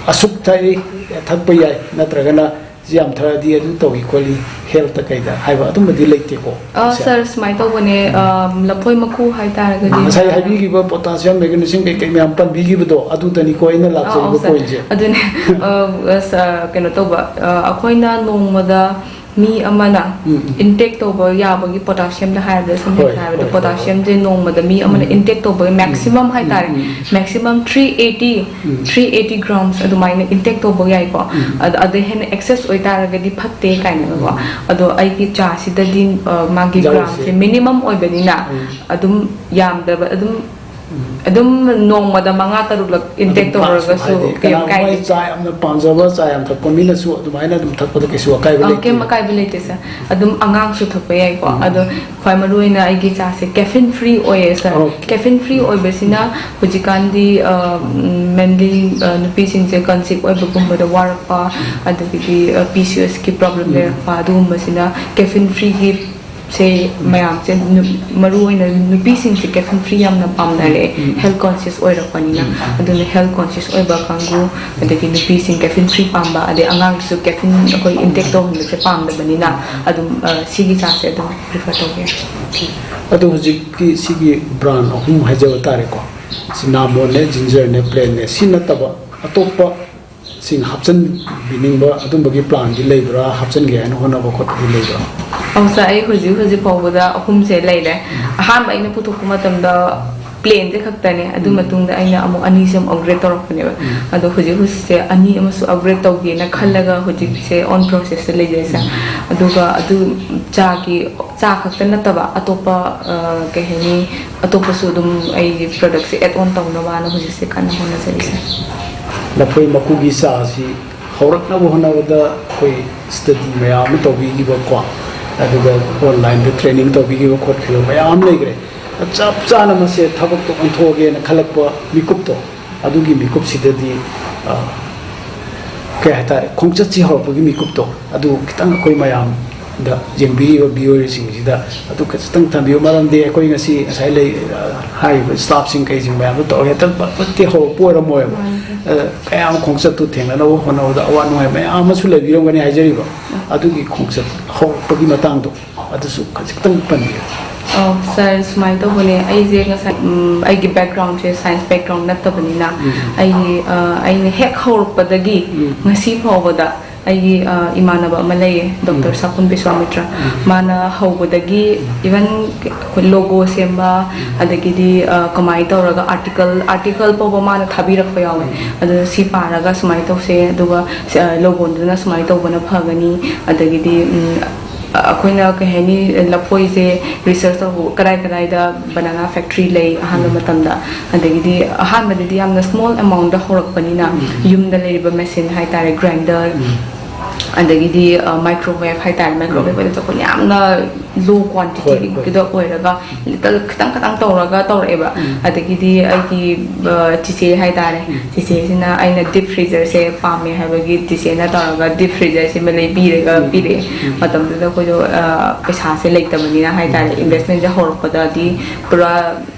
ꯑꯁꯨꯛ ꯊꯛꯏ, ꯊꯛꯄ ꯌꯥꯏ, ꯅꯠꯇ꯭ꯔꯒꯅ ꯁꯤ ꯌꯥꯝ ꯊꯛꯑꯗꯤ ꯑꯗꯨ ꯇꯧꯏ ꯈꯣꯠꯂꯤ, ꯍꯦꯜꯠꯇ ꯀꯩꯗ ꯍꯥꯏꯕ ꯑꯗꯨꯝꯕꯗꯤ ꯂꯩꯇꯦꯀꯣ? ꯑ, ꯁꯦ. ꯁꯥꯔ, ꯁꯨꯃꯥꯏꯅ ꯇꯧꯕꯅꯦ, ꯑ, ꯂꯐꯣꯏ ꯃꯀꯨ ꯍꯥꯏꯇꯥꯔꯒꯗꯤ ꯉꯁꯥꯏ ꯍꯥꯏꯕꯤꯈꯤꯕ ꯄꯣꯇꯥꯁꯤꯌꯝ, ꯃꯦꯒꯅꯦꯁꯤꯌꯝ ꯀꯩꯀꯩ ꯃꯌꯥꯝ ꯄꯟꯕꯤꯈꯤꯕꯗꯣ, ꯑꯗꯨꯗꯅꯤꯀꯣ ꯑꯩꯅ ꯑ, ꯂꯥꯛꯆꯔꯤꯕ ꯑꯧ, ꯁꯥꯔ. ꯄꯣꯏꯟꯁꯦ꯫ ꯑꯗꯨꯅꯦ, ꯑ, ꯁꯥꯔ, ꯀꯩꯅꯣ ꯇꯧꯕ, ꯑ, ꯑꯩꯈꯣꯏꯅ ꯅꯣꯡꯃꯗ ꯃꯤ ꯑꯃꯅ ꯎꯝ, ꯎꯝ. ꯏꯟꯇꯦꯛ ꯇꯧꯕ ꯌꯥꯕꯒꯤ ꯄꯣꯇꯥꯁꯤꯌꯝꯗ ꯍꯥꯏꯔꯕꯗ, ꯁꯝꯅ ꯍꯣꯏ, ꯍꯥꯏꯔꯕꯗ, ꯍꯣꯏ, ꯍꯣꯏ, ꯄꯣꯇꯥꯁꯤꯌꯝꯁꯦ ꯅꯣꯡꯃꯗ ꯃꯤ ꯑꯃꯅ ꯎꯝ. ꯏꯟꯇꯦꯛ ꯇꯧꯕꯒꯤ ꯃꯦꯛꯁꯤꯃꯝ ꯍꯥꯏꯇꯥꯔꯦ, ꯎꯝ, ꯎꯝ. ꯃꯦꯛꯁꯤꯃꯝ ꯊ꯭ꯔꯤ ꯑꯩꯠꯇꯤ, ꯎꯝ. ꯊ꯭ꯔꯤ ꯑꯩꯠꯇꯤ ꯒ꯭ꯔꯥꯝꯁ ꯑꯗꯨꯃꯥꯏꯅ ꯏꯟꯇꯦꯛ ꯇꯧꯕ ꯌꯥꯏꯀꯣ꯫ ꯎꯝ. ꯑꯗ, ꯑꯗꯩ ꯍꯦꯟꯅ ꯑꯦꯛꯁꯦꯁ ꯑꯣꯏꯇꯥꯔꯒꯗꯤ ꯐꯠꯇꯦ ꯀꯥꯏꯅꯀꯣ꯫ ꯎꯝ. ꯑꯗꯣ ꯑꯩꯒꯤ ꯆꯥꯁꯤꯗꯗꯤ, ꯑ, ꯃꯥꯒꯤ ꯌꯥꯎꯔꯤꯁꯦ. ꯒ꯭ꯔꯥꯝꯁꯦ ꯃꯤꯅꯤꯃꯝ ꯑꯣꯏꯕꯅꯤꯅ ꯎꯝ. ꯑꯗꯨꯝ ꯌꯥꯝꯗꯕ, ꯑꯗꯨꯝ ꯑꯗꯨꯝ ꯅꯣꯡꯃꯗ ꯃꯉꯥ ꯇꯔꯨꯛꯂꯛ intake ꯑꯗꯨꯝ ꯇꯧꯔꯒꯁꯨ ꯍꯥꯏꯗꯤ ꯀꯩꯝ ꯀꯅꯥꯒꯨꯝꯕ ꯀꯥꯏꯗꯦ꯫ ꯆꯥ ꯌꯥꯝꯅ ꯄꯥꯝꯖꯕ, ꯆꯥ ꯌꯥꯝ ꯊꯛꯄ ꯃꯤꯅꯁꯨ ꯑꯗꯨꯃꯥꯏꯅ ꯑꯗꯨꯝ ꯊꯛꯄꯗ ꯀꯩꯁꯨ ꯑꯀꯥꯏꯕ ꯑ, ꯂꯩꯇꯦ꯫ ꯀꯩꯝ ꯑꯀꯥꯏꯕ ꯂꯩꯇꯦ, ꯁꯥꯔ꯫ ꯑꯗꯨꯝ ꯑꯉꯥꯡꯁꯨ ꯊꯛꯄ ꯌꯥꯏꯀꯣ꯫ ꯎꯝ꯫ ꯑꯗꯣ ꯈ꯭ꯋꯥꯏ ꯃꯔꯨꯑꯣꯏꯅ ꯑꯩꯒꯤ ꯆꯥꯁꯦ caffeine free ꯑꯣꯏꯌꯦ, ꯁꯥꯔ꯫ ꯑꯣꯀꯦ꯫ Caffeine free ꯑꯣꯏꯕꯁꯤꯅ ꯍꯧꯖꯤꯛꯀꯥꯟꯗꯤ, ꯑ, ꯎꯝ, mainly, ꯑ, ꯅꯨꯄꯤꯁꯤꯡꯁꯦ conceive ꯑꯣꯏꯕꯒꯨꯝꯕꯗ ꯋꯥꯔꯛꯄ, ꯑꯗꯒꯤꯗꯤ, ꯑ, P C O S ꯀꯤ problem ꯎꯝ꯫ ꯂꯩꯔꯛꯄ, ꯑꯗꯨꯒꯨꯝꯕꯁꯤꯅ caffeine free ꯒꯤ ꯁꯦ ꯃꯌꯥꯝꯁꯦ ꯅꯨ-, ꯃꯔꯨ ꯑꯣꯏꯅ ꯅꯨꯄꯤꯁꯤꯡꯁꯦ caffeine free ꯌꯥꯝꯅ ꯄꯥꯝꯅꯔꯦ, ꯎꯝ꯫ Health conscious ꯑꯣꯏꯔꯛꯄꯅꯤꯅ꯫ ꯎꯝ꯫ ꯑꯗꯨꯅ health conscious ꯑꯣꯏꯕ ꯀꯥꯡꯕꯨ, ꯑꯗꯒꯤ ꯅꯨꯄꯤꯁꯤꯡ caffeine free ꯄꯥꯝꯕ, ꯑꯗꯩ ꯑꯉꯥꯡꯁꯨ caffeine ꯑꯩꯈꯣꯏ intake ꯇꯧꯍꯟꯕꯁꯦ ꯄꯥꯝꯗꯕꯅꯤꯅ, ꯑꯗꯨꯝ, ꯑ, ꯁꯤꯒꯤ ꯆꯥꯁꯦ ꯑꯗꯨꯝ prefer ꯇꯧꯕ ꯌꯥꯏ꯫ ꯑꯗꯣ ꯍꯧꯖꯤꯛꯀꯤ ꯁꯤꯒꯤ brand ꯑꯍꯨꯝ ꯍꯥꯏꯖꯕ ꯇꯥꯔꯦꯀꯣ, ꯁꯤ ꯅꯥꯃꯣꯟꯅꯦ, ꯖꯤꯟꯖꯔꯅꯦ, ꯄ꯭ꯂꯦꯟꯅꯦ, ꯁꯤ ꯅꯠꯇꯕ ꯑꯇꯣꯞꯄ ꯁꯤꯡ ꯍꯥꯞꯆꯤꯟꯕꯤꯅꯤꯡꯕ ꯑꯗꯨꯝꯕꯒꯤ plan ꯗꯤ ꯂꯩꯕ꯭ꯔꯥ? ꯍꯥꯞꯆꯤꯟꯒꯦ ꯍꯥꯏꯅ ꯍꯣꯠꯅꯕ ꯈꯣꯠꯄꯗꯤ ꯂꯩꯕ꯭ꯔꯥ? ꯑꯧ, ꯁꯥꯔ, ꯑꯩ ꯍꯧꯖꯤꯛ ꯍꯧꯖꯤꯛ ꯐꯥꯎꯕꯗ ꯑꯍꯨꯝꯁꯦ ꯂꯩꯔꯦ꯫ ꯎꯝ꯫ ꯑꯍꯥꯟꯕ ꯑꯩꯅ ꯄꯨꯊꯣꯛꯄ ꯃꯇꯝꯗ ꯄ꯭ꯂꯦꯟꯁꯦ ꯈꯛꯇꯅꯦ, ꯑꯗꯨ ꯎꯝ꯫ ꯃꯇꯨꯡꯗ ꯑꯩꯅ ꯑꯃꯨꯛ ꯑꯅꯤꯁꯦ ꯑꯃꯨꯛ upgrade ꯇꯧꯔꯛꯄꯅꯦꯕ꯫ ꯎꯝ꯫ ꯑꯗꯣ ꯍꯧꯖꯤꯛ ꯍꯧꯖꯤꯛꯁꯦ ꯑꯅꯤ ꯑꯃꯁꯨ upgrade ꯇꯧꯒꯦꯅ ꯈꯜꯂꯒ ꯍꯧꯖꯤꯛꯁꯦ on process ꯇ ꯂꯩꯖꯩ, ꯁꯥꯔ꯫ ꯎꯝ꯫ ꯑꯗꯨꯒ ꯑꯗꯨ ꯆꯥꯒꯤ, ꯆꯥ ꯈꯛꯇ ꯅꯠꯇꯕ ꯑꯇꯣꯞꯄ, ꯑ, ꯀꯩ ꯍꯥꯏꯅꯤ, ꯑꯇꯣꯞꯄꯁꯨ ꯑꯗꯨꯝ ꯑꯩꯒꯤ product ꯁꯦ add on ꯇꯧꯅꯕꯅ ꯍꯧꯖꯤꯛꯁꯦ ꯀꯟꯅ ꯍꯣꯠꯅꯖꯔꯤ, ꯁꯥꯔ꯫ ꯂꯐꯣꯏ ꯃꯀꯨꯒꯤ ꯆꯥꯁꯤ ꯍꯧꯔꯛꯅꯕ ꯍꯣꯠꯅꯕꯗ ꯑꯩꯈꯣꯏ study ꯃꯌꯥꯝ ꯑꯃ ꯇꯧꯕꯤꯈꯤꯕꯀꯣ, ꯑꯗꯨꯒ online ꯗ training ꯇꯧꯕꯤꯈꯤꯕ ꯈꯣꯠꯈꯤꯕ ꯃꯌꯥꯝ ꯑꯃ ꯂꯩꯈ꯭ꯔꯦ꯫ ꯆꯞ ꯆꯥꯅ ꯃꯁꯦ ꯊꯕꯛꯇ ꯑꯣꯟꯊꯣꯛꯑꯒꯦꯅ ꯈꯜꯂꯛꯄ ꯃꯤꯀꯨꯞꯇꯣ, ꯑꯗꯨꯒꯤ ꯃꯤꯀꯨꯞꯁꯤꯗꯗꯤ, ꯑ, ꯀꯩ ꯍꯥꯏꯇꯥꯔꯦ, ꯈꯣꯡꯆꯠꯁꯤ ꯍꯧꯔꯛꯄꯒꯤ ꯃꯤꯀꯨꯞꯇꯣ, ꯑꯗꯨ ꯈꯤꯇꯪ ꯑꯩꯈꯣꯏ ꯃꯌꯥꯝꯗ ꯌꯦꯡꯕꯤꯔꯤꯕ viewer ꯁꯤꯡꯁꯤꯗ ꯑꯗꯨ ꯈꯤꯇꯪ ꯊꯝꯕꯤꯌꯨ꯫ ꯃꯔꯝꯗꯤ ꯑꯩꯈꯣꯏ ꯉꯁꯤ ꯉꯁꯥꯏ ꯂꯩ, ꯑ, ꯍꯥꯏꯔꯤꯕ staff ꯁꯤꯡ ꯀꯩꯁꯤꯡ ꯃꯌꯥꯝꯗꯣ ꯇꯧꯔꯒ ꯍꯦꯛꯇ ꯄꯠ ꯄꯠꯇꯤ ꯍꯧꯔꯛꯄ ꯑꯣꯏꯔꯝꯃꯣꯏꯕ꯫ ꯃꯥꯅꯤ꯫ ꯑ, ꯀꯌꯥꯝ ꯈꯣꯡꯆꯠꯇꯨ ꯊꯦꯡꯅꯅꯕ ꯍꯣꯠꯅꯕꯗ ꯑꯋꯥ ꯅꯨꯡꯉꯥꯏ ꯃꯌꯥꯝ ꯑꯃꯁꯨ ꯂꯩꯕꯤꯔꯝꯒꯅꯤ ꯍꯥꯏꯖꯔꯤꯕ꯫ ꯎꯝ꯫ ꯑꯗꯨꯒꯤ ꯈꯣꯡꯆꯠ ꯍꯧꯔꯛꯄꯒꯤ ꯃꯇꯥꯡꯗꯣ ꯑꯗꯨꯁꯨ ꯈꯖꯤꯛꯇꯪ ꯄꯟꯕꯤꯌꯨ꯫ ꯑꯧ, ꯁꯥꯔ, ꯁꯨꯃꯥꯏꯅ ꯇꯧꯕꯅꯦ꯫ ꯑꯩꯁꯦ ꯉꯁꯥꯏ, ꯎꯝ, ꯑꯩꯒꯤ background ꯁꯦ science background ꯅꯠꯇꯕꯅꯤꯅ, ꯎꯝ꯫ ꯑꯩꯒꯤ, ꯑ, ꯑꯩꯅ ꯍꯦꯛ ꯍꯧꯔꯛꯄꯗꯒꯤ ꯎꯝ꯫ ꯉꯁꯤ ꯐꯥꯎꯕꯗ ꯑꯩꯒꯤ, ꯑ, ꯏꯃꯥꯟꯅꯕ ꯑꯃ ꯂꯩꯌꯦ, ꯗꯣꯛꯇꯔ ꯎꯝ꯫ ꯁꯥꯈꯨꯟ ꯕꯤꯁ꯭ꯋꯥꯃꯤꯇ꯭ꯔ꯫ ꯎꯝ꯫ ꯃꯥꯅ ꯍꯧꯕꯗꯒꯤ, ꯎꯝ꯫ Even ꯑꯩꯈꯣꯏ logo ꯁꯦꯝꯕ, ꯎꯝ꯫ ꯑꯗꯒꯤꯗꯤ, ꯑ, ꯀꯃꯥꯏꯅ ꯇꯧꯔꯒ article, article ꯐꯥꯎꯕ ꯃꯥꯅ ꯊꯥꯕꯤꯔꯛꯄ ꯌꯥꯎꯋꯦ꯫ ꯎꯝ꯫ ꯑꯗꯨꯅ ꯁꯤ ꯄꯥꯔꯒ ꯁꯨꯃꯥꯏꯅ ꯇꯧꯁꯦ, ꯑꯗꯨꯒ, ꯑ, logo ꯗꯨꯅ ꯁꯨꯃꯥꯏꯅ ꯇꯧꯕꯅ ꯐꯒꯅꯤ, ꯑꯗꯒꯤꯗꯤ, ꯎꯝ, ꯑꯩꯈꯣꯏꯅ ꯀꯩ ꯍꯥꯏꯅꯤ, ꯂꯐꯣꯏꯁꯦ ꯔꯤꯁꯔꯁ ꯇꯧꯕ ꯀꯗꯥꯏ ꯀꯗꯥꯏꯗ ꯕꯅꯥꯅꯥ ꯐꯦꯛꯇ꯭ꯔꯤ ꯂꯩ ꯑꯍꯥꯟꯕ ꯃꯇꯝꯗ, ꯑꯗꯒꯤꯗꯤ ꯑꯍꯥꯟꯕꯗꯗꯤ ꯌꯥꯝꯅ ꯁ꯭ꯃꯣꯜ ꯑꯦꯃꯥꯎꯟꯗ ꯍꯧꯔꯛꯄꯅꯤꯅ ꯌꯨꯝꯗ ꯂꯩꯔꯤꯕ ꯃꯦꯆꯤꯟ ꯍꯥꯏꯇꯥꯔꯦ, ꯒ꯭ꯔꯥꯏꯟꯗꯔ, ꯑꯗꯒꯤꯗꯤ ꯃꯥꯏꯀ꯭ꯔꯣꯋꯦꯞ ꯍꯥꯏꯇꯥꯔꯦ, ꯃꯥꯏꯀ꯭ꯔꯣꯋꯦꯞ ꯑꯣꯏꯅ ꯆꯥꯎꯈꯠ ꯌꯥꯝꯅ ꯂꯣ ꯀ꯭ꯋꯥꯟꯇꯤꯇꯤꯗ ꯑꯣꯏꯔꯒ ꯂꯤꯇꯜ ꯈꯤꯇꯪ ꯈꯤꯇꯪ ꯇꯧꯔꯒ ꯇꯧꯔꯛꯑꯦꯕ꯫ ꯑꯗꯒꯤꯗꯤ ꯑꯩꯒꯤ ꯆꯤꯆꯦ ꯍꯥꯏꯇꯥꯔꯦ, ꯆꯤꯆꯦꯁꯤꯅ ꯑꯩꯅ ꯗꯤꯞ ꯐ꯭ꯔꯤꯖꯔꯁꯦ ꯄꯥꯝꯃꯦ ꯍꯥꯏꯕꯒꯤ ꯆꯤꯆꯦꯅ ꯇꯧꯔꯒ ꯗꯤꯞ ꯐ꯭ꯔꯤꯖꯔꯁꯤꯃ ꯂꯩꯕꯤꯔꯒ ꯄꯤꯔꯛꯑꯦ꯫ ꯃꯇꯝꯗꯨꯗ ꯑꯩꯈꯣꯏꯗꯣ ꯄꯩꯁꯥꯁꯦ ꯂꯩꯇꯕꯅꯤꯅ ꯍꯥꯏꯇꯥꯔꯦ, ꯏꯟꯚꯦꯁꯃꯦꯟꯁꯦ ꯍꯧꯔꯛꯄꯗꯗꯤ ꯄꯨꯔꯥ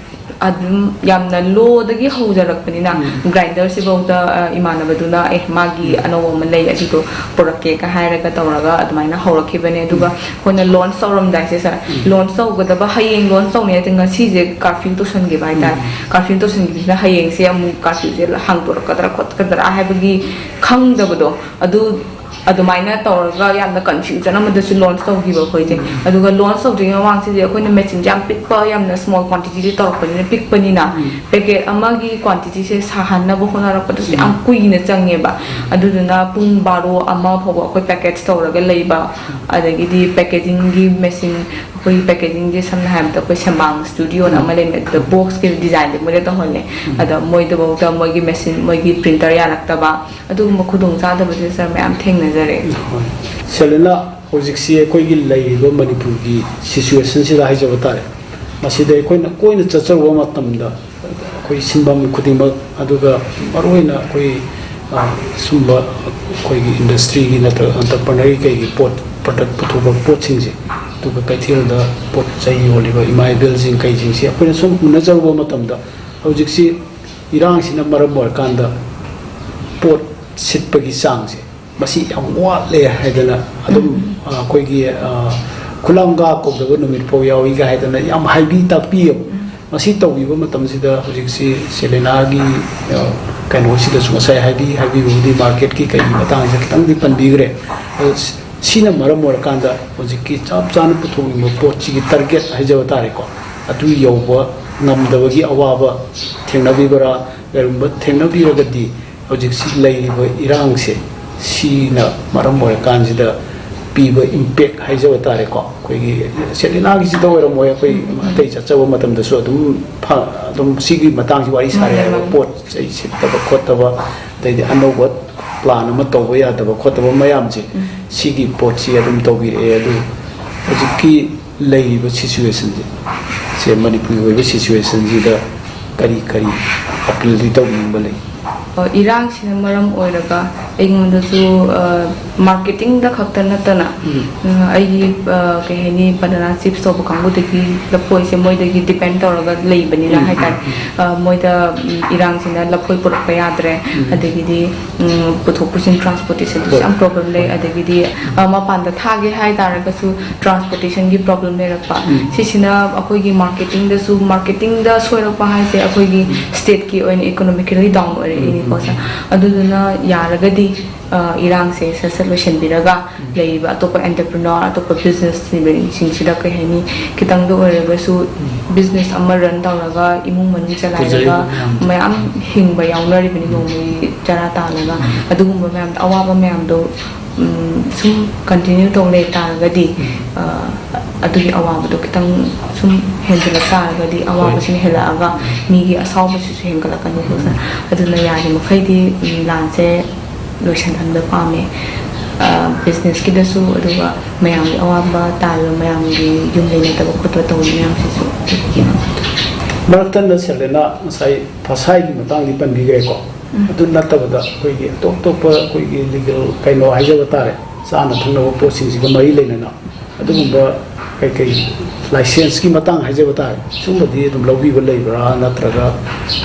ꯑꯗꯨꯝ ꯌꯥꯝꯅ ꯂꯣꯗꯒꯤ ꯍꯧꯖꯔꯛꯄꯅꯤꯅ, ꯒ꯭ꯔꯥꯏꯟꯗꯔꯁꯤꯐꯧꯗ ꯏꯃꯥꯟꯅꯕꯗꯨꯅ ꯑꯦ ꯃꯥꯒꯤ ꯑꯅꯧꯕ ꯑꯃ ꯂꯩ, ꯑꯗꯨꯗꯣ ꯄꯨꯔꯛꯀꯦꯒ ꯍꯥꯏꯔꯒ ꯇꯧꯔꯒ ꯑꯗꯨꯃꯥꯏꯅ ꯍꯧꯔꯛꯈꯤꯕꯅꯦ꯫ ꯑꯗꯨꯒ ꯑꯩꯈꯣꯏꯅ ꯂꯣꯟꯆ ꯇꯧꯔꯝꯗꯥꯏꯁꯦ ꯁꯥꯔ, ꯂꯣꯟꯆ ꯇꯧꯒꯗꯕ ꯍꯌꯦꯡ ꯂꯣꯟꯆ ꯇꯧꯅꯤ ꯍꯥꯏꯗꯤ ꯉꯁꯤꯁꯦ ꯀꯥꯔꯐ꯭ꯌꯨ ꯇꯧꯁꯟꯈꯤꯕ ꯍꯥꯏꯇꯥꯔꯦ꯫ ꯀꯥꯔꯐ꯭ꯌꯨ ꯇꯧꯁꯟꯈꯤꯕꯁꯤꯅ ꯍꯌꯦꯡꯁꯦ ꯑꯃꯨꯛ ꯀꯥꯔꯐ꯭ꯌꯨꯁꯦ ꯍꯥꯡꯗꯣꯔꯛꯀꯗ꯭ꯔꯥ ꯈꯣꯠꯀꯗ꯭ꯔꯥ ꯍꯥꯏꯕꯒꯤ ꯈꯪꯗꯕꯗꯣ, ꯑꯗꯨ ꯑꯗꯨꯃꯥꯏꯅ ꯇꯧꯔꯒ ꯌꯥꯝꯅ ꯀꯟꯐ꯭ꯌꯨꯖꯟ ꯑꯃꯗꯁꯨ ꯂꯣꯟꯆ ꯇꯧꯈꯤꯕ ꯑꯩꯈꯣꯏꯁꯦ꯫ ꯑꯗꯨꯒ ꯂꯣꯟꯆ ꯇꯧꯗ꯭ꯔꯤꯉꯩ ꯃꯃꯥꯡꯁꯤꯗꯤ ꯑꯩꯈꯣꯏꯅ ꯃꯦꯆꯤꯟꯁꯦ ꯌꯥꯝ ꯄꯤꯛꯄ, ꯌꯥꯝꯅ ꯁ꯭ꯃꯣꯜ ꯀ꯭ꯋꯥꯟꯇꯤꯇꯤꯗꯤ ꯇꯧꯔꯛꯄꯅꯤꯅ, ꯄꯤꯛꯄꯅꯤꯅ ꯄꯦꯀꯦꯠ ꯑꯃꯒꯤ ꯀ꯭ꯋꯥꯟꯇꯤꯇꯤꯁꯦ ꯁꯥꯍꯟꯅꯕ ꯍꯣꯠꯅꯔꯛꯄꯗꯁꯨ ꯌꯥꯝ ꯀꯨꯏꯅ ꯆꯪꯉꯦꯕ꯫ ꯑꯗꯨꯗꯨꯅ ꯄꯨꯡ ꯕꯥꯔꯣ ꯑꯃ ꯐꯥꯎꯕ ꯑꯩꯈꯣꯏ ꯄꯦꯀꯦꯠꯁ ꯇꯧꯔꯒ ꯂꯩꯕ, ꯑꯗꯒꯤꯗꯤ ꯄꯦꯀꯦꯖꯤꯡꯒꯤ ꯃꯦꯆꯤꯟ, ꯑꯩꯈꯣꯏ ꯄꯦꯀꯦꯖꯤꯡꯁꯦ ꯁꯝꯅ ꯍꯥꯏꯔꯕꯗ ꯑꯩꯈꯣꯏ ꯁꯦꯝꯕꯥꯡ ꯁ꯭ꯇꯨꯗꯤꯑꯣꯅ ꯑꯃ ꯂꯩꯕꯅꯦ, ꯑꯗꯨꯗ ꯕꯣꯛꯁꯀꯤ ꯗꯤꯖꯥꯏꯟꯁꯦ ꯃꯣꯏꯗ ꯇꯧꯍꯜꯂꯦ꯫ ꯑꯗ ꯃꯣꯏꯗꯐꯧꯗ ꯃꯣꯏꯒꯤ ꯃꯦꯆꯤꯟ, ꯃꯣꯏꯒꯤ ꯄ꯭ꯔꯤꯟꯇꯔ ꯌꯥꯔꯛꯇꯕ, ꯑꯗꯨꯒꯨꯝꯕ ꯈꯨꯗꯣꯡꯆꯥꯗꯕꯁꯦ ꯁꯥꯔ ꯃꯌꯥꯝ ꯊꯦꯡꯅꯖꯔꯦ꯫ ꯍꯣꯏ꯫ ꯁꯦꯂꯤꯅꯥ, ꯍꯧꯖꯤꯛꯁꯤ ꯑꯩꯈꯣꯏꯒꯤ ꯂꯩꯔꯤꯕ ꯃꯅꯤꯄꯨꯔꯒꯤ ꯁꯤꯆꯨꯋꯦꯁꯟꯁꯤꯗ ꯍꯥꯏꯖꯕ ꯇꯥꯔꯦ, ꯃꯁꯤꯗ ꯑꯩꯈꯣꯏꯅ ꯀꯣꯏꯅ ꯆꯠꯆꯔꯨꯕ ꯃꯇꯝꯗ ꯑꯩꯈꯣꯏ ꯁꯤꯟꯐꯝ ꯈꯨꯗꯤꯡꯃꯛ, ꯑꯗꯨꯒ ꯃꯔꯨꯑꯣꯏꯅ ꯑꯩꯈꯣꯏ, ꯑ, ꯁꯨꯝꯕ ꯑꯩꯈꯣꯏꯒꯤ ꯏꯟꯗꯁꯇ꯭ꯔꯤꯒꯤ ꯅꯠꯇ꯭ꯔꯒ ꯑꯦꯟꯇꯔꯄ꯭ꯔꯅꯔꯒꯤ ꯀꯩꯒꯤ ꯄꯣꯠ, ꯄ꯭ꯔꯗꯛ ꯄꯨꯊꯣꯛꯄ ꯄꯣꯠꯁꯤꯡꯁꯦ, ꯑꯗꯨꯒ ꯀꯩꯊꯦꯜꯗ ꯄꯣꯠ ꯆꯩ ꯌꯣꯜꯂꯤꯕ ꯏꯃꯥ ꯏꯕꯦꯜꯁꯤꯡ ꯀꯩꯁꯤꯡꯁꯦ ꯑꯩꯈꯣꯏꯅ ꯁꯨꯝ ꯎꯅꯖꯔꯨꯕ ꯃꯇꯝꯗ, ꯍꯧꯖꯤꯛꯁꯤ ꯏꯔꯥꯡꯁꯤꯅ ꯃꯔꯝ ꯑꯣꯏꯔꯀꯥꯟꯗ ꯄꯣꯠ ꯁꯤꯠꯄꯒꯤ ꯆꯥꯡꯁꯦ ꯃꯁꯤ ꯌꯥꯝ ꯋꯥꯠꯂꯦ ꯍꯥꯏꯗꯅ ꯑꯗꯨꯝ, ꯑ, ꯑꯩꯈꯣꯏꯒꯤ, ꯑ, ꯈꯨꯂꯪꯒꯥ ꯀꯧꯗꯕ ꯅꯨꯃꯤꯠ ꯐꯥꯎ ꯌꯥꯎꯏꯒ ꯍꯥꯏꯗꯅ ꯌꯥꯝ ꯍꯥꯏꯕꯤ ꯇꯥꯛꯄꯤꯌꯦꯕ꯫ ꯃꯁꯤ ꯇꯧꯕꯤꯕ ꯃꯇꯝꯁꯤꯗ ꯍꯧꯖꯤꯛꯁꯤ ꯁꯦꯂꯦꯅꯥꯒꯤ, ꯑ, ꯀꯩꯅꯣꯁꯤꯗꯁꯨ ꯉꯁꯥꯏ ꯍꯥꯏꯕꯤ-, ꯍꯥꯏꯕꯤꯕꯕꯨꯗꯤ ꯃꯥꯔꯀꯦꯠꯀꯤ ꯀꯩꯒꯤ ꯃꯇꯥꯡꯁꯤꯗ ꯈꯤꯇꯪꯗꯤ ꯄꯟꯕꯤꯈ꯭ꯔꯦ꯫ ꯑꯗꯣ ꯁꯤ-, ꯁꯤꯅ ꯃꯔꯝ ꯑꯣꯏꯔꯀꯥꯟꯗ ꯍꯧꯖꯤꯛꯀꯤ ꯆꯞ ꯆꯥꯅ ꯄꯨꯊꯣꯛꯅꯤꯡꯕ ꯄꯣꯠꯁꯤꯒꯤ ꯇꯥꯔꯒꯦꯠ ꯍꯥꯏꯖꯕ ꯇꯥꯔꯦꯀꯣ, ꯑꯗꯨ ꯌꯧꯕ ꯉꯝꯗꯕꯒꯤ ꯑꯋꯥꯕ ꯊꯦꯡꯅꯕꯤꯕ꯭ꯔꯥ? ꯀꯔꯤꯒꯨꯝꯕ ꯊꯦꯡꯅꯕꯤꯔꯒꯗꯤ ꯍꯧꯖꯤꯛꯁꯤ ꯂꯩꯔꯤꯕ ꯏꯔꯥꯡꯁꯦ ꯁꯤꯅ ꯃꯔꯝ ꯑꯣꯏꯔꯀꯥꯟꯁꯤꯗ ꯄꯤꯕ ꯏꯝꯄꯦꯛ ꯍꯥꯏꯖꯕ ꯇꯥꯔꯦꯀꯣ꯫ ꯑꯩꯈꯣꯏꯒꯤ ꯁꯦꯂꯤꯅꯥꯒꯤꯁꯤꯗ ꯑꯣꯏꯔꯝꯃꯣꯏ, ꯑꯩꯈꯣꯏ ꯑꯇꯩ ꯆꯠꯆꯕ ꯃꯇꯝꯗꯁꯨ ꯑꯗꯨꯝ ꯐ-, ꯑꯗꯨꯝ ꯁꯤꯒꯤ ꯃꯇꯥꯡꯁꯤ ꯋꯥꯔꯤ ꯁꯥꯔꯦ ꯍꯥꯏꯕ, ꯃꯥꯅꯦ, ꯃꯥꯅꯦ꯫ ꯄꯣꯠ ꯆꯩ ꯁꯤꯠꯇꯕ ꯈꯣꯠꯇꯕ, ꯑꯗꯩꯗꯤ ꯑꯅꯧꯕ ꯄ꯭ꯂꯥꯟ ꯑꯃ ꯇꯧꯕ ꯌꯥꯗꯕ ꯈꯣꯠꯇꯕ ꯃꯌꯥꯝꯁꯦ, ꯎꯝ꯫ ꯁꯤꯒꯤ ꯄꯣꯠꯁꯤ ꯑꯗꯨꯝ ꯇꯧꯕꯤꯔꯛꯑꯦ꯫ ꯑꯗꯨ ꯍꯧꯖꯤꯛꯀꯤ ꯂꯩꯔꯤꯕ ꯁꯤꯆꯨꯋꯦꯁꯟꯁꯦ, ꯁꯦ ꯃꯅꯤꯄꯨꯔꯒꯤ ꯑꯣꯏꯕ ꯁꯤꯆꯨꯋꯦꯁꯟꯁꯤꯗ ꯀꯔꯤ ꯀꯔꯤ ꯑꯄꯤꯜꯗꯤ ꯇꯧꯅꯤꯡꯕ ꯂꯩ? ꯑ, ꯏꯔꯥꯡꯁꯤꯅ ꯃꯔꯝ ꯑꯣꯏꯔꯒ ꯑꯩꯉꯣꯟꯗꯁꯨ, ꯑ, ꯃꯥꯔꯀꯦꯇꯤꯡꯗ ꯈꯛꯇ ꯅꯠꯇꯅ, ꯎꯝ꯫ ꯑ, ꯑꯩꯒꯤ, ꯑ, ꯀꯩ ꯍꯥꯏꯅꯤ, ꯕꯅꯥꯅꯥ ꯆꯤꯞꯁ ꯇꯧꯕ ꯀꯥꯡꯕꯨꯗꯒꯤ ꯂꯐꯣꯏꯁꯦ ꯃꯣꯏꯗꯒꯤ ꯗꯤꯄꯦꯟ ꯇꯧꯔꯒ ꯂꯩꯕꯅꯤꯅ ꯎꯝ, ꯍꯥꯏꯇꯥꯔꯦ꯫ ꯎꯝ, ꯎꯝ꯫ ꯑ, ꯃꯣꯏꯗ, ꯎꯝ, ꯏꯔꯥꯡꯁꯤꯅ ꯂꯐꯣꯏ ꯄꯨꯔꯛꯄ ꯌꯥꯗ꯭ꯔꯦ, ꯎꯝ꯫ ꯑꯗꯒꯤꯗꯤ, ꯎꯝ, ꯄꯨꯊꯣꯛ ꯄꯨꯁꯤꯟ, ꯇ꯭ꯔꯥꯟꯁꯄꯣꯔꯇꯦꯁꯟꯗꯁꯨ ꯍꯣꯏ꯫ ꯌꯥꯝ ꯄ꯭ꯔꯣꯕ꯭ꯂꯦꯝ ꯂꯩ, ꯍꯣꯏ꯫ ꯑꯗꯒꯤꯗꯤ, ꯑ, ꯃꯄꯥꯟꯗ ꯊꯥꯒꯦ ꯍꯥꯏ ꯇꯥꯔꯒꯁꯨ ꯇ꯭ꯔꯥꯟꯁꯄꯣꯔꯇꯦꯁꯟꯒꯤ ꯄ꯭ꯔꯣꯕ꯭ꯂꯦꯝ ꯂꯩꯔꯛꯄ꯫ ꯎꯝ꯫ ꯁꯤꯁꯤꯅ ꯑꯩꯈꯣꯏꯒꯤ ꯃꯥꯔꯀꯦꯇꯤꯡꯗꯁꯨ, ꯃꯥꯔꯀꯦꯇꯤꯡꯗ ꯁꯣꯏꯔꯛꯄ ꯍꯥꯏꯁꯦ ꯑꯩꯈꯣꯏꯒꯤ ꯎꯝ꯫ ꯁ꯭ꯇꯦꯠꯀꯤ ꯑꯣꯏꯅ ꯏꯀꯣꯅꯣꯃꯤꯀꯦꯜꯂꯤ ꯗꯥꯎꯟ ꯑꯣꯏꯔꯛꯏꯅꯤꯀꯣ, ꯎꯝ, ꯎꯝ, ꯁꯥꯔ꯫ ꯎꯝ꯫ ꯑꯗꯨꯗꯨꯅ ꯌꯥꯔꯒꯗꯤ, ꯑ, ꯏꯔꯥꯡꯁꯦ ꯁꯠ ꯁꯠ ꯂꯣꯏꯁꯤꯟꯕꯤꯔꯒ, ꯎꯝ꯫ ꯂꯩꯔꯤꯕ ꯑꯇꯣꯞꯄ ꯑꯦꯟꯇꯔꯄ꯭ꯔꯤꯅꯣꯔ, ꯑꯇꯣꯞꯄ ꯕꯤꯖꯤꯅꯦꯁ ꯂꯩꯕꯁꯤꯡꯁꯤꯗ, ꯀꯩ ꯍꯥꯏꯅꯤ, ꯈꯤꯇꯪꯗ ꯑꯣꯏꯔꯒꯁꯨ ꯎꯝ꯫ ꯕꯤꯖꯤꯅꯦꯁ ꯑꯃ ꯔꯟ ꯇꯧꯔꯒ ꯏꯃꯨꯡ ꯃꯅꯨꯡ ꯆꯂꯥꯏꯔꯒ ꯄꯨꯖꯔꯤꯕ ꯃꯌꯥꯝꯗꯣ꯫ ꯃꯌꯥꯝ ꯍꯤꯡꯕ ꯌꯥꯎꯅꯔꯤꯕꯅꯤ, ꯎꯝ꯫ ꯅꯣꯡꯃꯒꯤ ꯆꯔꯥ ꯇꯥꯜꯂꯒ꯫ ꯎꯝ꯫ ꯑꯗꯨꯒꯨꯝꯕ ꯃꯌꯥꯝꯗꯣ, ꯑꯋꯥꯕ ꯃꯌꯥꯝꯗꯣ, ꯎꯝ, ꯁꯨꯝ ꯀꯟꯇꯤꯅ꯭ꯌꯨ ꯇꯧ ꯂꯩ ꯇꯥꯔꯒꯗꯤ, ꯎꯝ꯫ ꯑ, ꯑꯗꯨꯒꯤ ꯑꯋꯥꯕꯗꯣ ꯈꯤꯇꯪ ꯁꯨꯝ ꯍꯦꯟꯖꯤꯜꯂꯛ ꯇꯥꯔꯒꯗꯤ, ꯍꯣꯏ꯫ ꯑꯋꯥꯕꯁꯤꯅ ꯍꯦꯜꯂꯛꯑꯒ ꯃꯤꯒꯤ ꯑꯁꯥꯎꯕꯁꯤꯁꯨ ꯍꯦꯟꯒꯠꯂꯛꯀꯅꯤ꯫ ꯎꯝ꯫ ꯑꯗꯨꯅ ꯌꯥꯔꯤꯃꯈꯩꯗꯤ, ꯎꯝ, ꯂꯥꯟꯁꯦ ꯂꯣꯏꯁꯤꯟꯍꯟꯕ ꯄꯥꯝꯃꯦ꯫ ꯑ, ꯕꯤꯖꯤꯅꯦꯁꯀꯤꯗꯁꯨ, ꯑꯗꯨꯒ ꯃꯌꯥꯝꯒꯤ ꯑꯋꯥꯕ ꯇꯥꯔꯤꯕ ꯃꯌꯥꯝꯒꯤ ꯌꯨꯝ ꯂꯩꯅꯗꯕ ꯈꯣꯠꯄ ꯇꯧꯔꯤ ꯃꯌꯥꯝꯁꯤꯁꯨ꯫ ꯃꯔꯛ ꯊꯠꯅ ꯁꯦꯂꯦꯅꯥ ꯉꯁꯥꯏ ꯐꯁꯥꯏꯒꯤ ꯃꯇꯥꯡꯗꯤ ꯄꯟꯕꯤꯈ꯭ꯔꯦꯀꯣ꯫ ꯎꯝ꯫ ꯑꯗꯨ ꯅꯠꯇꯕꯗ ꯑꯩꯈꯣꯏꯒꯤ ꯑꯇꯣꯞ ꯑꯇꯣꯞꯄ ꯑꯩꯈꯣꯏꯒꯤ ꯂꯤꯒꯦꯜ ꯀꯩꯅꯣ ꯍꯥꯏꯖꯕ ꯇꯥꯔꯦ, ꯆꯥꯅ ꯊꯛꯅꯕ ꯄꯣꯠꯁꯤꯡꯁꯤꯒ ꯃꯔꯤ ꯂꯩꯅꯅ ꯑꯗꯨꯒꯨꯝꯕ ꯀꯩꯀꯩ ꯂꯥꯏꯁꯦꯟꯁꯀꯤ ꯃꯇꯥꯡ ꯍꯥꯏꯖꯕ ꯇꯥꯔꯦ, ꯁꯨꯝꯕꯗꯤ ꯑꯗꯨꯝ ꯂꯧꯕꯤꯕ ꯂꯩꯕ꯭ꯔꯥ, ꯅꯠꯇ꯭ꯔꯒ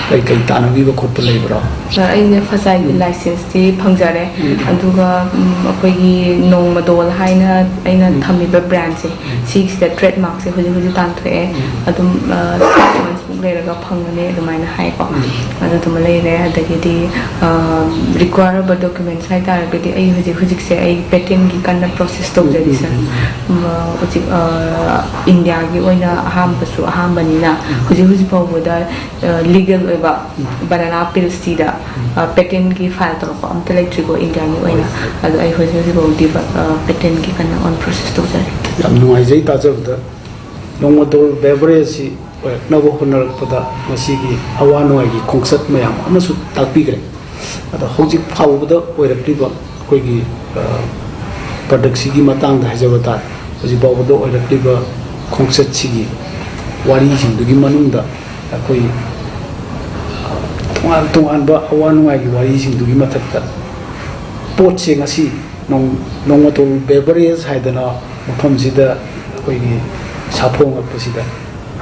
ꯀꯩꯀꯩ ꯇꯥꯟꯅꯕꯤꯕ ꯈꯣꯠꯄ ꯂꯩꯕ꯭ꯔꯥ? ꯁꯥꯔ, ꯑꯩꯁꯦ ꯐꯁꯥꯏꯒꯤ ꯎꯝ꯫ ꯂꯥꯏꯁꯦꯟꯁꯇꯤ ꯐꯪꯖꯔꯦ꯫ ꯎꯝ꯫ ꯑꯗꯨꯒ, ꯎꯝ, ꯑꯩꯈꯣꯏꯒꯤ ꯅꯣꯡꯃꯗꯣꯜ ꯍꯥꯏꯅ ꯑꯩꯅ ꯎꯝ꯫ ꯊꯝꯃꯤꯕ ꯕ꯭ꯔꯥꯟꯁꯦ, ꯎꯝ꯫ ꯁꯤꯒꯤꯁꯤꯗ ꯇ꯭ꯔꯦꯗꯃꯥꯔꯛꯁꯦ ꯍꯧꯖꯤꯛ ꯍꯧꯖꯤꯛ ꯇꯥꯟꯊꯣꯛꯑꯦ꯫ ꯎꯝ꯫ ꯑꯗꯨꯝ, ꯑ, six months ꯃꯨꯛ ꯂꯩꯔꯒ ꯐꯪꯒꯅꯤ ꯑꯗꯨꯃꯥꯏꯅ ꯍꯥꯏꯀꯣ꯫ ꯑꯗꯨꯗꯨꯃ ꯂꯩꯔꯦ꯫ ꯑꯗꯒꯤꯗꯤ ꯔꯤꯀ꯭ꯋꯥꯌꯔ ꯑꯣꯏꯕ ꯗꯣꯀꯨꯃꯦꯟꯁ ꯍꯥꯏ ꯇꯥꯔꯒꯗꯤ ꯑꯩ ꯍꯧꯖꯤꯛ ꯍꯧꯖꯤꯛꯁꯦ ꯑꯩ ꯄꯦꯇꯦꯟꯒꯤ ꯀꯟꯅ ꯄ꯭ꯔꯣꯁꯦꯁ ꯇꯧꯖꯔꯤ ꯁꯥꯔ꯫ ꯍꯧꯖꯤꯛ ꯏꯟꯗꯤꯌꯥꯒꯤ ꯑꯣꯏꯅ ꯑꯍꯥꯟꯕꯁꯨ ꯑꯍꯥꯟꯕꯅꯤꯅ ꯍꯧꯖꯤꯛ ꯍꯧꯖꯤꯛ ꯐꯥꯎꯕꯗ ꯂꯤꯒꯦꯜ ꯑꯣꯏꯕ ꯕꯅꯥꯅꯥ ꯄꯤꯜꯁꯤꯗ ꯄꯦꯇꯦꯟꯒꯤ ꯐꯥꯏꯜ ꯇꯧꯔꯛꯄ ꯑꯝꯇ ꯂꯩꯇ꯭ꯔꯤꯀꯣ ꯏꯟꯗꯤꯌꯥꯒꯤ ꯑꯣꯏꯅ꯫ ꯑꯗꯣ ꯑꯩ ꯍꯧꯖꯤꯛ ꯍꯧꯖꯤꯛ ꯐꯥꯎꯗꯤ ꯄꯦꯇꯦꯟꯒꯤ ꯀꯟꯅ ꯑꯣꯟ ꯄ꯭ꯔꯣꯁꯦꯁ ꯇꯧꯖꯔꯤ꯫ ꯌꯥꯝ ꯅꯨꯡꯉꯥꯏꯖꯩ ꯇꯥꯖꯕꯗ꯫ ꯅꯣꯡꯃꯇꯣꯜ ꯕꯦꯕꯔꯦꯖꯁꯤ ꯑꯣꯏꯔꯛꯅꯕ ꯍꯣꯠꯅꯔꯛꯄꯗ ꯉꯁꯤꯒꯤ ꯑꯋꯥ ꯅꯨꯡꯉꯥꯏꯒꯤ ꯈꯣꯡꯆꯠ ꯃꯌꯥꯝ ꯑꯃꯁꯨ ꯇꯥꯛꯄꯤꯈ꯭ꯔꯦ꯫ ꯑꯗꯣ ꯍꯧꯖꯤꯛ ꯐꯥꯎꯕꯗ ꯑꯣꯏꯔꯛꯂꯤꯕ ꯑꯩꯈꯣꯏꯒꯤ ꯄ꯭ꯔꯗꯛꯁꯤꯒꯤ ꯃꯇꯥꯡꯗ ꯍꯥꯏꯖꯕ ꯇꯥꯔꯦ꯫ ꯍꯧꯖꯤꯛ ꯐꯥꯎꯕꯗ ꯑꯣꯏꯔꯛꯂꯤꯕ ꯈꯣꯡꯆꯠꯁꯤꯒꯤ ꯋꯥꯔꯤꯁꯤꯡꯗꯨꯒꯤ ꯃꯅꯨꯡꯗ ꯑꯩꯈꯣꯏ ꯇꯣꯉꯥꯟ ꯇꯣꯉꯥꯟꯕ ꯑꯋꯥ ꯅꯨꯡꯉꯥꯏꯒꯤ ꯋꯥꯔꯤꯁꯤꯡꯗꯨꯒꯤ ꯃꯊꯛꯇ ꯄꯣꯠꯁꯦ ꯉꯁꯤ ꯅꯣꯡ ꯅꯣꯡꯃꯇꯣꯜ ꯕꯦꯕꯔꯦꯖ ꯍꯥꯏꯗꯅ ꯃꯐꯝꯁꯤꯗ ꯑꯩꯈꯣꯏꯒꯤ ꯁꯥꯐꯣꯡꯉꯛꯄꯁꯤꯗ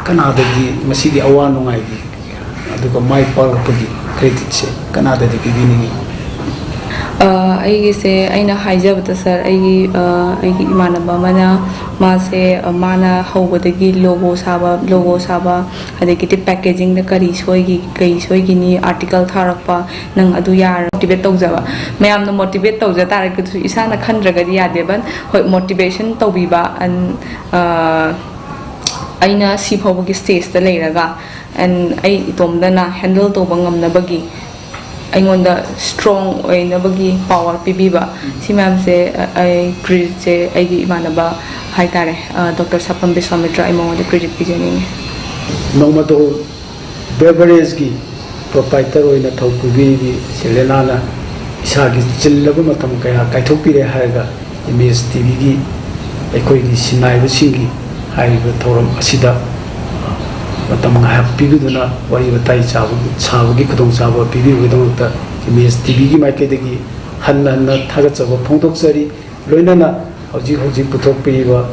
ꯀꯅꯥꯗꯒꯤ ꯃꯁꯤꯒꯤ ꯑꯋꯥ ꯅꯨꯡꯉꯥꯏꯒꯤ ꯑꯗꯨꯒ ꯃꯥꯏ ꯄꯥꯛꯂꯛꯄꯒꯤ ꯀ꯭ꯔꯦꯗꯤꯠꯁꯦ ꯀꯅꯥꯗꯗꯤ ꯄꯤꯕꯤꯅꯤꯡꯉꯤ? ꯑꯩꯒꯤꯁꯦ ꯑꯩꯅ ꯍꯥꯏꯖꯕꯗ ꯁꯥꯔ, ꯑꯩꯒꯤ ꯑꯩꯒꯤ ꯏꯃꯥꯟꯅꯕ ꯑꯃꯅ, ꯃꯥꯁꯦ ꯃꯥꯅ ꯍꯧꯕꯗꯒꯤ ꯂꯣꯒꯣ ꯁꯥꯕ ꯂꯣꯒꯣ ꯁꯥꯕ, ꯑꯗꯒꯤꯗꯤ ꯄꯦꯀꯦꯖꯤꯡꯗ ꯀꯔꯤ ꯁꯣꯏꯒꯤ ꯀꯔꯤ ꯁꯣꯏꯒꯤꯅꯤ, ꯑꯥꯔꯇꯤꯀꯜ ꯊꯥꯔꯛꯄ, ꯅꯪ ꯑꯗꯨ ꯌꯥꯔ ꯃꯣꯇꯤꯚꯦꯠ ꯇꯧꯖꯕ꯫ ꯃꯌꯥꯝꯅ ꯃꯣꯇꯤꯚꯦꯠ ꯇꯧꯖ ꯇꯥꯔꯒꯁꯨ ꯏꯁꯥꯅ ꯈꯟꯗ꯭ꯔꯒꯗꯤ ꯌꯥꯗꯦꯕ꯫ ꯍꯣꯏ, ꯃꯣꯇꯤꯚꯦꯁꯟ ꯇꯧꯕꯤꯕ꯫ ꯑꯩꯅ ꯁꯤ ꯐꯥꯎꯕꯒꯤ ꯁ꯭ꯇꯦꯖꯇ ꯂꯩꯔꯒ ꯑꯦꯟ ꯑꯩ ꯏꯇꯣꯝꯗꯅ ꯍꯦꯟꯗꯜ ꯇꯧꯕ ꯉꯝꯅꯕꯒꯤ ꯑꯩꯉꯣꯟꯗ ꯁ꯭ꯇꯔꯣꯡ ꯑꯣꯏꯅꯕꯒꯤ ꯄꯥꯋꯔ ꯄꯤꯕꯤꯕ, ꯁꯤ ꯃꯌꯥꯝꯁꯦ ꯑꯩ ꯀ꯭ꯔꯦꯗꯤꯠꯁꯦ ꯑꯩꯒꯤ ꯏꯃꯥꯟꯅꯕ ꯍꯥꯏꯇꯥꯔꯦ, ꯗꯣꯛꯇꯔ ꯁꯥꯄꯝ ꯕꯤꯁ꯭ꯋꯥꯃꯤꯇ꯭ꯔ, ꯑꯩ ꯃꯉꯣꯟꯗ ꯀ꯭ꯔꯦꯗꯤꯠ ꯄꯤꯖꯅꯤꯡꯉꯤ꯫ ꯅꯣꯡꯃꯇꯣꯜ ꯕꯦꯕꯔꯦꯖꯀꯤ ꯄ꯭ꯔꯣꯄꯥꯏꯇꯔ ꯑꯣꯏꯅ ꯊꯧ ꯄꯨꯕꯤꯔꯤꯕꯤ ꯁꯦꯂꯦꯅꯥꯅ ꯏꯁꯥꯒꯤ ꯆꯤꯜꯂꯕ ꯃꯇꯝ ꯀꯌꯥ ꯀꯥꯏꯊꯣꯛꯄꯤꯔꯦ ꯍꯥꯏꯔꯒ ꯏꯃꯦꯖ ꯇꯤꯚꯤꯒꯤ ꯑꯩꯈꯣꯏꯒꯤ ꯁꯤꯟꯅꯥꯏꯕꯁꯤꯡꯒꯤ ꯍꯥꯏꯔꯤꯕ ꯊꯧꯔꯝ ꯑꯁꯤꯗ ꯃꯇꯝ ꯉꯥꯏꯍꯥꯛ ꯄꯤꯕꯤꯗꯨꯅ ꯋꯥꯔꯤ ꯋꯥꯇꯥꯏ ꯆꯥꯕ ꯁꯥꯕꯒꯤ ꯈꯨꯗꯣꯡꯆꯥꯕ ꯄꯤꯕꯤꯕꯒꯤꯗꯃꯛꯇ ꯏꯃꯦꯖ ꯇꯤꯚꯤꯒꯤ ꯃꯥꯏꯀꯩꯗꯒꯤ ꯍꯟꯅ ꯍꯟꯅ ꯊꯥꯒꯠꯆꯕ ꯐꯣꯡꯗꯣꯛꯆꯔꯤ꯫ ꯂꯣꯏꯅꯅ ꯍꯧꯖꯤꯛ ꯍꯧꯖꯤꯛ ꯄꯨꯊꯣꯛꯄꯤꯔꯤꯕ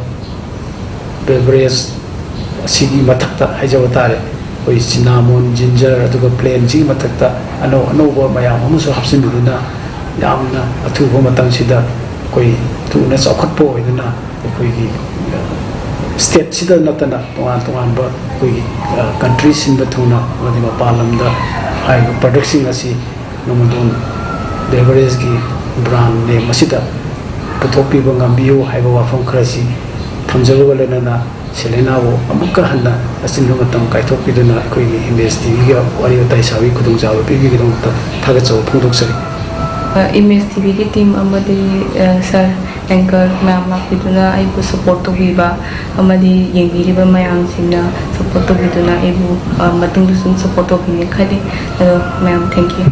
ꯕꯦꯕꯔꯦꯖ ꯑꯁꯤꯒꯤ ꯃꯊꯛꯇ ꯍꯥꯏꯖꯕ ꯇꯥꯔꯦ, ꯑꯩꯈꯣꯏ ꯁꯤꯅꯥꯃꯣꯟ, ꯖꯤꯟꯖꯔ, ꯑꯗꯨꯒ ꯄ꯭ꯂꯦꯟꯁꯤꯒꯤ ꯃꯊꯛꯇ ꯑꯅꯧ ꯑꯅꯧꯕ ꯃꯌꯥꯝ ꯑꯃꯁꯨ ꯍꯥꯞꯆꯤꯟꯕꯤꯗꯨꯅ ꯌꯥꯝꯅ ꯑꯊꯨꯕ ꯃꯇꯝꯁꯤꯗ ꯑꯩꯈꯣꯏ ꯊꯨꯅ ꯆꯥꯎꯈꯠꯄ ꯑꯣꯏꯗꯨꯅ ꯑꯩꯈꯣꯏꯒꯤ ꯁ꯭ꯇꯦꯠꯁꯤꯗ ꯅꯠꯇꯅ ꯇꯣꯉꯥꯟ ꯇꯣꯉꯥꯟꯕ ꯑꯩꯈꯣꯏꯒꯤ, ꯑ, ꯀꯟꯇ꯭ꯔꯤ ꯁꯤꯟꯕ ꯊꯨꯡꯅ ꯑꯃꯗꯤ ꯃꯄꯥꯟ ꯂꯝꯗ ꯍꯥꯏꯔꯤꯕ ꯄ꯭ꯔꯗꯛꯁꯤꯡ ꯑꯁꯤ ꯅꯣꯡꯃꯗꯣꯟ ꯕꯦꯕꯔꯦꯖꯀꯤ ꯕ꯭ꯔꯥꯟ ꯅꯦꯝ ꯑꯁꯤꯗ ꯄꯨꯊꯣꯛꯄꯤꯕ ꯉꯝꯕꯤꯌꯨ ꯍꯥꯏꯕ ꯋꯥꯐꯝ ꯈꯔꯁꯤ ꯊꯝꯖꯕꯒ ꯂꯣꯏꯅꯅ ꯁꯦꯂꯦꯅꯥꯕꯨ ꯑꯃꯨꯛꯀ ꯍꯟꯅ ꯑꯆꯤꯟꯕ ꯃꯇꯝ ꯀꯥꯏꯊꯣꯛꯄꯤꯗꯨꯅ ꯑꯩꯈꯣꯏꯒꯤ ꯏꯃꯦꯖ ꯇꯤꯚꯤꯒ ꯋꯥꯔꯤ ꯋꯥꯇꯥꯏ ꯁꯥꯕꯒꯤ ꯈꯨꯗꯣꯡꯆꯥꯕ ꯄꯤꯕꯤꯕꯒꯤꯗꯃꯛꯇ ꯊꯥꯒꯠꯆꯕ ꯐꯣꯡꯗꯣꯛꯆꯔꯤ꯫ ꯏꯃꯦꯖ ꯇꯤꯚꯤꯒꯤ ꯇꯤꯝ ꯑꯃꯗꯤ, ꯑ, ꯁꯥꯔ ꯑꯦꯡꯀꯔ ꯃꯌꯥꯝ ꯂꯥꯛꯄꯤꯗꯨꯅ ꯑꯩꯕꯨ ꯁꯄꯣꯔꯠ ꯇꯧꯕꯤꯕ ꯑꯃꯗꯤ ꯌꯦꯡꯕꯤꯔꯤꯕ ꯃꯌꯥꯝꯁꯤꯡꯅ ꯁꯄꯣꯔꯠ ꯇꯧꯕꯤꯗꯨꯅ ꯑꯩꯕꯨ, ꯑ, ꯃꯇꯨꯡꯗꯁꯨ ꯑꯗꯨꯝ ꯁꯄꯣꯔꯠ ꯇꯧꯕꯤꯅꯤ ꯈꯜꯂꯤ꯫ ꯑꯗꯣ ꯃꯌꯥꯝ, ꯊꯦꯡꯀ꯭ꯌꯨ꯫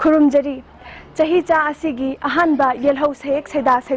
ꯈꯨꯔꯨꯝꯖꯔꯤ꯫ ꯆꯍꯤꯆꯥ ꯑꯁꯤꯒꯤ ꯑꯍꯥꯟꯕ ꯌꯦꯜꯍꯧ ꯁꯌꯦꯛ ꯁꯩꯗꯥ ꯁꯩꯗꯥ